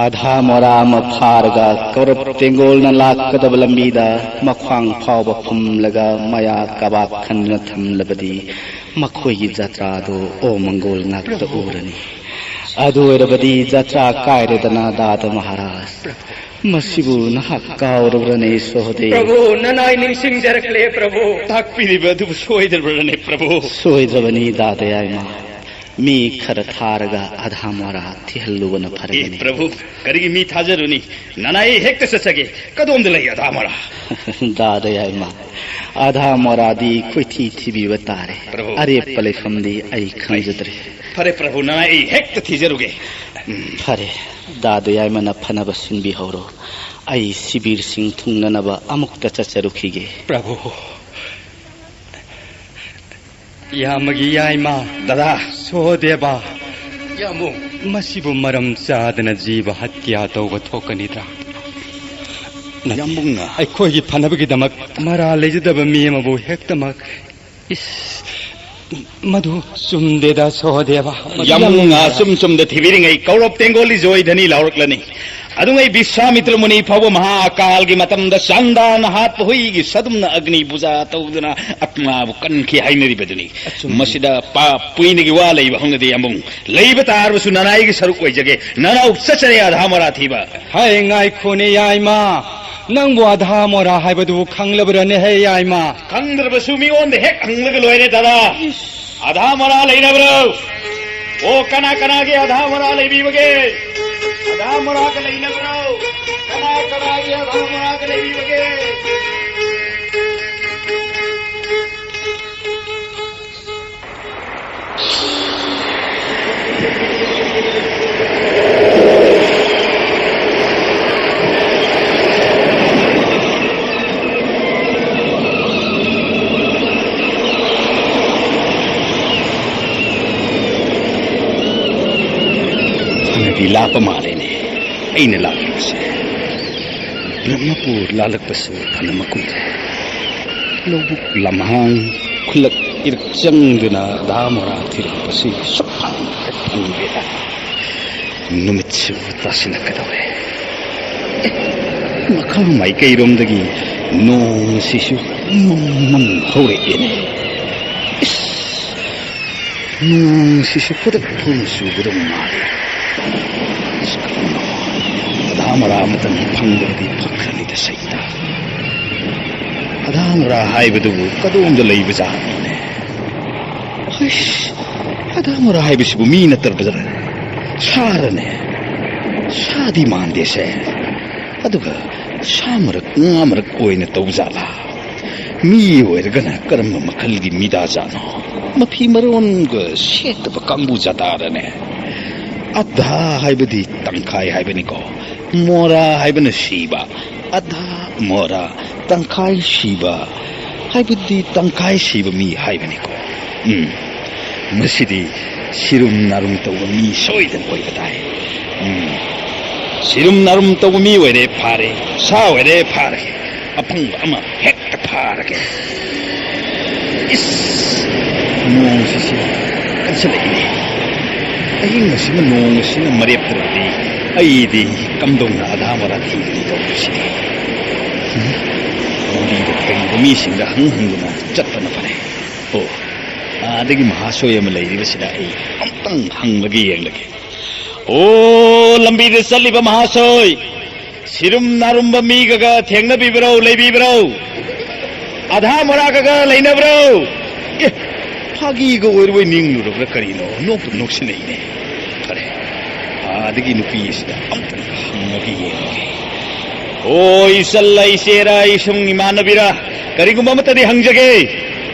ꯑꯥꯙꯥ ꯃꯣꯔꯥ ꯑꯃ ꯐꯥꯔꯒ ꯀꯧꯔꯕ ꯇꯦꯡꯒꯣꯜꯅ ꯂꯥꯛꯀꯗꯕ ꯂꯝꯕꯤꯗ ꯃꯈ꯭ꯋꯥꯡ ꯐꯥꯎꯕ ꯐꯨꯝꯂꯒ ꯃꯌꯥ ꯀꯕꯥꯛ ꯈꯟꯗꯨꯅ ꯊꯝꯂꯕꯗꯤ ꯃꯈꯣꯏꯒꯤ ꯖꯇ꯭ꯔꯥꯗꯨ ꯑꯣ ꯃꯪꯒꯣꯜ ꯉꯥꯛꯇ ꯎꯔꯅꯤ꯫ ꯑꯗꯨ ꯑꯣꯏꯔꯕꯗꯤ ꯖꯇ꯭ꯔꯥ ꯀꯥꯏꯔꯦꯗꯅ ꯗꯥꯗ ꯃꯍꯥꯔꯥꯖ꯫ ꯃꯁꯤꯕꯨ ꯅꯍꯥꯛ ꯀꯥꯎꯔꯕ꯭ꯔꯅꯦ ꯁꯣꯍꯗꯦꯕ? ꯄ꯭ꯔꯚꯨ, ꯅꯅꯥꯏ ꯅꯤꯡꯁꯤꯡꯖꯔꯛꯂꯦ ꯄ꯭ꯔꯚꯨ꯫ ꯇꯥꯛꯄꯤꯔꯤꯕ ꯑꯗꯨꯕꯨ ꯁꯣꯏꯗ꯭ꯔꯕ꯭ꯔꯅꯦ ꯄ꯭ꯔꯚꯨ? ꯁꯣꯏꯗ꯭ꯔꯕꯅꯤ ꯗꯥꯗ ꯌꯥꯏꯃ꯫ ꯃꯤ ꯈꯔ ꯊꯥꯔꯒ ꯑꯙꯥ ꯃꯣꯔꯥ ꯊꯤꯍꯜꯂꯨꯕꯅ ꯐꯔꯒꯅꯤ꯫ ꯄ꯭ꯔꯚꯨ, ꯀꯔꯤꯒꯤ ꯃꯤ ꯊꯥꯖꯔꯨꯅꯤ? ꯅꯅꯥꯏ ꯍꯦꯛꯇ ꯆꯠꯆꯒꯦ꯫ ꯀꯗꯣꯝꯗ ꯂꯩ ꯑꯙꯥ ꯃꯣꯔꯥ? ꯗꯥꯗ ꯌꯥꯏꯃ, ꯑꯙꯥ ꯃꯣꯔꯥꯗꯤ ꯈꯣꯏꯊꯤ ꯊꯤꯕꯤꯕ ꯇꯥꯔꯦ꯫ ꯄ꯭ꯔꯚꯨ꯫ ꯑꯔꯦꯞꯄ ꯂꯩꯐꯝꯗꯤ ꯑꯩ ꯈꯪꯖꯗ꯭ꯔꯦ꯫ ꯐꯔꯦ ꯄ꯭ꯔꯚꯨ, ꯅꯅꯥꯏ ꯑꯩ ꯍꯦꯛꯇ ꯊꯤꯖꯔꯨꯒꯦ꯫ ꯎꯝ, ꯐꯔꯦ꯫ ꯗꯥꯗ ꯌꯥꯏꯃꯅ ꯐꯅꯕ ꯁꯤꯟꯕꯤꯍꯧꯔꯣ꯫ ꯑꯩ ꯁꯤꯕꯤꯔꯁꯤꯡ ꯊꯨꯡꯅꯅꯕ ꯑꯃꯨꯛꯇ ꯆꯠꯆꯔꯨꯈꯤꯒꯦ꯫ ꯄ꯭ꯔꯚꯨ꯫ ꯏꯌꯥꯝꯕꯒꯤ ꯌꯥꯏꯃ꯫ ꯗꯗꯥ꯫ ꯁꯣꯍꯗꯦꯕ꯫ ꯌꯥꯝꯕꯨꯡ꯫ ꯃꯁꯤꯕꯨ ꯃꯔꯝ ꯆꯥꯗꯅ ꯖꯤꯕ ꯍꯠꯌꯥ ꯇꯧꯕ ꯊꯣꯛꯀꯅꯤꯗ꯭ꯔꯥ? ꯅꯠꯇꯦ꯫ ꯌꯥꯝꯕꯨꯡꯅ꯫ ꯑꯩꯈꯣꯏꯒꯤ ꯐꯅꯕꯒꯤꯗꯃꯛ ꯃꯔꯥ ꯂꯩꯖꯗꯕ ꯃꯤ ꯑꯃꯕꯨ ꯍꯦꯛꯇꯃꯛ꯫ ꯏꯁ, ꯃꯗꯨ ꯆꯨꯝꯗꯦꯗ ꯁꯣꯍꯗꯦꯕ꯫ ꯃꯗꯨ ꯌꯥꯝꯕꯨꯡꯅ ꯌꯥꯝꯅ ꯑꯆꯨꯝ ꯆꯨꯝꯗ ꯊꯤꯕꯤꯔꯤꯉꯩ ꯀꯧꯔꯞ ꯇꯦꯡꯒꯣꯜ ꯂꯤꯖꯣꯏꯗꯅꯤ ꯂꯥꯎꯔꯛꯂꯅꯤ꯫ ꯑꯗꯨꯉꯩ ꯕꯤꯁ꯭ꯋꯥꯃꯤꯇ꯭ꯔ ꯃꯨꯅꯤ ꯐꯥꯎꯕ ꯃꯍꯥ ꯑꯀꯥꯜꯒꯤ ꯃꯇꯝꯗ ꯆꯥꯟꯗꯥꯅ ꯍꯥꯠꯄ ꯍꯨꯏꯒꯤ ꯁꯗꯨꯝꯅ ꯑꯒꯅꯤ ꯄꯨꯖꯥ ꯇꯧꯗꯨꯅ ꯑꯥꯇꯃꯥꯕꯨ ꯀꯟꯈꯤ ꯍꯥꯏꯅꯔꯤꯕꯗꯨꯅꯤ꯫ ꯑꯆꯨꯝꯕꯅꯤ꯫ ꯃꯁꯤꯗ ꯄꯥꯞ ꯄꯨꯏꯅꯒꯤ ꯋꯥ ꯂꯩꯕ ꯍꯧꯅꯗꯦ ꯌꯥꯝꯕꯨꯡ꯫ ꯂꯩꯕ ꯇꯥꯔꯕꯁꯨ ꯅꯅꯥꯏꯒꯤ ꯁꯔꯨꯛ ꯑꯣꯏꯖꯒꯦ꯫ ꯅꯅꯥꯎ ꯆꯠꯆꯔꯦ ꯑꯙꯥ ꯃꯣꯔꯥ ꯊꯤꯕ꯫ ꯍꯩ, ꯉꯥꯏꯈꯣꯅꯦ ꯌꯥꯏꯃ, ꯅꯪꯕꯨ ꯑꯙꯥ ꯃꯣꯔꯥ ꯍꯥꯏꯕꯗꯨꯕꯨ ꯈꯪꯂꯕ꯭ꯔꯅꯦ ꯍꯦ ꯌꯥꯏꯃ? ꯈꯪꯗ꯭ꯔꯕꯁꯨ ꯃꯤꯉꯣꯟꯗ ꯍꯦꯛ ꯍꯪꯂꯒ ꯂꯣꯏꯔꯦ ꯗꯗꯥ꯫ ꯏꯁ꯫ ꯑꯙꯥ ꯃꯣꯔꯥ ꯂꯩꯅꯕ꯭ꯔꯣ? ꯑꯣ, ꯀꯅꯥ ꯀꯅꯥꯒꯤ ꯑꯙꯥ ꯃꯣꯔꯥ ꯂꯩꯕꯤꯕꯒꯦ? ꯑꯙꯥ ꯃꯣꯔꯥꯒ ꯂꯩꯅꯕ꯭ꯔꯣ? ꯀꯅꯥ ꯀꯅꯥꯒꯤ ꯑꯙꯥ ꯃꯣꯔꯥꯒ ꯂꯩꯕꯤꯕꯒꯦ? ꯐꯅꯗꯤ ꯂꯥꯞꯄ ꯃꯥꯜꯂꯦꯅꯦ ꯑꯩꯅ ꯂꯥꯛꯂꯤꯕꯁꯦ꯫ ꯕ꯭ꯔꯍ꯭ꯃꯄꯨꯔ ꯂꯥꯜꯂꯛꯄꯁꯨ ꯐꯅ ꯃꯀꯨꯏꯔꯦ꯫ ꯂꯧꯕꯨꯛ ꯂꯝꯍꯥꯡ, ꯈꯨꯜꯂꯛ ꯏꯔꯛ ꯆꯪꯗꯨꯅ ꯑꯙꯥ ꯃꯣꯔꯥ ꯊꯤꯔꯛꯄꯁꯤ ꯁꯨꯛꯐꯪ ꯍꯦꯛ ꯐꯪꯗꯦꯗ꯫ ꯅꯨꯃꯤꯠꯁꯨ ꯇꯥꯁꯤꯜꯂꯛꯀꯗꯧꯔꯦ꯫ ꯑꯦ, ꯃꯈꯥ ꯃꯥꯏꯀꯩꯔꯣꯝꯗꯒꯤ ꯅꯣꯡꯁꯤꯁꯨ ꯃꯝ ꯃꯝ ꯍꯧꯔꯛꯑꯦꯅꯦ꯫ ꯏꯁ! ꯅꯣꯡꯁꯤꯁꯨ ꯈꯨꯗꯛ ꯐꯨꯜ ꯆꯨꯒꯗꯧ ꯃꯥꯜꯂꯤ꯫ ꯑꯁ, ꯀꯔꯤꯅꯣ? ꯑꯙꯥ ꯃꯣꯔꯥ ꯑꯃꯇꯪ ꯐꯪꯗ꯭ꯔꯗꯤ ꯐꯈ꯭ꯔꯅꯤꯗ ꯁꯩꯇ꯫ ꯑꯙꯥ ꯃꯣꯔꯥ ꯍꯥꯏꯕꯗꯨꯕꯨ ꯀꯗꯣꯝꯗ ꯂꯩꯕ ꯖꯥꯠꯅꯣꯅꯦ? ꯍꯩꯁ! ꯃꯣꯔꯥ ꯍꯥꯏꯕꯁꯤꯕꯨ ꯃꯤ ꯅꯠꯇ꯭ꯔꯕ ꯖꯥꯠꯂ? ꯁꯥꯔꯅꯦ? ꯁꯥꯗꯤ ꯃꯥꯟꯗꯦꯁꯦ꯫ ꯑꯗꯨꯒ ꯁꯥ ꯃꯔꯛ, ꯉꯥ ꯃꯔꯛ ꯑꯣꯏꯅ ꯇꯧꯕ ꯖꯥꯠꯂꯥ? ꯃꯤ ꯑꯣꯏꯔꯒꯅ ꯀꯔꯝꯕ ꯃꯈꯜꯒꯤ ꯃꯤꯗꯥ ꯖꯥꯠꯅꯣ? ꯃꯐꯤ ꯃꯔꯣꯟꯒ ꯁꯦꯠꯇꯕ ꯀꯥꯡꯕꯨ ꯖꯥꯠ ꯇꯥꯔꯅꯦ꯫ ꯑꯗꯥ ꯍꯥꯏꯕꯗꯤ ꯇꯪꯈꯥꯏ ꯍꯥꯏꯕꯅꯤꯀꯣ꯫ ꯃꯣꯔꯥ ꯍꯥꯏꯕꯅ ꯁꯤꯕ꯫ ꯑꯗꯥ ꯃꯣꯔꯥ, ꯇꯪꯈꯥꯏ ꯁꯤꯕ ꯍꯥꯏꯕꯗꯤ ꯇꯪꯈꯥꯏ ꯁꯤꯕ ꯃꯤ ꯍꯥꯏꯕꯅꯤꯀꯣ꯫ ꯎꯝ, ꯃꯁꯤꯗꯤ ꯁꯤꯔꯨꯝ ꯅꯥꯔꯨꯝ ꯇꯧꯕ ꯃꯤ ꯁꯣꯏꯗꯅ ꯑꯣꯏꯕ ꯇꯥꯏ꯫ ꯎꯝ, ꯁꯤꯔꯨꯝ ꯅꯥꯔꯨꯝ ꯇꯧꯕ ꯃꯤ ꯑꯣꯏꯔꯦ ꯐꯥꯔꯦ, ꯁꯥ ꯑꯣꯏꯔꯦ ꯐꯥꯔꯦ, ꯑꯐꯪꯕ ꯑꯃ ꯍꯦꯛꯇ ꯐꯥꯔꯒꯦ꯫ ꯏꯁ! ꯅꯣꯡꯁꯤꯁꯨ ꯀꯟꯁꯤꯜꯂꯛꯏꯅꯦ꯫ ꯑꯍꯤꯡ ꯑꯁꯤꯅ ꯅꯣꯡ ꯑꯁꯤꯅ ꯃꯔꯦꯞꯇ꯭ꯔꯕꯗꯤ ꯑꯩꯗꯤ ꯀꯝꯗꯧꯅ ꯑꯙꯥ ꯃꯣꯔꯥ ꯊꯤꯒꯅꯤ ꯇꯧꯔꯤꯁꯤꯗꯤ? ꯎꯝ? ꯂꯝꯕꯤꯗ ꯊꯦꯡꯅꯕ ꯃꯤꯁꯤꯡꯗ ꯍꯪ ꯍꯪꯗꯨꯅ ꯆꯠꯄꯅ ꯐꯔꯦ꯫ ꯑꯣ, ꯑꯥꯗꯒꯤ ꯃꯍꯥꯁꯣꯏ ꯑꯃ ꯂꯩꯔꯤꯕꯁꯤꯗ ꯑꯩ ꯑꯝꯇꯪ ꯍꯪꯂꯒ ꯌꯦꯡꯂꯒꯦ꯫ ꯑꯣ, ꯂꯝꯕꯤꯗ ꯆꯠꯂꯤꯕ ꯃꯍꯥꯁꯣꯏ, ꯁꯤꯔꯨꯝ ꯅꯥꯔꯨꯝꯕ ꯃꯤꯒꯒ ꯊꯦꯡꯅꯕꯤꯕ꯭ꯔꯣ, ꯂꯩꯕꯤꯕ꯭ꯔꯣ? ꯑꯙꯥ ꯃꯣꯔꯥꯒꯒ ꯂꯩꯅꯕ꯭ꯔꯣ? ꯑꯦ, ꯐꯥꯒꯤꯒ ꯑꯣꯏꯔꯕꯣꯏ ꯅꯤꯡꯂꯨꯔꯕ꯭ꯔꯥ ꯀꯔꯤꯅꯣ? ꯅꯣꯛꯄꯨ ꯅꯣꯛꯁꯤꯟꯅꯩꯅꯦ꯫ ꯐꯔꯦ, ꯑꯥꯗꯒꯤ ꯅꯨꯄꯤ ꯑꯁꯤꯗ ꯑꯝꯇꯪ ꯍꯪꯉꯒ ꯌꯦꯡꯉꯒꯦ꯫ ꯑꯣ, ꯏꯆꯜꯂ, ꯏꯆꯦꯔ, ꯏꯁꯨꯡ ꯏꯃꯥꯟꯅꯕꯤꯔ, ꯀꯔꯤꯒꯨꯝꯕ ꯑꯃꯠꯇꯗꯤ ꯍꯪꯖꯒꯦ꯫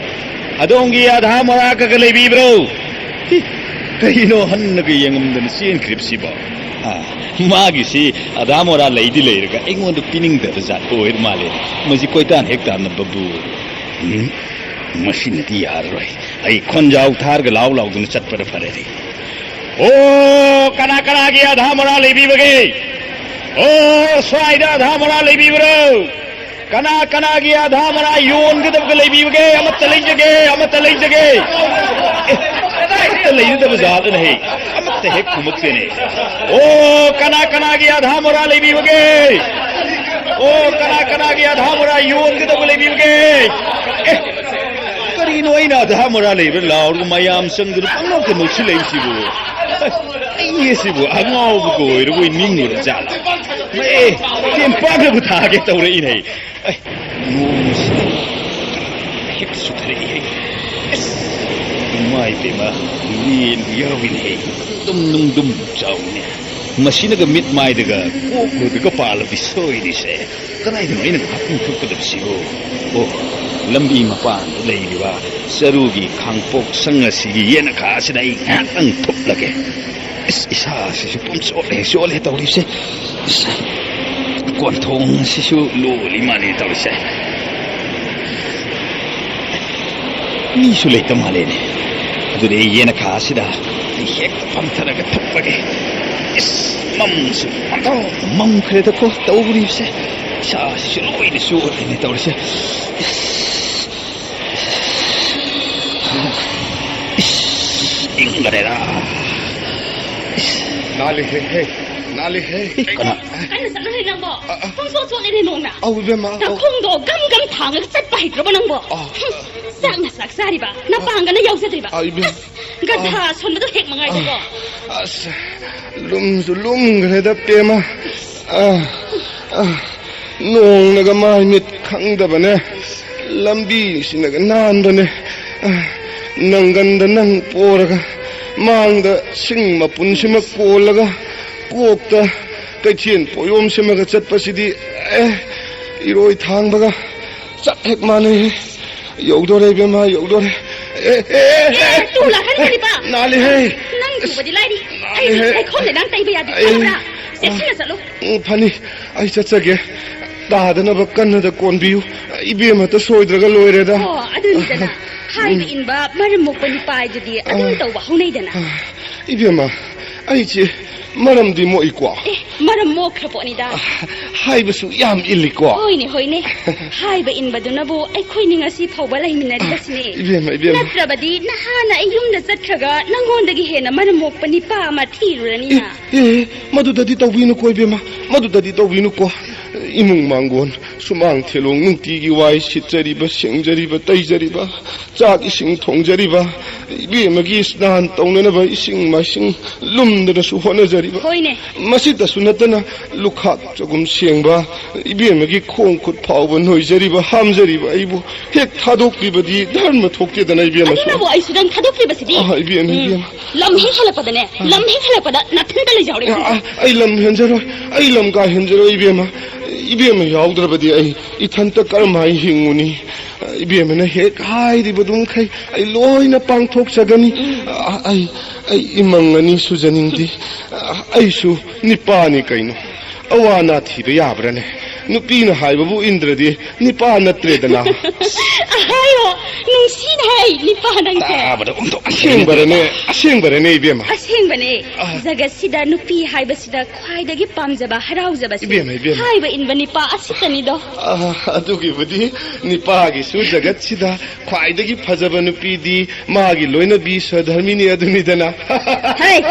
ꯑꯗꯣꯝꯒꯤ ꯑꯙꯥ ꯃꯣꯔꯥꯒꯒ ꯂꯩꯕꯤꯕ꯭ꯔꯣ? ꯍꯤ, ꯀꯩꯅꯣ ꯍꯟꯅꯒ ꯌꯦꯡꯉꯝꯗꯅ ꯆꯦꯟꯈ꯭ꯔꯤꯕꯁꯤꯕꯣ? ꯑꯥ, ꯃꯥꯒꯤꯁꯤ ꯑꯙꯥ ꯃꯣꯔꯥ ꯂꯩꯗꯤ ꯂꯩꯔꯒ ꯑꯩꯉꯣꯟꯗ ꯄꯤꯅꯤꯡꯗꯕ ꯖꯥꯠ ꯑꯣꯏꯔ ꯃꯥꯜꯂꯦ꯫ ꯃꯁꯤ ꯀꯣꯏꯇꯥꯟ ꯍꯦꯛ ꯇꯥꯟꯅꯕꯕꯨ꯫ ꯎꯝ, ꯃꯁꯤꯅꯗꯤ ꯌꯥꯔꯔꯣꯏ꯫ ꯑꯩ ꯈꯣꯟꯖꯥꯎ ꯊꯥꯔꯒ ꯂꯥꯎ ꯂꯥꯎꯗꯨꯅ ꯆꯠꯄꯅ ꯐꯔꯦ꯫ ꯑꯣ, ꯀꯅꯥ ꯀꯅꯥꯒꯤ ꯑꯙꯥ ꯃꯣꯔꯥ ꯂꯩꯕꯤꯕꯒꯦ? ꯑꯣ, ꯁ꯭ꯋꯥꯏꯗ ꯑꯙꯥ ꯃꯣꯔꯥ ꯂꯩꯕꯤꯕ꯭ꯔꯣ? ꯀꯅꯥ ꯀꯅꯥꯒꯤ ꯑꯙꯥ ꯃꯣꯔꯥ ꯌꯣꯟꯒꯗꯕꯒ ꯂꯩꯕꯤꯕꯒꯦ? ꯑꯃꯠꯇ ꯂꯩꯖꯒꯦ, ꯑꯃꯠꯇ ꯂꯩꯖꯒꯦ꯫ ꯑꯦ, ꯑꯃꯠꯇ ꯂꯩꯖꯗꯕ ꯖꯥꯠꯂꯅꯦꯍꯦ꯫ ꯑꯃꯠꯇ ꯍꯦꯛ ꯈꯨꯝꯃꯛꯇꯦꯅꯦ꯫ ꯑꯣ, ꯀꯅꯥ ꯀꯅꯥꯒꯤ ꯑꯙꯥ ꯃꯣꯔꯥ ꯂꯩꯕꯤꯕꯒꯦ? ꯑꯣ, ꯀꯅꯥ ꯀꯅꯥꯒꯤ ꯑꯙꯥ ꯃꯣꯔꯥ ꯌꯣꯟꯒꯗꯕ ꯂꯩꯕꯤꯕꯒꯦ? ꯑꯦ, ꯀꯔꯤꯅꯣ ꯑꯩꯅ ꯑꯙꯥ ꯃꯣꯔꯥ ꯂꯩꯕ꯭ꯔꯥ ꯂꯥꯎꯔꯒ ꯃꯌꯥꯝ ꯆꯪꯗꯨꯅ ꯄꯪꯅꯣꯛꯇ ꯅꯣꯛꯁꯤꯜꯂꯛꯏꯁꯤꯕꯨ? ꯑꯩ ꯑꯁꯤꯕꯨ ꯑꯉꯥꯎꯕꯒ ꯑꯣꯏꯔꯕꯣꯏ ꯅꯤꯡꯉꯨꯔ ꯖꯥꯠꯂꯥ? ꯑꯦ, ꯇꯦꯝꯄꯥꯛꯅꯕꯨ ꯊꯥꯒꯦ ꯇꯧꯔꯛꯏꯅꯦ꯫ ꯑꯩ, ꯅꯣꯡꯁꯤ ꯍꯦꯛꯇ ꯆꯨꯊꯔꯛꯏ꯫ ꯑꯁ! ꯏꯃꯥ ꯏꯕꯦꯝꯃ, ꯂꯦꯟꯕꯨ ꯌꯥꯎꯔꯤꯅꯦꯍꯦ꯫ ꯗꯨꯝ ꯅꯨꯡꯗꯨꯝ ꯆꯥꯎꯏꯅꯦ꯫ ꯃꯁꯤꯅꯒ ꯃꯤꯠ ꯃꯥꯏꯗꯒ ꯀꯣꯛꯂꯨꯗꯒ ꯄꯥꯜꯂꯕꯤ ꯁꯣꯏꯔꯤꯁꯦ꯫ ꯀꯗꯥꯏꯗꯅꯣ ꯑꯩꯅ ꯉꯥꯏꯍꯥꯛ ꯄꯨꯡꯊꯣꯛꯀꯗꯕꯁꯤꯕꯨ? ꯑꯣ, ꯂꯝꯕꯤ ꯃꯄꯥꯟꯗ ꯂꯩꯔꯤꯕ ꯆꯔꯨꯒꯤ ꯈꯥꯡꯄꯣꯛ ꯁꯪ ꯑꯁꯤꯒꯤ ꯌꯦꯅꯈꯥ ꯑꯁꯤꯗ ꯑꯩ ꯉꯥꯏꯍꯥꯛꯇꯪ ꯊꯨꯞꯂꯒꯦ꯫ ꯏꯁ, ꯏꯁꯥꯁꯤꯁꯨ ꯄꯨꯝꯆꯣꯠ ꯍꯦꯛ ꯆꯣꯠꯂꯦ ꯇꯧꯔꯤꯁꯦ꯫ ꯏꯁ, ꯀꯣꯟꯊꯣꯡ ꯑꯁꯤꯁꯨ ꯂꯣꯜꯂꯤ ꯃꯥꯜꯂꯦ ꯇꯧꯔꯤꯁꯦ꯫ ꯃꯤꯁꯨ ꯂꯩꯇ ꯃꯥꯜꯂꯦꯅꯦ꯫ ꯑꯗꯨꯗꯤ ꯑꯩ ꯌꯦꯅꯈꯥ ꯑꯁꯤꯗ ꯑꯩ ꯍꯦꯛ ꯐꯝꯊꯔꯒ ꯊꯨꯞꯄꯒꯦ꯫ ꯏꯁ, ꯃꯝꯁꯨ ꯃꯝꯊꯣꯛ ꯃꯝꯈ꯭ꯔꯦꯗꯀꯣ ꯇꯧꯔꯤꯕꯁꯦ꯫ ꯏꯁꯥꯁꯤꯁꯨ ꯂꯣꯏꯅ ꯆꯣꯠꯂꯦꯅꯦ ꯇꯧꯔꯤꯁꯦ꯫ ꯏꯁ, ꯏꯁ, ꯏꯪꯈ꯭ꯔꯦꯗ꯫ ꯏꯁ꯫ ꯅꯥꯜꯂꯤꯍꯦ, ꯍꯦ, ꯅꯥꯜꯂꯤꯍꯦ꯫ ꯀꯅꯥ? ꯀꯟꯅ ꯆꯠꯂꯨꯍꯦ ꯅꯪꯕꯣ꯫ ꯑ, ꯑ꯫ ꯄꯨꯡꯁꯣꯛ ꯁꯣꯛꯂꯦꯅꯦ ꯅꯣꯡꯅ꯫ ꯑꯧ, ꯏꯕꯦꯝꯃ, ꯑꯧ꯫ ꯅꯈꯣꯡꯗꯣ ꯒꯝ ꯒꯝ ꯊꯥꯡꯉꯒ ꯆꯠꯄ ꯍꯩꯇ꯭ꯔꯕꯣ ꯅꯪꯕꯣ? ꯑ꯫ ꯍꯨꯝ, ꯆꯥꯛꯅ ꯆꯥꯛ ꯆꯥꯔꯤꯕ, ꯅꯄꯥꯡꯒꯅ ꯌꯥꯎꯖꯗ꯭ꯔꯤꯕ꯫ ꯑ, ꯏꯕꯦꯝꯃ꯫ ꯑꯁ, ꯒꯙꯥ ꯑ꯫ ꯑꯁꯣꯟꯕꯗꯣ ꯍꯦꯛ ꯃꯉꯥꯏꯗꯀꯣ꯫ ꯑ꯫ ꯑꯁ, ꯂꯨꯝꯁꯨ ꯂꯨꯝꯈ꯭ꯔꯦꯗ ꯄꯦꯝꯃ꯫ ꯑ, ꯑ, ꯅꯣꯡꯅꯒ ꯃꯥꯏ ꯃꯤꯠ ꯈꯪꯗꯕꯅꯦ꯫ ꯂꯝꯕꯤꯁꯤꯅꯒ ꯅꯥꯟꯕꯅꯦ꯫ ꯑ, ꯅꯪꯒꯟꯗ ꯅꯪ ꯄꯣꯔꯒ, ꯃꯥꯡꯗ ꯁꯤꯡ ꯃꯄꯨꯟꯁꯤꯃ ꯀꯣꯜꯂꯒ, ꯀꯣꯛꯇ ꯀꯩꯊꯦꯜ ꯄꯣꯌꯣꯝꯁꯤꯃꯒ ꯆꯠꯄꯁꯤꯗꯤ, ꯑꯦ, ꯏꯔꯣꯏ ꯊꯥꯡꯕꯒ ꯆꯞ ꯍꯦꯛ ꯃꯥꯟꯅꯩꯍꯦ꯫ ꯌꯧꯗꯣꯔꯦ ꯏꯕꯦꯝꯃ, ꯌꯧꯗꯣꯔꯦ꯫ ꯑꯦ, ꯑꯦ, ꯑꯦ, ꯑꯦ, ꯑꯦ, ꯇꯨ ꯂꯥꯛꯀꯅꯤ ꯀꯔꯤꯕ? ꯅꯥꯜꯂꯤꯍꯦ꯫ ꯅꯪ ꯇꯨꯕꯗꯤ ꯂꯥꯏꯔꯤ꯫ ꯑꯩꯗꯤ ꯅꯥꯜꯂꯤꯍꯦ꯫ ꯂꯩꯈꯣꯝ ꯂꯩꯅꯥꯡ ꯇꯩꯕ ꯌꯥꯗꯦ꯫ ꯑꯩ, ꯈꯪꯕ꯭ꯔꯥ? ꯆꯦꯛꯁꯤꯟꯅ ꯆꯠꯂꯨ꯫ ꯎꯝ, ꯐꯅꯤ꯫ ꯑꯩ ꯆꯠꯆꯒꯦ꯫ ꯇꯥꯗꯅꯕ ꯀꯟꯅꯗ ꯀꯣꯟꯕꯤꯌꯨ꯫ ꯏꯕꯦꯝꯃꯇ ꯁꯣꯏꯗ꯭ꯔꯒ ꯂꯣꯏꯔꯦꯗ꯫ ꯑꯣ, ꯑꯗꯨꯅꯤꯗꯅ꯫ ꯍꯥꯏꯕ ꯎꯝ꯫ ꯏꯟꯕ ꯃꯔꯝ ꯃꯣꯛꯄ ꯅꯨꯄꯥ ꯍꯥꯏꯗꯨꯗꯤ ꯑꯗꯨꯝ ꯑ꯫ ꯇꯧꯕ ꯍꯧꯅꯩꯗꯅ꯫ ꯑ, ꯏꯕꯦꯝꯃ, ꯑꯩꯁꯦ ꯃꯔꯝꯗꯤ ꯃꯣꯛꯏꯀꯣ꯫ ꯑꯦ, ꯃꯔꯝ ꯃꯣꯛꯈ꯭ꯔ ꯄꯣꯠꯅꯤꯗ꯫ ꯑ, ꯍꯥꯏꯕꯁꯨ ꯌꯥꯝ ꯏꯜꯂꯤꯀꯣ꯫ ꯍꯣꯏꯅꯦ, ꯍꯣꯏꯅꯦ꯫ ꯍꯥꯏꯕ ꯏꯟꯕꯗꯨꯅꯕꯨ ꯑꯩꯈꯣꯏꯅꯤ ꯉꯁꯤ ꯐꯥꯎꯕ ꯂꯩꯃꯤꯟꯅꯔꯤꯕꯁꯤꯅꯦ꯫ ꯏꯕꯦꯝꯃ, ꯏꯕꯦꯝꯃ꯫ ꯅꯠꯇ꯭ꯔꯕꯗꯤ ꯅꯍꯥꯟꯅ ꯑꯩ ꯌꯨꯝꯗ ꯆꯠꯈ꯭ꯔꯒ ꯅꯪꯉꯣꯟꯗꯒꯤ ꯍꯦꯟꯅ ꯃꯔꯝ ꯃꯣꯛꯄ ꯅꯤꯄꯥ ꯑꯃ ꯊꯤꯔꯨꯔꯅꯤꯅ꯫ ꯑꯦ, ꯑꯦ, ꯃꯗꯨꯗꯗꯤ ꯇꯧꯕꯤꯅꯨꯀꯣ, ꯏꯕꯦꯝꯃ꯫ ꯃꯗꯨꯗꯗꯤ ꯇꯧꯕꯤꯅꯨꯀꯣ꯫ ꯏꯃꯨꯡ ꯃꯥꯡꯒꯣꯟ ꯁꯨꯃꯥꯡ ꯊꯦꯂꯣꯡ ꯅꯨꯡꯇꯤꯒꯤ ꯋꯥꯏ ꯁꯤꯠꯆꯔꯤꯕ, ꯁꯦꯡꯖꯔꯤꯕ, ꯇꯩꯖꯔꯤꯕ, ꯆꯥꯛ ꯏꯁꯤꯡ ꯊꯣꯡꯖꯔꯤꯕ, ꯏꯕꯦꯝꯃꯒꯤ ꯁ꯭ꯅꯥꯟ ꯇꯧꯅꯅꯕ ꯏꯁꯤꯡ ꯃꯥꯏꯁꯤꯡ ꯂꯨꯝꯗꯅꯁꯨ ꯍꯣꯠꯅꯖꯔꯤꯕ꯫ ꯍꯣꯏꯅꯦ꯫ ꯃꯁꯤꯇꯁꯨ ꯅꯠꯇꯅ ꯂꯨꯈꯥꯛ ꯆꯒꯨꯝ ꯁꯦꯡꯕ, ꯏꯕꯦꯝꯃꯒꯤ ꯈꯣꯡ ꯈꯨꯠ ꯐꯥꯎꯕ ꯅꯣꯏꯖꯔꯤꯕ, ꯍꯥꯝꯖꯔꯤꯕ ꯑꯩꯕꯨ ꯍꯦꯛ ꯊꯥꯗꯣꯛꯄꯤꯕꯗꯤ ꯙꯔꯃ ꯊꯣꯛꯇꯦꯗꯅ, ꯏꯕꯦꯝꯃꯁꯨ꯫ ꯑꯗꯨꯅꯕꯨ ꯑꯩꯁꯨ ꯅꯪ ꯊꯥꯗꯣꯛꯄꯤꯕꯁꯤꯗꯤ꯫ ꯑꯥ, ꯏꯕꯦꯝꯃ, ꯎꯝ꯫ ꯏꯕꯦꯝꯃ꯫ ꯂꯝ ꯍꯦꯛ ꯍꯦꯜꯂꯛꯄꯗꯅꯦ, ꯂꯝ ꯍꯦꯛ ꯍꯦꯜꯂꯛꯄꯗ ꯅꯥꯊꯟꯇ ꯂꯩꯖꯍꯧꯔꯦ꯫ ꯑꯥ, ꯑꯥ, ꯑꯩ ꯂꯝ ꯍꯦꯟꯖꯔꯣꯏ, ꯑꯩ ꯂꯝ ꯀꯥ ꯍꯦꯟꯖꯔꯣꯏ, ꯏꯕꯦꯝꯃ꯫ ꯏꯕꯦꯝꯃ ꯌꯥꯎꯗ꯭ꯔꯕꯗꯤ ꯑꯩ ꯏꯊꯟꯇ ꯀꯔꯝꯍꯥꯏ ꯍꯤꯡꯉꯨꯅꯤ? ꯏꯕꯦꯝꯃꯅ ꯍꯦꯛ ꯍꯥꯏꯔꯤꯕꯗꯨ ꯃꯈꯩ ꯑꯩ ꯂꯣꯏꯅ ꯄꯥꯡꯊꯣꯛꯆꯒꯅꯤ꯫ ꯑ, ꯑꯩ, ꯑꯩ ꯏꯃꯪ ꯑꯅꯤ ꯁꯨꯖꯅꯤꯡꯗꯦ꯫ ꯑ, ꯑꯩꯁꯨ ꯅꯤꯄꯥꯅꯤ ꯀꯩꯅꯣ꯫ ꯑꯋꯥ ꯑꯅꯥ ꯊꯤꯕ ꯌꯥꯕ꯭ꯔꯥꯅꯦ? ꯅꯨꯄꯤꯅ ꯍꯥꯏꯕꯕꯨ ꯏꯟꯗ꯭ꯔꯗꯤ ꯅꯤꯄꯥ ꯅꯠꯇ꯭ꯔꯦꯗꯅ꯫ ꯑꯍꯥꯏꯌꯣ, ꯅꯨꯡꯁꯤꯅ ꯍꯥꯏ, ꯅꯤꯄꯥ ꯅꯪꯁꯦ꯫ ꯇꯥꯕꯗ ꯑꯣꯟꯊꯣꯛ ꯑꯁꯦꯡꯕꯔꯅꯦ, ꯑꯁꯦꯡꯕꯔꯅꯦ, ꯏꯕꯦꯝꯃ? ꯑꯁꯦꯡꯕꯅꯦ꯫ ꯑ꯫ ꯖꯒꯠꯁꯤꯗ ꯅꯨꯄꯤ ꯍꯥꯏꯕꯁꯤꯗ ꯈ꯭ꯋꯥꯏꯗꯒꯤ ꯄꯥꯝꯖꯕ, ꯍꯔꯥꯎꯖꯕꯁꯦ ꯏꯕꯦꯝꯃ, ꯏꯕꯦꯝꯃ꯫ ꯍꯥꯏꯕ ꯏꯟꯕ ꯅꯤꯄꯥ ꯑꯁꯤꯇꯅꯤꯗꯣ꯫ ꯑ, ꯑꯗꯨꯒꯤꯕꯨꯗꯤ ꯅꯤꯄꯥꯒꯤꯁꯨ ꯖꯒꯠꯁꯤꯗ ꯈ꯭ꯋꯥꯏꯗꯒꯤ ꯐꯖꯕ ꯅꯨꯄꯤꯗꯤ ꯃꯥꯒꯤ ꯂꯣꯏꯅꯕꯤ ꯁꯍꯙꯔꯃꯤꯅꯤ ꯑꯗꯨꯅꯤꯗꯅ꯫ ꯍꯩ!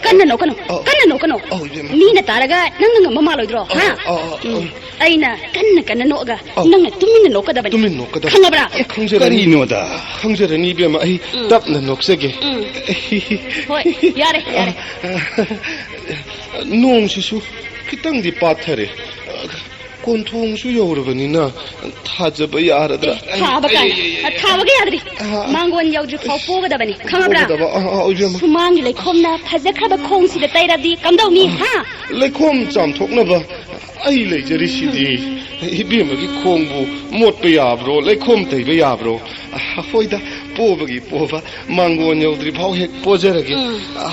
ꯀꯟꯅ ꯅꯣꯛꯀꯅꯨ, ꯑ, ꯀꯟꯅ ꯅꯣꯛꯀꯅꯨ꯫ ꯑꯧ, ꯏꯕꯦꯝꯃ꯫ ꯃꯤꯅ ꯇꯥꯔꯒ ꯅꯪꯅ ꯉꯝꯕ ꯃꯥꯜꯂꯣꯏꯗ꯭ꯔꯣ, ꯑꯧ, ꯍꯥ? ꯑꯧ, ꯑꯧ, ꯎꯝ꯫ ꯑꯧ꯫ ꯑꯩꯅ ꯀꯟꯅ ꯀꯟꯅ ꯅꯣꯛꯑꯒ ꯑꯧ꯫ ꯅꯪꯅ ꯇꯨꯃꯤꯟꯅ ꯅꯣꯛꯀꯗꯕꯅꯤ꯫ ꯇꯨꯃꯤꯟ ꯅꯣꯛꯀꯗꯕ꯫ ꯈꯪꯉꯕ꯭ꯔꯥ? ꯑꯦ, ꯈꯪꯖꯔꯅꯤ꯫ ꯀꯔꯤꯅꯣꯗ? ꯈꯪꯖꯔꯅꯤ, ꯏꯕꯦꯝꯃ, ꯑꯩ ꯎꯝ꯫ ꯇꯞꯅ ꯅꯣꯛꯆꯒꯦ꯫ ꯎꯝ꯫ ꯍꯣꯏ, ꯌꯥꯔꯦ, ꯌꯥꯔꯦ꯫ ꯅꯣꯡꯁꯤꯁꯨ ꯈꯤꯇꯪꯗꯤ ꯄꯥꯊꯔꯦ꯫ ꯀꯣꯟꯊꯣꯡꯁꯨ ꯌꯧꯔꯕꯅꯤꯅ ꯊꯥꯖꯕ ꯌꯥꯔꯗ꯭ꯔꯥ? ꯑꯦ, ꯊꯥꯕ ꯀꯥꯏꯅ꯫ ꯑꯩ, ꯑꯩ, ꯑꯩ, ꯑꯩ꯫ ꯊꯥꯕꯒ ꯌꯥꯗ꯭ꯔꯤ꯫ ꯑ, ꯃꯥꯡꯒꯣꯟ ꯌꯧꯗ꯭ꯔꯤ ꯐꯥꯎ ꯄꯣꯒꯗꯕꯅꯤ꯫ ꯈꯪꯉꯕ꯭ꯔꯥ? ꯄꯣꯒꯗꯕ? ꯑ, ꯑ, ꯏꯕꯦꯝꯃ꯫ ꯁꯨꯃꯥꯡꯒꯤ ꯂꯩꯈꯣꯝꯅ ꯐꯖꯈ꯭ꯔꯕ ꯈꯣꯡꯁꯤꯗ ꯇꯩꯔꯗꯤ ꯀꯝꯗꯧꯅꯤ, ꯑ, ꯍꯥ? ꯂꯩꯈꯣꯝ ꯆꯥꯝꯊꯣꯛꯅꯕ ꯑꯩ ꯂꯩꯖꯔꯤꯁꯤꯗꯤ꯫ ꯏꯕꯦꯝꯃꯒꯤ ꯈꯣꯡꯕꯨ ꯃꯣꯠꯄ ꯌꯥꯕ꯭ꯔꯣ? ꯂꯩꯈꯣꯝ ꯇꯩꯕ ꯌꯥꯕ꯭ꯔꯣ? ꯑ, ꯍꯣꯏꯗ, ꯄꯣꯕꯒꯤ ꯄꯣꯕ, ꯃꯥꯡꯒꯣꯟ ꯌꯧꯗ꯭ꯔꯤ ꯐꯥꯎ ꯍꯦꯛ ꯄꯣꯖꯔꯒꯦ꯫ ꯎꯝ꯫ ꯑ,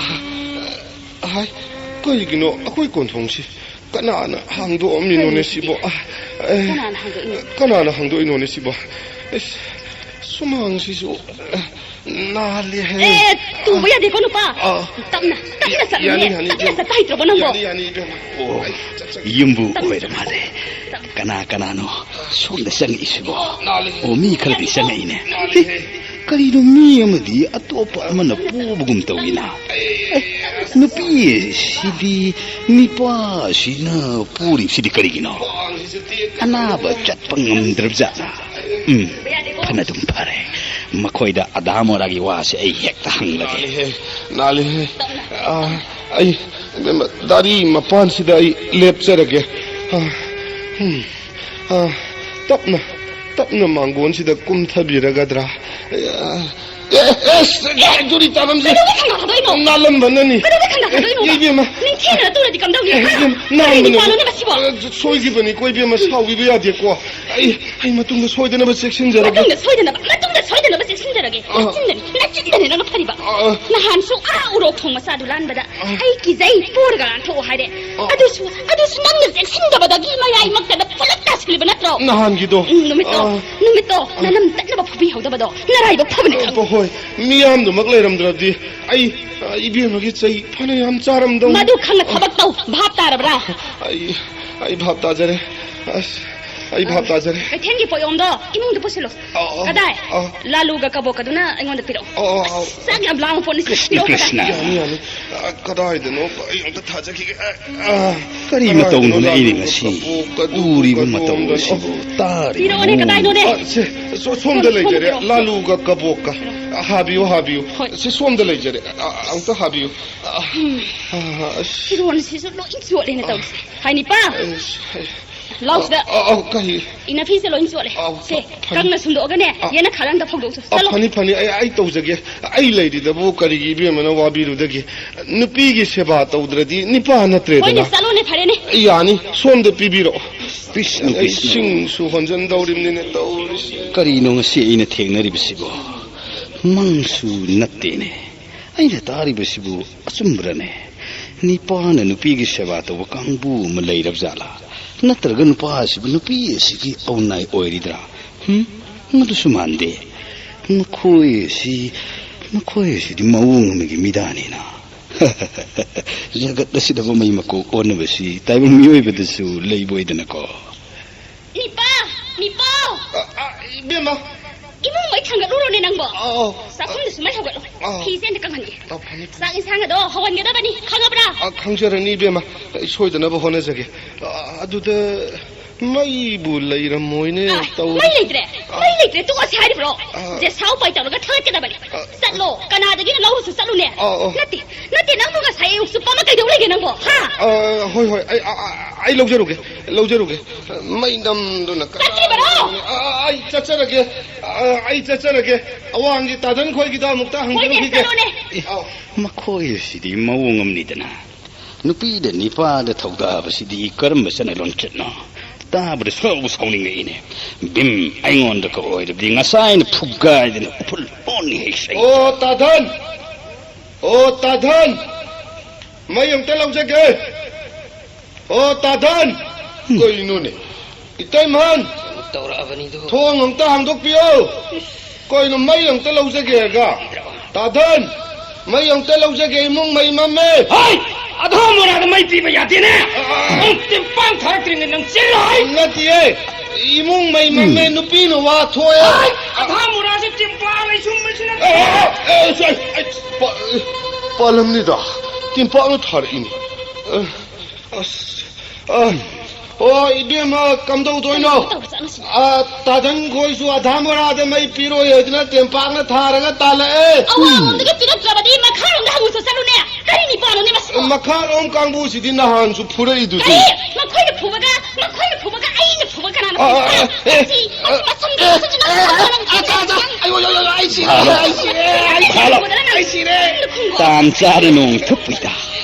ꯑ, ꯍꯥꯏ, ꯀꯔꯤꯒꯤꯅꯣ ꯑꯩꯈꯣꯏ ꯀꯣꯟꯊꯣꯡꯁꯤ ꯀꯅꯥꯅ ꯍꯥꯡꯗꯣꯛꯑꯝꯃꯤꯅꯣꯅꯦ ꯁꯤꯕꯣ? ꯑ, ꯑꯦ, ꯀꯅꯥꯅ ꯍꯥꯡꯗꯣꯛꯏꯅꯣ? ꯀꯅꯥꯅ ꯍꯥꯡꯗꯣꯛꯏꯅꯣꯅꯦ ꯁꯤꯕꯣ? ꯑꯦꯁ, ꯁꯨꯃꯥꯡꯁꯤꯁꯨ, ꯑ, ꯅꯥꯜꯂꯦꯍꯦ꯫ ꯑꯦ, ꯇꯨꯕ ꯌꯥꯗꯦꯀꯣ, ꯅꯨꯄꯥ꯫ ꯑ, ꯇꯞꯅ, ꯇꯞꯅ ꯆꯠꯂꯨꯅꯦ꯫ ꯌꯥꯅꯤ, ꯌꯥꯅꯤ, ꯇꯞꯅ ꯏꯕꯦꯝꯃ꯫ ꯆꯠꯄ ꯍꯩꯇ꯭ꯔꯕꯣ ꯅꯪꯕꯣ? ꯌꯥꯅꯤ, ꯌꯥꯅꯤ, ꯏꯕꯦꯝꯃ꯫ ꯑꯣ, ꯑꯩ ꯆꯠꯆꯒꯦ꯫ ꯌꯨꯝꯕꯨ ꯑꯣꯏꯔ ꯃꯥꯜꯂꯦ꯫ ꯀꯅꯥ ꯀꯅꯥꯅꯣ ꯁꯣꯝꯗ ꯆꯪꯉꯛꯏꯁꯤꯕꯣ? ꯅꯥꯜꯂꯦꯍꯦ꯫ ꯑꯣ, ꯃꯤ ꯈꯔꯗꯤ ꯆꯪꯉꯛꯏꯅꯦ꯫ ꯅꯥꯜꯂꯦꯍꯦ꯫ ꯑꯦ, ꯀꯔꯤꯅꯣ, ꯃꯤ ꯑꯃꯗꯤ ꯑꯇꯣꯞꯄ ꯑꯃꯅ ꯄꯨꯕꯒꯨꯝ ꯇꯧꯏꯅ? ꯑꯦ, ꯅꯨꯄꯤ ꯑꯁꯤꯗꯤ ꯅꯤꯄꯥꯁꯤꯅ ꯄꯨꯔꯤꯕꯁꯤꯗꯤ ꯀꯔꯤꯒꯤꯅꯣ? ꯑꯅꯥꯕ ꯆꯠꯄ ꯉꯝꯗ꯭ꯔꯕꯖꯥꯠꯂ? ꯎꯝ, ꯐꯅ ꯑꯗꯨꯝ ꯐꯔꯦ꯫ ꯃꯈꯣꯏꯗ ꯑꯗꯥ ꯃꯣꯔꯥꯒꯤ ꯋꯥꯁꯦ ꯑꯩ ꯍꯦꯛꯇ ꯍꯪꯂꯒꯦ꯫ ꯅꯥꯜꯂꯤꯍꯦ, ꯅꯥꯜꯂꯤꯍꯦ꯫ ꯑꯥ, ꯑꯩ, ꯏꯕꯦꯝꯃ, ꯗꯥꯔꯤ ꯃꯄꯥꯟꯁꯤꯗ ꯑꯩ ꯂꯦꯞꯆꯔꯒꯦ꯫ ꯑꯥ, ꯎꯝ, ꯑꯥ, ꯇꯞꯅ, ꯇꯞꯅ ꯃꯥꯡꯒꯣꯟꯁꯤꯗ ꯀꯨꯝꯊꯕꯤꯔꯒꯗ꯭ꯔꯥ? ꯑꯦ, ꯑꯦ, ꯑꯦ, ꯖꯨꯔꯤ ꯇꯥꯔꯝꯁꯦ꯫ ꯀꯩꯗꯧꯕꯩ ꯈꯟꯗꯣꯛꯀꯗꯣꯏꯅꯣ? ꯅꯥꯜꯂꯝꯕꯅꯅꯤ꯫ ꯀꯩꯗꯧꯕꯩ ꯈꯟꯗꯣꯛꯀꯗꯣꯏꯅꯣ? ꯑꯦ, ꯏꯕꯦꯝꯃ꯫ ꯅꯤꯡꯊꯤꯅ ꯇꯨꯔꯗꯤ ꯀꯝꯗꯧꯅꯤ? ꯑꯦ, ꯏꯕꯦꯝꯃ, ꯀꯔꯤ ꯅꯥꯟꯕꯅꯤ꯫ ꯅꯨꯄꯥꯅꯣꯅꯦ ꯃꯁꯤꯕꯣ? ꯑ, ꯁꯣꯏꯈꯤꯕꯅꯤꯀꯣ, ꯏꯕꯦꯝꯃ, ꯁꯥꯎꯕꯤꯕ ꯌꯥꯗꯦꯀꯣ꯫ ꯑꯩ, ꯑꯩ ꯃꯇꯨꯡꯗ ꯁꯣꯏꯗꯅꯕ ꯆꯦꯛꯁꯤꯟꯖꯔꯒꯦ꯫ ꯃꯇꯨꯡꯗ ꯁꯣꯏꯗꯅꯕ, ꯃꯇꯨꯡꯗ ꯁꯣꯏꯗꯅꯕ ꯆꯦꯛꯁꯤꯟꯖꯔꯒꯦ꯫ ꯑ꯫ ꯅꯆꯤꯟꯗꯅꯤ, ꯅꯆꯤꯟꯗꯅꯤ ꯅꯪꯅ ꯐꯔꯤꯕ꯫ ꯑ, ꯑ꯫ ꯅꯍꯥꯟꯁꯨ ꯑꯥ ꯎꯔꯣꯛ ꯊꯣꯡ ꯃꯆꯥꯗꯨ ꯂꯥꯟꯕꯗ ꯑ꯫ ꯑꯩ ꯀꯤꯖꯩ, ꯄꯣꯔꯒ ꯂꯥꯟꯊꯣꯛꯑꯣ ꯍꯥꯏꯔꯦ꯫ ꯑ꯫ ꯑꯗꯨꯁꯨ, ꯑꯗꯨꯁꯨ ꯅꯪꯅ ꯆꯦꯛꯁꯤꯟꯗꯕꯗꯒꯤ ꯃꯌꯥꯏꯃꯛꯇꯗ ꯐꯂꯛ ꯇꯥꯁꯤꯜꯂꯤꯕ ꯅꯠꯇ꯭ꯔꯣ? ꯅꯍꯥꯟꯒꯤꯗꯣ꯫ ꯎꯝ, ꯅꯨꯃꯤꯠꯇꯣ, ꯑ꯫ ꯅꯨꯃꯤꯠꯇꯣ ꯑ꯫ ꯅꯅꯝ ꯇꯠꯅꯕ ꯐꯨꯕꯤꯍꯧꯗꯕꯗꯣ ꯅꯔꯥꯏꯕꯛ ꯐꯕꯅꯤ ꯈꯪꯉꯨ꯫ ꯑ, ꯍꯣꯏ, ꯃꯤꯌꯥꯝꯗꯨꯃꯛ ꯂꯩꯔꯝꯗ꯭ꯔꯕꯗꯤ ꯑꯩ, ꯑ, ꯏꯕꯦꯝꯃꯒꯤ ꯆꯩ ꯐꯅ ꯌꯥꯝ ꯆꯥꯔꯝꯗꯧ꯫ ꯃꯗꯨ ꯈꯪꯅ ꯊꯕꯛ ꯇꯧ, ꯚꯥꯞ ꯇꯥꯔꯕ꯭ꯔꯥ? ꯑꯩ, ꯑꯩ ꯚꯥꯞ ꯇꯥꯖꯔꯦ꯫ ꯑꯁ, ꯑꯩ ꯚꯥꯞ ꯇꯥꯖꯔꯦ꯫ ꯀꯩꯊꯦꯜꯒꯤ ꯄꯣꯠꯌꯣꯝꯗꯣ ꯏꯃꯨꯡꯗ ꯄꯨꯁꯤꯜꯂꯣ꯫ ꯑ, ꯑ, ꯀꯗꯥꯏ? ꯑ꯫ ꯂꯥꯂꯨꯒ ꯀꯕꯣꯛꯀꯗꯨꯅ ꯑꯩꯉꯣꯟꯗ ꯄꯤꯔꯛꯑꯣ꯫ ꯑ, ꯑ, ꯑ꯫ ꯑꯁ, ꯆꯥꯛ ꯌꯥꯝ ꯂꯥꯡꯕ ꯄꯣꯠꯅꯤ꯫ ꯀ꯭ꯔꯤꯁꯅ, ꯄꯤꯔꯛꯑꯣ, ꯀꯗꯥꯏ? ꯀ꯭ꯔꯤꯁꯅ꯫ ꯌꯥꯅꯤ, ꯌꯥꯅꯤ꯫ ꯑ, ꯀꯗꯥꯏꯗꯅꯣ? ꯑꯩ ꯑꯝꯇ ꯊꯥꯖꯈꯤꯒꯦ꯫ ꯑ, ꯑ, ꯀꯔꯤ ꯀꯗꯥꯏꯗꯅꯣ ꯃꯇꯧꯅꯣꯅꯦ ꯑꯩꯅ ꯂꯥꯂꯨꯒ ꯉꯁꯤ ꯀꯕꯣꯛꯀꯗꯨꯕꯨ ꯎꯔꯤꯕ ꯃꯇꯧ ꯀꯗꯣꯝꯗꯅꯣ? ꯑꯁꯤꯕꯨ? ꯇꯥꯔꯤꯕ ꯄꯤꯔꯛꯑꯣꯅꯦ, ꯃꯑꯣꯡ ꯀꯗꯥꯏꯅꯣꯅꯦ? ꯑ, ꯁꯦ, ꯁꯣ-, ꯁꯣꯝꯗ ꯁꯣꯝ-, ꯂꯩꯖꯔꯦ꯫ ꯁꯣꯝꯗ ꯄꯤꯔꯛꯑꯣ꯫ ꯂꯥꯂꯨꯒ ꯀꯕꯣꯛꯀ꯫ ꯄꯤꯔꯛꯑꯣ꯫ ꯑ, ꯍꯥꯕꯤꯌꯨ, ꯍꯥꯕꯤꯌꯨ꯫ ꯍꯣꯏ꯫ ꯁꯦ, ꯁꯣꯝꯗ ꯂꯩꯖꯔꯦ꯫ ꯑ, ꯑ, ꯑꯝꯇ ꯍꯥꯕꯤꯌꯨ꯫ ꯑ, ꯎꯝ꯫ ꯑ, ꯑꯁ꯫ ꯐꯤꯔꯣꯟꯁꯤꯁꯨ ꯂꯣꯏ ꯆꯣꯠꯂꯦꯅꯦ ꯇꯧꯔꯤꯁꯦ꯫ ꯍꯥꯏ ꯅꯤꯄꯥ꯫ ꯑꯁ, ꯍꯥꯏ꯫ ꯂꯥꯎ ꯁꯤꯗ꯫ ꯑ, ꯑ, ꯀꯔꯤ? ꯏꯅꯐꯤꯁꯦ ꯂꯣꯏ ꯆꯣꯠꯂꯦ꯫ ꯑ, ꯁꯦ, ꯐ-, ꯐꯅꯤ꯫ ꯀꯪꯅ ꯁꯨꯝꯗꯣꯛꯑꯒꯅꯦ, ꯑ꯫ ꯌꯦꯅꯈꯥꯗ ꯑꯝꯇ ꯐꯧꯗꯣꯛꯎꯆꯣ꯫ ꯑ, ꯆꯠꯂꯣ꯫ ꯐꯅꯤ, ꯐꯅꯤ꯫ ꯑꯩ, ꯑꯩ ꯇꯧꯖꯒꯦ꯫ ꯑꯩ ꯂꯩꯔꯤꯗꯕꯨ ꯀꯔꯤꯒꯤ ꯏꯕꯦꯝꯃꯅ ꯋꯥꯕꯤꯔꯨꯗꯒꯦ? ꯅꯨꯄꯤꯒꯤ ꯁꯦꯕꯥ ꯇꯧꯗ꯭ꯔꯗꯤ ꯅꯤꯄꯥ ꯅꯠꯇ꯭ꯔꯦꯗꯅ꯫ ꯍꯣꯏꯅꯦ, ꯆꯠꯂꯣꯅꯦ, ꯐꯔꯦꯅꯦ꯫ ꯌꯥꯅꯤ, ꯁꯣꯝꯗ ꯄꯤꯕꯤꯔꯛꯑꯣ꯫ ꯀ꯭ꯔꯤꯁꯅ, ꯑꯩ ꯀ꯭ꯔꯤꯁꯅ꯫ ꯏꯁꯤꯡꯁꯨ ꯍꯣꯟꯖꯟꯗꯧꯔꯤꯕꯅꯤꯅꯦ ꯇꯧꯔꯤꯁꯤ꯫ ꯀꯔꯤꯅꯣ ꯉꯁꯤ ꯑꯩꯅ ꯊꯦꯡꯅꯔꯤꯕꯁꯤꯕꯣ? ꯃꯪꯁꯨ ꯅꯠꯇꯦꯅꯦ꯫ ꯑꯩꯅ ꯇꯥꯔꯤꯕꯁꯤꯕꯨ ꯑꯆꯨꯝꯕ꯭ꯔꯅꯦ? ꯅꯤꯄꯥꯅ ꯅꯨꯄꯤꯒꯤ ꯁꯦꯕꯥ ꯇꯧꯕ ꯀꯥꯡꯕꯨ ꯑꯃ ꯂꯩꯔꯕ ꯖꯥꯠꯂꯥ? ꯅꯠꯇ꯭ꯔꯒ ꯅꯨꯄꯥ ꯑꯁꯤꯕꯨ ꯅꯨꯄꯤ ꯑꯁꯤꯒꯤ ꯑꯧꯅꯥꯏ ꯑꯣꯏꯔꯤꯗ꯭ꯔꯥ? ꯍꯨꯝ? ꯃꯗꯨꯁꯨ ꯃꯥꯟꯗꯦ꯫ ꯃꯈꯣꯏ ꯑꯁꯤ, ꯃꯈꯣꯏ ꯑꯁꯤꯗꯤ ꯃꯑꯣꯡ ꯑꯃꯒꯤ ꯃꯤꯗꯥꯅꯤꯅ꯫ ꯖꯒꯠ ꯑꯁꯤꯗ ꯃꯃꯩ ꯃꯀꯣꯛ ꯑꯣꯟꯅꯕꯁꯤ ꯇꯥꯏꯕꯪ ꯃꯤꯑꯣꯏꯕꯗꯁꯨ ꯂꯩꯕꯣꯏꯗꯅꯀꯣ꯫ ꯅꯤꯄꯥ! ꯅꯤꯄꯥ! ꯑ, ꯑ, ꯏꯕꯦꯝꯃ! ꯏꯃꯨꯡ ꯃꯩ ꯊꯥꯡꯒꯠꯂꯨꯔꯣꯅꯦ ꯅꯪꯕꯣ꯫ ꯑꯥꯎ꯫ ꯆꯥꯛꯈꯨꯝꯗꯁꯨ ꯃꯩ ꯍꯧꯒꯠꯂꯣ꯫ ꯑꯥꯎ꯫ ꯐꯤꯁꯦ ꯑꯝꯇ ꯀꯪꯍꯟꯒꯦ꯫ ꯑꯥꯎ, ꯐꯅꯤ, ꯐꯅꯤ꯫ ꯆꯥꯛ ꯏꯟꯁꯥꯡ ꯑꯗꯣ ꯍꯧꯍꯟꯒꯗꯕꯅꯤ, ꯈꯪꯉꯕ꯭ꯔꯥ? ꯑꯥ, ꯈꯪꯖꯔꯅꯤ, ꯏꯕꯦꯝꯃ꯫ ꯑꯩ ꯁꯣꯏꯗꯅꯕ ꯍꯣꯠꯅꯖꯒꯦ꯫ ꯑꯥ, ꯑꯗꯨꯗ ꯃꯩꯕꯨ ꯂꯩꯔꯝꯃꯣꯏꯅꯦ, ꯑꯥ, ꯇꯧꯔꯤ꯫ ꯃꯩ ꯂꯩꯇ꯭ꯔꯦ? ꯑꯥ꯫ ꯃꯩ ꯂꯩꯇ꯭ꯔꯦ, ꯇꯣꯛꯑꯁꯦ ꯍꯥꯏꯔꯤꯕ꯭ꯔꯣ? ꯑꯥ꯫ ꯖꯦꯁꯥ ꯎꯄꯥꯏ ꯇꯧꯔꯒ ꯊꯥꯒꯠꯀꯗꯕꯅꯤ꯫ ꯑꯥ꯫ ꯆꯠꯂꯣ, ꯀꯅꯥꯗꯒꯤꯅꯣ ꯂꯧꯔꯨꯁꯨ ꯆꯠꯂꯨꯅꯦ꯫ ꯑꯥ, ꯑꯥ꯫ ꯅꯠꯇꯦ, ꯅꯠꯇꯦ, ꯅꯪꯕꯨ ꯉꯁꯥꯏ ꯑꯌꯨꯛ ꯆꯨꯞꯄ ꯑꯃ ꯀꯩꯗꯧ ꯂꯩꯒꯦ ꯅꯪꯕꯣ? ꯍꯥ? ꯑꯥ, ꯍꯣꯏ, ꯍꯣꯏ, ꯑꯩ, ꯑꯥ, ꯑꯥ, ꯑꯩ ꯂꯧꯖꯔꯨꯒꯦ, ꯂꯧꯖꯔꯨꯒꯦ꯫ ꯃꯩ ꯅꯝꯗꯨꯅ ꯀꯅꯥ ꯆꯠꯇ꯭ꯔꯤꯕꯔꯣ? ꯑꯥ, ꯑꯥ, ꯑꯩ ꯆꯠꯆꯔꯒꯦ꯫ ꯑꯥ, ꯑꯩ ꯆꯠꯆꯔꯒꯦ꯫ ꯑꯋꯥꯡꯒꯤ ꯇꯥꯗꯟ ꯈꯣꯏꯒꯤꯗ ꯑꯃꯨꯛꯇ ꯍꯣꯏꯅꯦ, ꯍꯪꯖꯔꯨꯈꯤꯒꯦ꯫ ꯆꯠꯂꯣꯅꯦ꯫ ꯑꯥꯎ꯫ ꯃꯈꯣꯏ ꯑꯁꯤꯗꯤ ꯃꯑꯣꯡ ꯑꯃꯅꯤꯗꯅ꯫ ꯅꯨꯄꯤꯗ ꯅꯤꯄꯥꯗ ꯊꯧꯗꯥꯕꯁꯤꯗꯤ ꯀꯔꯝꯕ ꯆꯠꯅ ꯂꯣꯟꯆꯠꯅꯣ? ꯇꯥꯕꯗ ꯁꯥꯎꯕꯨ ꯁꯥꯎꯅꯤꯡꯉꯛꯏꯅꯦ꯫ ꯚꯤꯝ, ꯑꯩꯉꯣꯟꯗꯒ ꯑꯣꯏꯔꯕꯗꯤ ꯉꯁꯥꯏꯅ ꯐꯨꯒꯥꯏꯗꯅ ꯎꯐꯨꯜ ꯑꯣꯟꯅꯤ ꯍꯦꯛ ꯁꯩ꯫ ꯑꯣ, ꯇꯥꯗꯟ! ꯑꯣ, ꯇꯥꯗꯟ! ꯃꯩ ꯑꯝꯇ ꯂꯧꯖꯒꯦ꯫ ꯑꯣ, ꯇꯥꯗꯟ! ꯀꯩꯅꯣꯅꯦ? ꯏꯇꯩꯃꯍꯟ! ꯇꯧꯔꯛꯑꯕꯅꯤꯗꯣ꯫ ꯊꯣꯡ ꯑꯝꯇ ꯍꯥꯡꯗꯣꯛꯄꯤꯌꯣ꯫ ꯀꯩꯅꯣ, ꯃꯩ ꯑꯝꯇ ꯂꯧꯖꯒꯦ ꯍꯥꯏꯔꯒ? ꯇꯥꯗꯟ! ꯃꯩ ꯑꯝꯇ ꯂꯧꯖꯒꯦ, ꯏꯃꯨꯡ ꯃꯩ ꯃꯝꯃꯦ꯫ ꯍꯩ! ꯑꯙꯥ ꯃꯣꯔꯥꯗ ꯃꯩ ꯄꯤꯕ ꯌꯥꯗꯦꯅꯦ꯫ ꯑ, ꯑ, ꯑ꯫ ꯅꯪ ꯇꯤꯝꯄꯥꯟ ꯊꯥꯔꯛꯇ꯭ꯔꯤꯉꯩ ꯅꯪ ꯆꯦꯜꯂꯣ ꯍꯩ! ꯅꯠꯇꯤꯌꯦ, ꯏꯃꯨꯡ ꯃꯩ ꯃꯝꯃꯦ, ꯎꯝ꯫ ꯅꯨꯄꯤꯅ ꯋꯥ ꯊꯣꯛꯑꯦ꯫ ꯍꯩ! ꯑꯙꯥ ꯃꯣꯔꯥꯁꯦ ꯇꯤꯝꯄꯥꯟ ꯂꯩꯁꯨꯝꯕꯁꯤꯅ ꯑ, ꯑ, ꯑ, ꯑ, ꯑ, ꯄ-, ꯄꯥꯜꯂꯝꯅꯤꯗ, ꯇꯤꯝꯄꯥꯟꯅ ꯊꯥꯔꯛꯏꯅꯤ꯫ ꯑ, ꯑꯁ, ꯑ, ꯑꯣ, ꯏꯕꯦꯝꯃ, ꯀꯝꯗꯧꯗꯣꯏꯅꯣ? ꯀꯩꯅꯣ ꯇꯧꯔ ꯆꯠꯂꯨꯁꯤ꯫ ꯑ, ꯇꯥꯗꯟ ꯈꯣꯏꯁꯨ ꯑꯙꯥ ꯃꯣꯔꯥꯗ ꯃꯩ ꯄꯤꯔꯣꯏ ꯍꯥꯏꯗꯨꯅ ꯇꯦꯝꯄꯥꯛꯅ ꯊꯥꯔꯒ ꯇꯥꯜꯂꯛꯑꯦ꯫ ꯑꯋꯥꯡꯂꯣꯝꯗꯒꯤ ꯄꯤꯔꯛꯇ꯭ꯔꯕꯗꯤ ꯃꯈꯥꯔꯣꯝꯗ ꯍꯪꯉꯨ ꯆꯠꯂꯨꯅꯦ꯫ ꯀꯔꯤ ꯅꯤꯄꯥꯅꯣꯅꯦ ꯃꯁꯤꯕꯣ? ꯃꯈꯥꯔꯣꯝ ꯀꯥꯡꯕꯨꯁꯤꯗꯤ ꯅꯍꯥꯟꯁꯨ ꯐꯨꯔꯛꯏꯗꯨꯗꯤ꯫ ꯀꯔꯤ? ꯃꯈꯣꯏꯅ ꯐꯨꯕꯒ, ꯃꯈꯣꯏꯅ ꯐꯨꯕꯒ ꯑꯩꯅ ꯐꯨꯕ ꯀꯅꯥꯅ ꯑ, ꯑ, ꯐꯩ? ꯑ, ꯑꯦ, ꯃꯁꯤ, ꯑ, ꯃꯁꯤ ꯃꯆꯨꯝ ꯑ, ꯃꯆꯨꯝ ꯑ, ꯃꯆꯨꯝ ꯑ, ꯑ, ꯑ, ꯑ, ꯑꯩ, ꯑꯩ, ꯑꯩ, ꯑꯩ ꯁꯤꯔꯦ, ꯚꯥꯂꯣ, ꯑꯩ ꯁꯤꯔꯦ, ꯑꯩ ꯁꯤꯔꯦ꯫ ꯇꯥꯟ ꯆꯥꯗ ꯅꯣꯡ ꯊꯨꯞꯄꯤꯗ꯫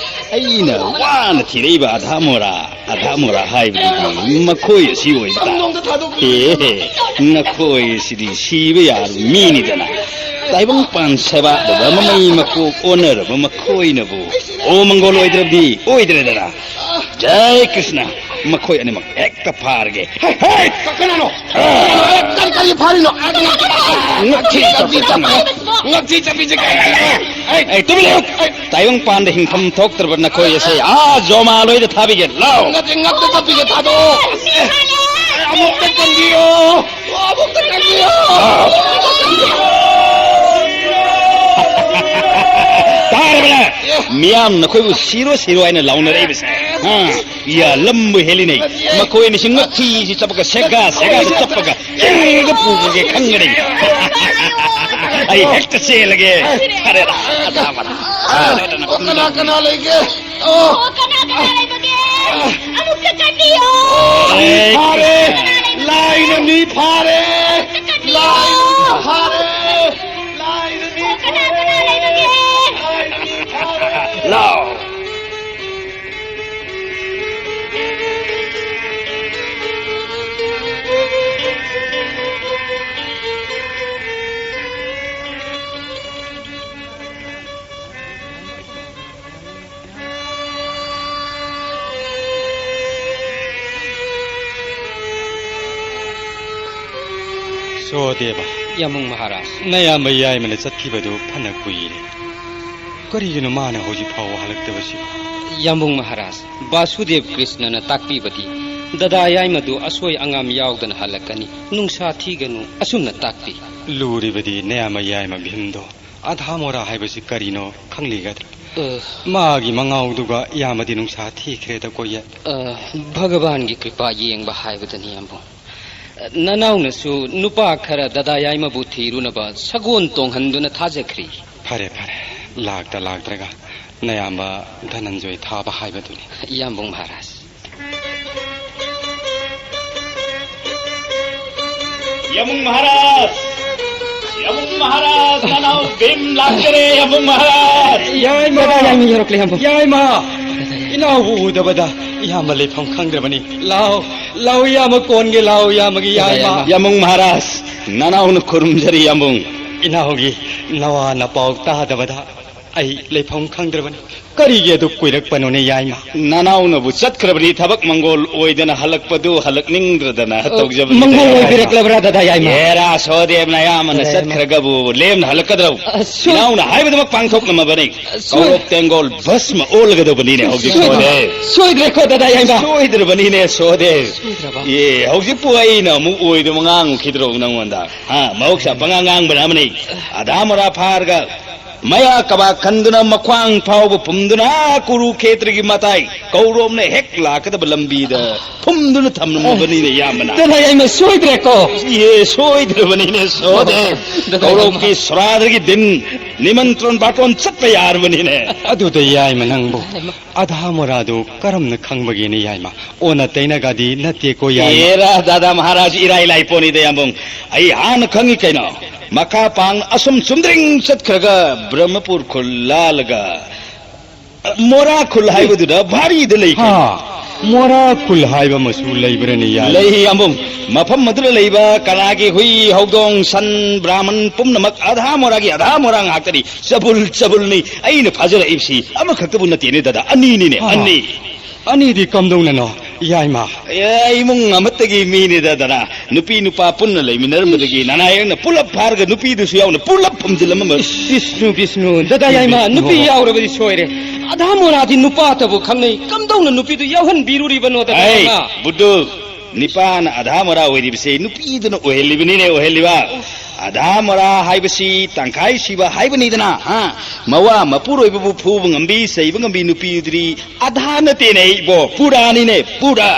ꯑꯩꯅ ꯋꯥꯅ ꯊꯤꯔꯛꯏꯕ ꯑꯙꯥ ꯃꯣꯔꯥ, ꯑꯙꯥ ꯃꯣꯔꯥ ꯍꯥꯏꯕꯗꯨꯗꯤ ꯃꯈꯣꯏ ꯑꯁꯤ ꯑꯣꯏꯕ ꯇꯥꯏ꯫ ꯅꯣꯡꯗ ꯊꯥꯗꯣꯛꯄꯤꯌꯨ꯫ ꯑꯦ, ꯅꯈꯣꯏ ꯑꯁꯤꯗꯤ ꯁꯤꯕ ꯌꯥꯔꯕ ꯃꯤꯅꯤꯗꯅ꯫ ꯇꯥꯏꯕꯪꯄꯥꯟ ꯁꯦꯕꯥꯗꯕ ꯃꯃꯩ ꯃꯀꯣꯛ ꯑꯣꯟꯅꯔꯕ ꯃꯈꯣꯏꯅꯕꯨ ꯑꯣ ꯃꯪꯒꯣꯜ ꯑꯣꯏꯗ꯭ꯔꯕꯗꯤ ꯑꯣꯏꯗ꯭ꯔꯦꯗꯅ꯫ ꯖꯥꯏ ꯀ꯭ꯔꯤꯁꯅ꯫ ꯃꯈꯣꯏ ꯑꯅꯤꯃꯛ ꯍꯦꯛꯇ ꯐꯥꯔꯒꯦ꯫ ꯍꯦ, ꯍꯦ! ꯀ-, ꯀꯅꯥꯅꯣ? ꯑ, ꯀꯔꯤ, ꯀꯔꯤ ꯐꯥꯔꯤꯅꯣ? ꯑ, ꯀꯅꯥ-, ꯉꯛꯊꯤ ꯆꯞꯄꯤ ꯆꯞꯄꯤ꯫ ꯉꯛꯊꯤ ꯆꯞꯄꯤꯁꯦ ꯀꯩꯅꯣ? ꯑꯩ, ꯑꯩ, ꯇꯨꯃꯤꯟ ꯂꯩꯌꯨ! ꯇꯥꯏꯕꯪꯄꯥꯟꯗ ꯍꯤꯡꯐꯝ ꯊꯣꯛꯇ꯭ꯔꯕ ꯅꯈꯣꯏ ꯑꯁꯦ ꯑꯥ ꯖꯣꯃꯥꯂꯣꯏꯗ ꯊꯥꯕꯤꯒꯦ꯫ ꯂꯥꯎ! ꯅꯠꯇꯦ, ꯉꯛꯇ ꯆꯞꯄꯤꯁꯦ ꯊꯥꯗꯣꯛꯑꯣ! ꯑꯦ, ꯑꯃꯨꯛ ꯑꯃꯨꯛꯇ ꯀꯟꯕꯤꯌꯣ! ꯑꯃꯨꯛꯇ ꯀꯟꯕꯤꯌꯣ! ꯇꯥꯔꯕ꯭ꯔꯥ? ꯃꯤꯌꯥꯝꯅ ꯑꯩꯈꯣꯏꯕꯨ ꯁꯤꯔꯣ ꯁꯤꯔꯣ ꯍꯥꯏꯅ ꯂꯥꯎꯅꯔꯛꯏꯕꯁꯦ꯫ ꯑ, ꯌꯥ, ꯂꯝꯕꯨ ꯍꯦꯜꯂꯤꯅꯦ꯫ ꯃꯈꯣꯏꯅꯤꯁꯨ ꯉꯛꯊꯤꯁꯤ ꯆꯞꯄꯒ, ꯁꯦꯒꯥ ꯁꯦꯒꯥꯗ ꯆꯞꯄꯒ, ꯆꯤꯡꯗ ꯄꯨꯈ꯭ꯔꯒꯦ ꯈꯪꯒꯅꯤ꯫ ꯑꯩ ꯍꯦꯛꯇ ꯆꯦꯜꯂꯒꯦ꯫ ꯐꯔꯦ, ꯐꯔꯦ, ꯐꯔꯦ꯫ ꯑꯣ, ꯀꯅꯥ ꯀꯅꯥ ꯂꯩꯒꯦ? ꯑꯣ, ꯀꯅꯥ ꯀꯅꯥ ꯂꯩꯕꯒꯦ? ꯑꯃꯨꯛꯇ ꯀꯟꯕꯤꯌꯣ! ꯑꯦ, ꯐꯥꯔꯦ! ꯂꯥꯏꯅ ꯃꯤ ꯐꯥꯔꯦ! ꯂꯥꯏꯅ ꯃꯤ ꯐꯥꯔꯦ! ꯂꯥꯏꯅ ꯃꯤ ꯐꯥꯔꯦ! ꯂꯥꯏꯅ ꯃꯤ ꯐꯥꯔꯦ! ꯂꯥꯎ! ꯁꯣꯗꯦꯕ꯫ ꯌꯥꯝꯕꯨꯡ ꯃꯍꯥꯔꯥꯖ꯫ ꯅꯌꯥꯝꯕ ꯌꯥꯏꯃꯅ ꯆꯠꯈꯤꯕꯗꯨ ꯐꯅ ꯀꯨꯏꯔꯦ꯫ ꯀꯔꯤꯒꯤꯅꯣ ꯃꯥꯅ ꯍꯧꯖꯤꯛ ꯐꯥꯎꯕ ꯍꯜꯂꯛꯇꯕꯁꯤꯕꯨ? ꯌꯥꯝꯕꯨꯡ ꯃꯍꯥꯔꯥꯖ, ꯕꯥꯁꯨꯗꯦꯕ ꯀ꯭ꯔꯤꯁꯅꯅ ꯇꯥꯛꯄꯤꯕꯗꯤ, ꯗꯗꯥ ꯌꯥꯏꯃꯗꯨ ꯑꯁꯣꯏ ꯑꯉꯥꯝ ꯌꯥꯎꯗꯅ ꯍꯜꯂꯛꯀꯅꯤ, ꯅꯨꯡꯁꯥ ꯊꯤꯒꯅꯨ, ꯑꯁꯨꯝꯅ ꯇꯥꯛꯄꯤ꯫ ꯂꯨꯔꯤꯕꯗꯤ ꯅꯌꯥꯝꯕ ꯌꯥꯏꯃ ꯚꯤꯝꯗꯣ꯫ ꯑꯙꯥ ꯃꯣꯔꯥ ꯍꯥꯏꯕꯁꯤ ꯀꯔꯤꯅꯣ ꯈꯪꯂꯤꯒꯗ꯭ꯔꯥ? ꯑ, ꯃꯥꯒꯤ ꯃꯉꯥꯎꯗꯨꯒ ꯏꯌꯥꯝꯕꯗꯤ ꯅꯨꯡꯁꯥ ꯊꯤꯈ꯭ꯔꯦꯗ ꯀꯣꯌꯦ꯫ ꯑ, ꯚꯒꯕꯥꯟꯒꯤ ꯀ꯭ꯔꯤꯄꯥ ꯌꯦꯡꯕ ꯍꯥꯏꯕꯗꯨꯅꯤ, ꯌꯥꯝꯕꯨꯡ꯫ ꯅꯅꯥꯎꯅꯁꯨ ꯅꯨꯄꯥ ꯈꯔ ꯗꯗꯥ ꯌꯥꯏꯃꯕꯨ ꯊꯤꯔꯨꯅꯕ ꯁꯒꯣꯜ ꯇꯣꯡꯍꯟꯗꯨꯅ ꯊꯥꯖꯈ꯭ꯔꯤ꯫ ꯐꯔꯦ, ꯐꯔꯦ꯫ ꯂꯥꯛꯇ ꯂꯥꯛꯇ꯭ꯔꯒ ꯅꯌꯥꯝꯕ ꯙꯅꯟꯖꯣꯏ ꯊꯥꯕ ꯍꯥꯏꯕꯗꯨꯅꯤ꯫ ꯌꯥꯝꯕꯨꯡ ꯃꯍꯥꯔꯥꯖ꯫ ꯌꯥꯝꯕꯨꯡ ꯃꯍꯥꯔꯥꯖ! ꯌꯥꯝꯕꯨꯡ ꯃꯍꯥꯔꯥꯖ! ꯅꯅꯥꯎ ꯚꯤꯝ ꯂꯥꯛꯆꯔꯦ, ꯌꯥꯝꯕꯨꯡ ꯃꯍꯥꯔꯥꯖ! ꯌꯥꯏꯃ! ꯗꯗꯥ ꯌꯥꯏꯃ ꯌꯧꯔꯛꯂꯦ, ꯌꯥꯝꯕꯨꯡ꯫ ꯌꯥꯏꯃ! ꯏꯅꯥꯎꯕꯨ ꯎꯗꯕꯗ ꯏꯌꯥꯝꯕ ꯂꯩꯐꯝ ꯈꯪꯗ꯭ꯔꯕꯅꯤ꯫ ꯂꯥꯎ, ꯂꯥꯎ, ꯏꯌꯥꯝꯕ ꯀꯣꯟꯒꯦ, ꯂꯥꯎ, ꯏꯌꯥꯝꯕꯒꯤ ꯌꯥꯏꯃ꯫ ꯌꯥꯝꯕꯨꯡ ꯃꯍꯥꯔꯥꯖ, ꯅꯅꯥꯎꯅ ꯈꯨꯔꯨꯝꯖꯔꯤ, ꯌꯥꯝꯕꯨꯡ꯫ ꯏꯅꯥꯎꯒꯤ ꯅꯋꯥ ꯅꯄꯥꯎ ꯇꯥꯗꯕꯗ ꯑꯩ ꯂꯩꯐꯝ ꯈꯪꯗ꯭ꯔꯕꯅꯤ꯫ ꯀꯔꯤꯒꯤ ꯑꯗꯨ ꯀꯨꯏꯔꯛꯄꯅꯣꯅꯦ, ꯌꯥꯏꯃ? ꯅꯅꯥꯎꯅꯕꯨ ꯆꯠꯈ꯭ꯔꯕꯅꯤ, ꯊꯕꯛ ꯃꯪꯒꯣꯜ ꯑꯣꯏꯗꯅ ꯍꯜꯂꯛꯄꯗꯨ ꯍꯜꯂꯛꯅꯤꯡꯗ꯭ꯔꯗꯅ ꯇꯧꯖꯕꯅꯤ꯫ ꯃꯪꯒꯣꯜ ꯑꯣꯏꯕꯤꯔꯛꯂꯕ꯭ꯔꯥ, ꯗꯗꯥ ꯌꯥꯏꯃ? ꯑꯦꯔꯥ, ꯁꯣꯗꯦꯕ ꯅꯌꯥꯝꯕꯅ ꯆꯠꯈ꯭ꯔꯒꯕꯨ ꯂꯦꯝꯅ ꯍꯜꯂꯛꯀꯗ꯭ꯔꯣ? ꯏꯅꯥꯎꯅ ꯍꯥꯏꯕꯗꯨꯃꯛ ꯄꯥꯡꯊꯣꯛꯂꯝꯃꯕꯅꯤ꯫ ꯀꯧꯔꯣꯛ ꯇꯦꯡꯒꯣꯜ ꯚꯁꯃ ꯑꯣꯜꯂꯒꯗꯧꯕꯅꯤꯅꯦ ꯍꯧꯖꯤꯛ꯫ ꯁꯣꯏꯗ꯭ꯔꯦ꯫ ꯁꯣꯏꯗ꯭ꯔꯦꯀꯣ, ꯗꯗꯥ ꯌꯥꯏꯃ? ꯁꯣꯏꯗ꯭ꯔꯕꯅꯤꯅꯦ, ꯁꯣꯗꯦꯕ꯫ ꯁꯣꯏꯗ꯭ꯔꯕ? ꯑꯦ, ꯍꯧꯖꯤꯛꯄꯨ ꯑꯩꯅ ꯑꯃꯨꯛ ꯑꯣꯏꯗꯕ ꯉꯥꯡꯉꯨꯈꯤꯗ꯭ꯔꯣ ꯅꯪꯉꯣꯟꯗ? ꯍꯥ, ꯃꯍꯧꯁꯥ ꯄꯉꯥꯡ ꯉꯥꯡꯕꯅ ꯑꯃꯅꯤ꯫ ꯑꯙꯥ ꯃꯣꯔꯥ ꯐꯥꯔꯒ ꯃꯌꯥ ꯀꯕꯥꯛ ꯈꯟꯗꯨꯅ ꯃꯈ꯭ꯋꯥꯡ ꯐꯥꯎꯕ ꯐꯨꯝꯗꯨꯅ ꯀꯨꯔꯨꯈꯦꯇ꯭ꯔꯒꯤ ꯃꯇꯥꯏ ꯀꯧꯔꯣꯝꯅ ꯍꯦꯛ ꯂꯥꯛꯀꯗꯕ ꯂꯝꯕꯤꯗ ꯐꯨꯝꯗꯨꯅ ꯊꯝꯂꯝꯃꯕꯅꯤꯅꯦ, ꯏꯌꯥꯝꯕꯅ꯫ ꯗꯗꯥ ꯌꯥꯏꯃ, ꯁꯣꯏꯗ꯭ꯔꯦꯀꯣ? ꯌꯦ, ꯁꯣꯏꯗ꯭ꯔꯕꯅꯤꯅꯦ, ꯁꯣꯗꯦ꯫ ꯗꯗꯥ ꯌꯥꯏꯃ꯫ ꯀꯧꯔꯣꯛꯀꯤ ꯁꯣꯔꯥꯗꯒꯤ ꯗꯤꯟ ꯅꯤꯃꯟꯇ꯭ꯔꯣꯟ ꯕꯥꯇꯣꯟ ꯆꯠꯄ ꯌꯥꯔꯕꯅꯤꯅꯦ꯫ ꯑꯗꯨꯗ ꯌꯥꯏꯃ ꯅꯪꯕꯨ ꯑꯙꯥ ꯃꯣꯔꯥꯗꯨ ꯀꯔꯝꯅ ꯈꯪꯕꯒꯦꯅꯦ, ꯌꯥꯏꯃ? ꯑꯣꯟꯅ ꯇꯩꯅꯒꯗꯤ ꯅꯠꯇꯦꯀꯣ, ꯌꯥꯏꯃ? ꯑꯦꯔꯥ, ꯗꯥꯗꯥ ꯃꯍꯥꯔꯥꯖ, ꯏꯔꯥꯏ ꯂꯥꯏ ꯄꯣꯠꯅꯤꯗ, ꯌꯥꯝꯕꯨꯡ꯫ ꯑꯩ ꯍꯥꯟꯅ ꯈꯪꯉꯤ ꯀꯩꯅꯣ꯫ ꯃꯈꯥ ꯄꯥꯡ ꯑꯁꯨꯝ ꯆꯨꯝꯗ꯭ꯔꯤꯡ ꯆꯠꯈ꯭ꯔꯒ ꯕ꯭ꯔꯍ꯭ꯃꯄꯨꯔ ꯈꯨꯜ ꯂꯥꯜꯂꯒ ꯃꯣꯔꯥ ꯈꯨꯜ ꯍꯥꯏꯕꯗꯨꯗ ꯚꯥꯔꯤꯗ ꯂꯩ ꯀꯩꯅꯣ꯫ ꯍꯥ, ꯃꯣꯔꯥ ꯈꯨꯜ ꯍꯥꯏꯕ ꯑꯃꯁꯨ ꯂꯩꯕ꯭ꯔꯅꯦ, ꯌꯥꯏꯃ? ꯂꯩ, ꯌꯥꯝꯕꯨꯡ꯫ ꯃꯐꯝ ꯑꯗꯨꯗ ꯂꯩꯕ ꯀꯅꯥꯒꯤ ꯍꯨꯏ, ꯍꯧꯗꯣꯡ, ꯁꯟ, ꯕ꯭ꯔꯥꯍꯃꯟ ꯄꯨꯝꯅꯃꯛ ꯑꯙꯥ ꯃꯣꯔꯥꯒꯤ ꯑꯙꯥ ꯃꯣꯔꯥ ꯉꯥꯛꯇꯅꯤ꯫ ꯆꯕꯨꯜ ꯆꯕꯨꯜꯅꯤ꯫ ꯑꯩꯅ ꯐꯥꯖꯔꯛꯏꯕꯁꯤ ꯑꯃꯈꯛꯇꯕꯨ ꯅꯠꯇꯦꯅꯦ, ꯗꯥꯗꯥ, ꯑꯅꯤꯅꯤꯅꯦ, ꯍꯥ꯫ ꯑꯅꯤ꯫ ꯑꯅꯤꯗꯤ ꯀꯝꯗꯧꯅꯅꯣ, ꯌꯥꯏꯃ? ꯑꯦ, ꯏꯃꯨꯡ ꯑꯃꯠꯇꯒꯤ ꯃꯤꯅꯤꯗ, ꯗꯥꯗꯥ꯫ ꯅꯨꯄꯤ ꯅꯨꯄꯥ ꯄꯨꯟꯅ ꯂꯩꯃꯤꯟꯅꯔꯝꯕꯗꯒꯤ ꯅꯅꯥꯌꯦꯛꯅ ꯄꯨꯂꯞ ꯐꯥꯔꯒ ꯅꯨꯄꯤꯗꯨꯁꯨ ꯌꯥꯎꯅ ꯄꯨꯂꯞ ꯐꯨꯝꯖꯤꯜꯂꯝꯃꯕ꯫ ꯕꯤꯁꯅꯨ, ꯕꯤꯁꯅꯨ, ꯗꯥꯗꯥ ꯌꯥꯏꯃ, ꯕꯤꯁꯅꯨ꯫ ꯅꯨꯄꯤ ꯌꯥꯎꯔꯕꯗꯤ ꯁꯣꯏꯔꯦ꯫ ꯑꯙꯥ ꯃꯣꯔꯥꯗꯤ ꯅꯨꯄꯥꯇꯕꯨ ꯈꯪꯅꯩ꯫ ꯀꯝꯗꯧꯅ ꯅꯨꯄꯤꯗꯨ ꯌꯥꯎꯍꯟꯕꯤꯔꯨꯔꯤꯕꯅꯣ, ꯗꯥꯗꯥ ꯑꯩ, ꯌꯥꯏꯃ? ꯕꯨꯗꯨ, ꯅꯤꯄꯥꯅ ꯑꯙꯥ ꯃꯣꯔꯥ ꯑꯣꯏꯔꯤꯕꯁꯦ ꯅꯨꯄꯤꯗꯨꯅ ꯑꯣꯏꯍꯜꯂꯤꯕꯅꯤꯅꯦ, ꯑꯣꯏꯍꯜꯂꯤꯕ꯫ ꯑꯙꯥ ꯃꯣꯔꯥ ꯍꯥꯏꯕꯁꯤ ꯇꯪꯈꯥꯏ ꯁꯤꯕ ꯍꯥꯏꯕꯅꯤꯗꯅ, ꯍꯥ? ꯃꯋꯥ ꯃꯄꯨꯔꯣꯏꯕꯕꯨ ꯐꯨꯕ ꯉꯝꯕꯤ, ꯆꯩꯕ ꯉꯝꯕꯤ ꯅꯨꯄꯤꯗꯨꯗꯤ ꯑꯙꯥ ꯅꯠꯇꯦꯅꯦ ꯏꯕꯣ, ꯄꯨꯔꯥꯅꯤꯅꯦ, ꯄꯨꯔꯥ꯫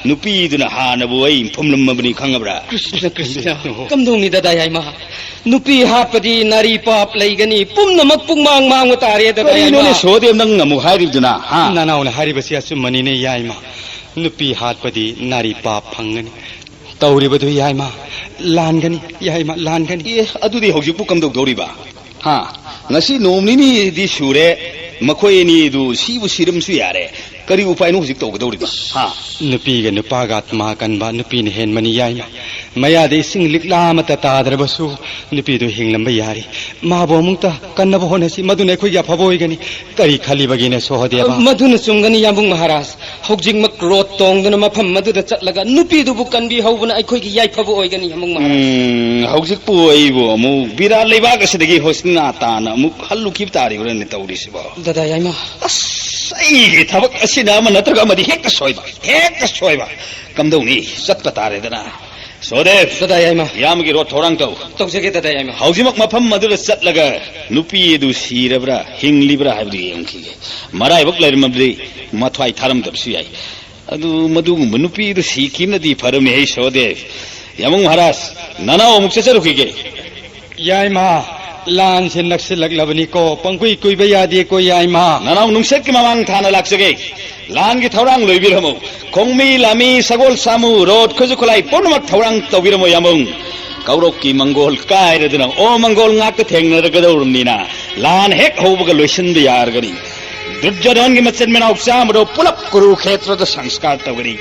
ꯅꯨꯄꯤꯗꯨꯅ ꯍꯥꯟꯅꯕꯨ ꯑꯩ ꯐꯨꯝꯂꯝꯃꯕꯅꯤ, ꯈꯪꯉꯕ꯭ꯔꯥ? ꯀ꯭ꯔꯤꯁꯅ, ꯀ꯭ꯔꯤꯁꯅ, ꯀꯝꯗꯧꯅꯤ ꯗꯥꯗꯥ ꯌꯥꯏꯃ? ꯅꯨꯄꯤ ꯍꯥꯠꯄꯗꯤ ꯅꯥꯔꯤ ꯄꯥꯞ ꯂꯩꯒꯅꯤ, ꯄꯨꯝꯅꯃꯛ ꯄꯨꯡꯃꯥꯡ ꯃꯥꯡꯕ ꯇꯥꯔꯦ, ꯗꯥꯗꯥ ꯌꯥꯏꯃ꯫ ꯀꯔꯤꯅꯣꯅꯦ ꯁꯣꯗꯦꯕ, ꯅꯪ ꯑꯃꯨꯛ ꯍꯥꯏꯔꯤꯕꯗꯨꯅ, ꯍꯥ? ꯅꯅꯥꯎꯅ ꯍꯥꯏꯔꯤꯕꯁꯤ ꯑꯆꯨꯝꯕꯅꯤꯅꯦ, ꯌꯥꯏꯃ꯫ ꯅꯨꯄꯤ ꯍꯥꯠꯄꯗꯤ ꯅꯥꯔꯤ ꯄꯥꯞ ꯐꯪꯒꯅꯤ꯫ ꯇꯧꯔꯤꯕꯗꯨ ꯌꯥꯏꯃ, ꯂꯥꯟꯒꯅꯤ, ꯌꯥꯏꯃ, ꯂꯥꯟꯒꯅꯤ꯫ ꯑꯦ, ꯑꯗꯨꯗꯤ ꯍꯧꯖꯤꯛꯄꯨ ꯀꯝꯗꯧꯗꯧꯔꯤꯕ? ꯍꯥ? ꯉꯁꯤ ꯅꯣꯡ ꯅꯤꯅꯤꯗꯤ ꯁꯨꯔꯦ, ꯃꯈꯣꯏ ꯑꯅꯤꯗꯨ ꯁꯤꯕꯨ ꯁꯤꯔꯝꯁꯨ ꯌꯥꯔꯦ꯫ ꯀꯔꯤ ꯎꯄꯥꯏꯅꯣ ꯍꯧꯖꯤꯛ ꯇꯧꯒꯗꯧꯔꯤꯕ? ꯍꯥ? ꯅꯨꯄꯤꯒ ꯅꯨꯄꯥꯒ ꯑꯥꯠꯃꯥ ꯀꯟꯕ ꯅꯨꯄꯤꯅ ꯍꯦꯟꯕꯅꯤ, ꯌꯥꯏꯃ꯫ ꯃꯌꯥꯗ ꯏꯁꯤꯡ ꯂꯤꯛꯂꯥ ꯑꯃꯠꯇ ꯇꯥꯗ꯭ꯔꯕꯁꯨ ꯅꯨꯄꯤꯗꯨ ꯍꯤꯡꯂꯝꯕ ꯌꯥꯔꯤ꯫ ꯃꯥꯕꯨ ꯑꯃꯨꯛꯇ ꯀꯟꯅꯕ ꯍꯣꯠꯅꯁꯤ, ꯃꯗꯨꯅ ꯑꯩꯈꯣꯏꯒꯤ ꯑꯐꯕ ꯑꯣꯏꯒꯅꯤ꯫ ꯀꯔꯤ ꯈꯜꯂꯤꯕꯒꯦꯅꯦ ꯁꯣꯍꯗꯦꯕ? ꯃꯗꯨꯅ ꯆꯨꯝꯒꯅꯤ, ꯌꯥꯝꯕꯨꯡ ꯃꯍꯥꯔꯥꯖ꯫ ꯍꯧꯖꯤꯛꯃꯛ ꯔꯣꯠ ꯇꯣꯡꯗꯨꯅ ꯃꯐꯝ ꯑꯗꯨꯗ ꯆꯠꯂꯒ ꯅꯨꯄꯤꯗꯨꯕꯨ ꯀꯟꯕꯤꯍꯧꯕꯅ ꯑꯩꯈꯣꯏꯒꯤ ꯌꯥꯏꯐꯕ ꯑꯣꯏꯒꯅꯤ, ꯌꯥꯝꯕꯨꯡ ꯃꯍꯥꯔꯥꯖ꯫ ꯎꯝ, ꯍꯧꯖꯤꯛꯄꯨ ꯑꯩꯕꯨ ꯑꯃꯨꯛ ꯕꯤꯔꯥꯠ ꯂꯩꯕꯥꯛ ꯑꯁꯤꯗꯒꯤ ꯍꯣꯁꯅꯤꯅꯥ ꯇꯥꯅ ꯑꯃꯨꯛ ꯍꯜꯂꯨꯈꯤꯕ ꯇꯥꯔꯤꯕ꯭ꯔꯥꯅꯦ ꯇꯧꯔꯤꯁꯤꯕꯣ? ꯗꯗꯥ ꯌꯥꯏꯃ꯫ ꯑꯁ, ꯑꯩꯒꯤ ꯊꯕꯛ ꯑꯁꯤꯅ ꯑꯃ ꯅꯠꯇ꯭ꯔꯒ ꯑꯃꯗꯤ ꯍꯦꯛꯇ ꯁꯣꯏꯕ, ꯍꯦꯛꯇ ꯁꯣꯏꯕ꯫ ꯀꯝꯗꯧꯅꯤ? ꯆꯠꯄ ꯇꯥꯔꯦꯗꯅ꯫ ꯁꯣꯗꯦꯕ! ꯗꯗꯥ ꯌꯥꯏꯃ꯫ ꯏꯌꯥꯝꯕꯒꯤ ꯔꯣꯠ ꯊꯧꯔꯥꯡ ꯇꯧ꯫ ꯇꯧꯖꯒꯦ, ꯗꯗꯥ ꯌꯥꯏꯃ꯫ ꯍꯧꯖꯤꯛꯃꯛ ꯃꯐꯝ ꯑꯗꯨꯗ ꯆꯠꯂꯒ ꯅꯨꯄꯤ ꯑꯗꯨ ꯁꯤꯔꯕ꯭ꯔꯥ, ꯍꯤꯡꯂꯤꯕ꯭ꯔꯥ ꯍꯥꯏꯕꯗꯨ ꯌꯦꯡꯈꯤꯒꯦ꯫ ꯃꯔꯥꯏꯕꯛ ꯂꯩꯔꯝꯃꯕꯗꯤ ꯃꯊ꯭ꯋꯥꯏ ꯊꯥꯔꯝꯗꯕꯁꯨ ꯌꯥꯏ꯫ ꯑꯗꯨ ꯃꯗꯨꯒꯨꯝꯕ ꯅꯨꯄꯤ ꯑꯗꯨ ꯁꯤꯈꯤꯕꯅꯗꯤ ꯐꯔꯝꯅꯤ, ꯍꯩ ꯁꯣꯗꯦꯕ꯫ ꯌꯥꯝꯕꯨꯡ ꯃꯍꯥꯔꯥꯖ, ꯅꯅꯥꯎ ꯑꯃꯨꯛ ꯆꯠꯆꯔꯨꯈꯤꯒꯦ꯫ ꯌꯥꯏꯃ, ꯂꯥꯟꯁꯦ ꯅꯛꯁꯤꯜꯂꯛꯂꯕꯅꯤꯀꯣ, ꯄꯪꯀꯨꯏ ꯀꯨꯏꯕ ꯌꯥꯗꯦꯀꯣ, ꯌꯥꯏꯃ꯫ ꯅꯅꯥꯎ ꯅꯨꯡꯁꯤꯠꯀꯤ ꯃꯃꯥꯡ ꯊꯥꯅ ꯂꯥꯛꯆꯒꯦ꯫ ꯂꯥꯟꯒꯤ ꯊꯧꯔꯥꯡ ꯂꯣꯏꯕꯤꯔꯝꯃꯨ꯫ ꯈꯣꯡꯃꯤ, ꯂꯥꯃꯤ, ꯁꯒꯣꯜ, ꯁꯥꯃꯨ, ꯔꯣꯠ, ꯈꯨꯠꯁꯨ ꯈꯨꯠꯂꯥꯏ ꯄꯨꯝꯅꯃꯛ ꯊꯧꯔꯥꯡ ꯇꯧꯕꯤꯔꯝꯃꯨ, ꯌꯥꯝꯕꯨꯡ꯫ ꯀꯧꯔꯣꯛꯀꯤ ꯃꯪꯒꯣꯜ ꯀꯥꯏꯔꯗꯨꯅ ꯑꯣ ꯃꯪꯒꯣꯜ ꯉꯥꯛꯇ ꯊꯦꯡꯅꯔꯒꯗꯧꯔꯕꯅꯤꯅ ꯂꯥꯟ ꯍꯦꯛ ꯍꯧꯕꯒ ꯂꯣꯏꯁꯤꯟꯕ ꯌꯥꯔꯒꯅꯤ꯫ ꯗꯨꯔꯖꯣꯙꯟꯒꯤ ꯃꯆꯤꯟ ꯃꯅꯥꯎ ꯆꯥꯝꯃꯗꯣ ꯄꯨꯂꯞ ꯀꯨꯔꯨꯈꯦꯇ꯭ꯔꯗ ꯁꯪꯁꯀꯥꯔ ꯇꯧꯒꯅꯤ꯫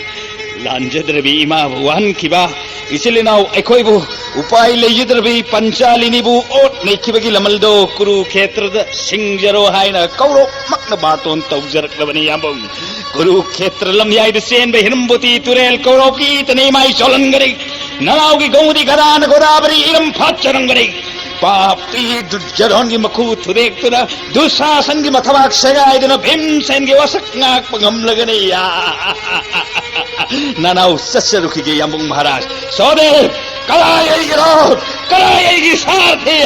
ꯂꯥꯟꯖꯗ꯭ꯔꯕꯤ ꯏꯃꯥꯕꯨ ꯋꯥꯍꯟꯈꯤꯕ, ꯏꯆꯤꯜ ꯏꯅꯥꯎ ꯑꯩꯈꯣꯏꯕꯨ ꯎꯄꯥꯏ ꯂꯩꯖꯗ꯭ꯔꯕꯤ ꯄꯟꯆꯥꯂꯤꯅꯤꯕꯨ ꯑꯣꯠ ꯅꯩꯈꯤꯕꯒꯤ ꯂꯃꯜꯗꯣ ꯀꯨꯔꯨꯈꯦꯇ꯭ꯔꯗ ꯁꯤꯡꯖꯔꯣ ꯍꯥꯏꯅ ꯀꯧꯔꯣꯛꯃꯛꯅ ꯕꯥꯇꯣꯟ ꯇꯧꯖꯔꯛꯂꯕꯅꯤ, ꯌꯥꯝꯕꯨꯡ꯫ ꯀꯨꯔꯨꯈꯦꯇ꯭ꯔ ꯂꯝꯌꯥꯏꯗ ꯆꯦꯟꯕ ꯍꯤꯔꯝꯕꯨꯇꯤ ꯇꯨꯔꯦꯜ ꯀꯧꯔꯣꯛꯀꯤ ꯏꯇꯅ ꯏꯃꯥꯏ ꯆꯣꯜꯍꯟꯒꯅꯤ꯫ ꯅꯅꯥꯎꯒꯤ ꯒꯧꯗꯤ ꯒꯗꯥꯅ ꯒꯣꯗꯥꯕꯔꯤ ꯏꯔꯝ ꯐꯥꯠꯆꯔꯝꯒꯅꯤ꯫ ꯄꯥꯄꯤ ꯗꯨꯔꯖꯣꯙꯟꯒꯤ ꯃꯈꯨ ꯊꯨꯗꯦꯛꯇꯨꯅ, ꯗꯨꯁꯥꯁꯟꯒꯤ ꯃꯊꯕꯥꯛ ꯁꯦꯒꯥꯏꯗꯨꯅ ꯚꯤꯝꯁꯦꯟꯒꯤ ꯋꯥꯁꯛ ꯉꯥꯛꯄ ꯉꯝꯂꯒꯅꯤ꯫ ꯅꯅꯥꯎ ꯆꯠꯆꯔꯨꯈꯤꯒꯦ, ꯌꯥꯝꯕꯨꯡ ꯃꯍꯥꯔꯥꯖ꯫ ꯁꯣꯗꯦ, ꯀꯗꯥꯏ ꯑꯩꯒꯤꯔꯣ? ꯀꯗꯥꯏ ꯑꯩꯒꯤ ꯁꯥꯔꯊꯤ?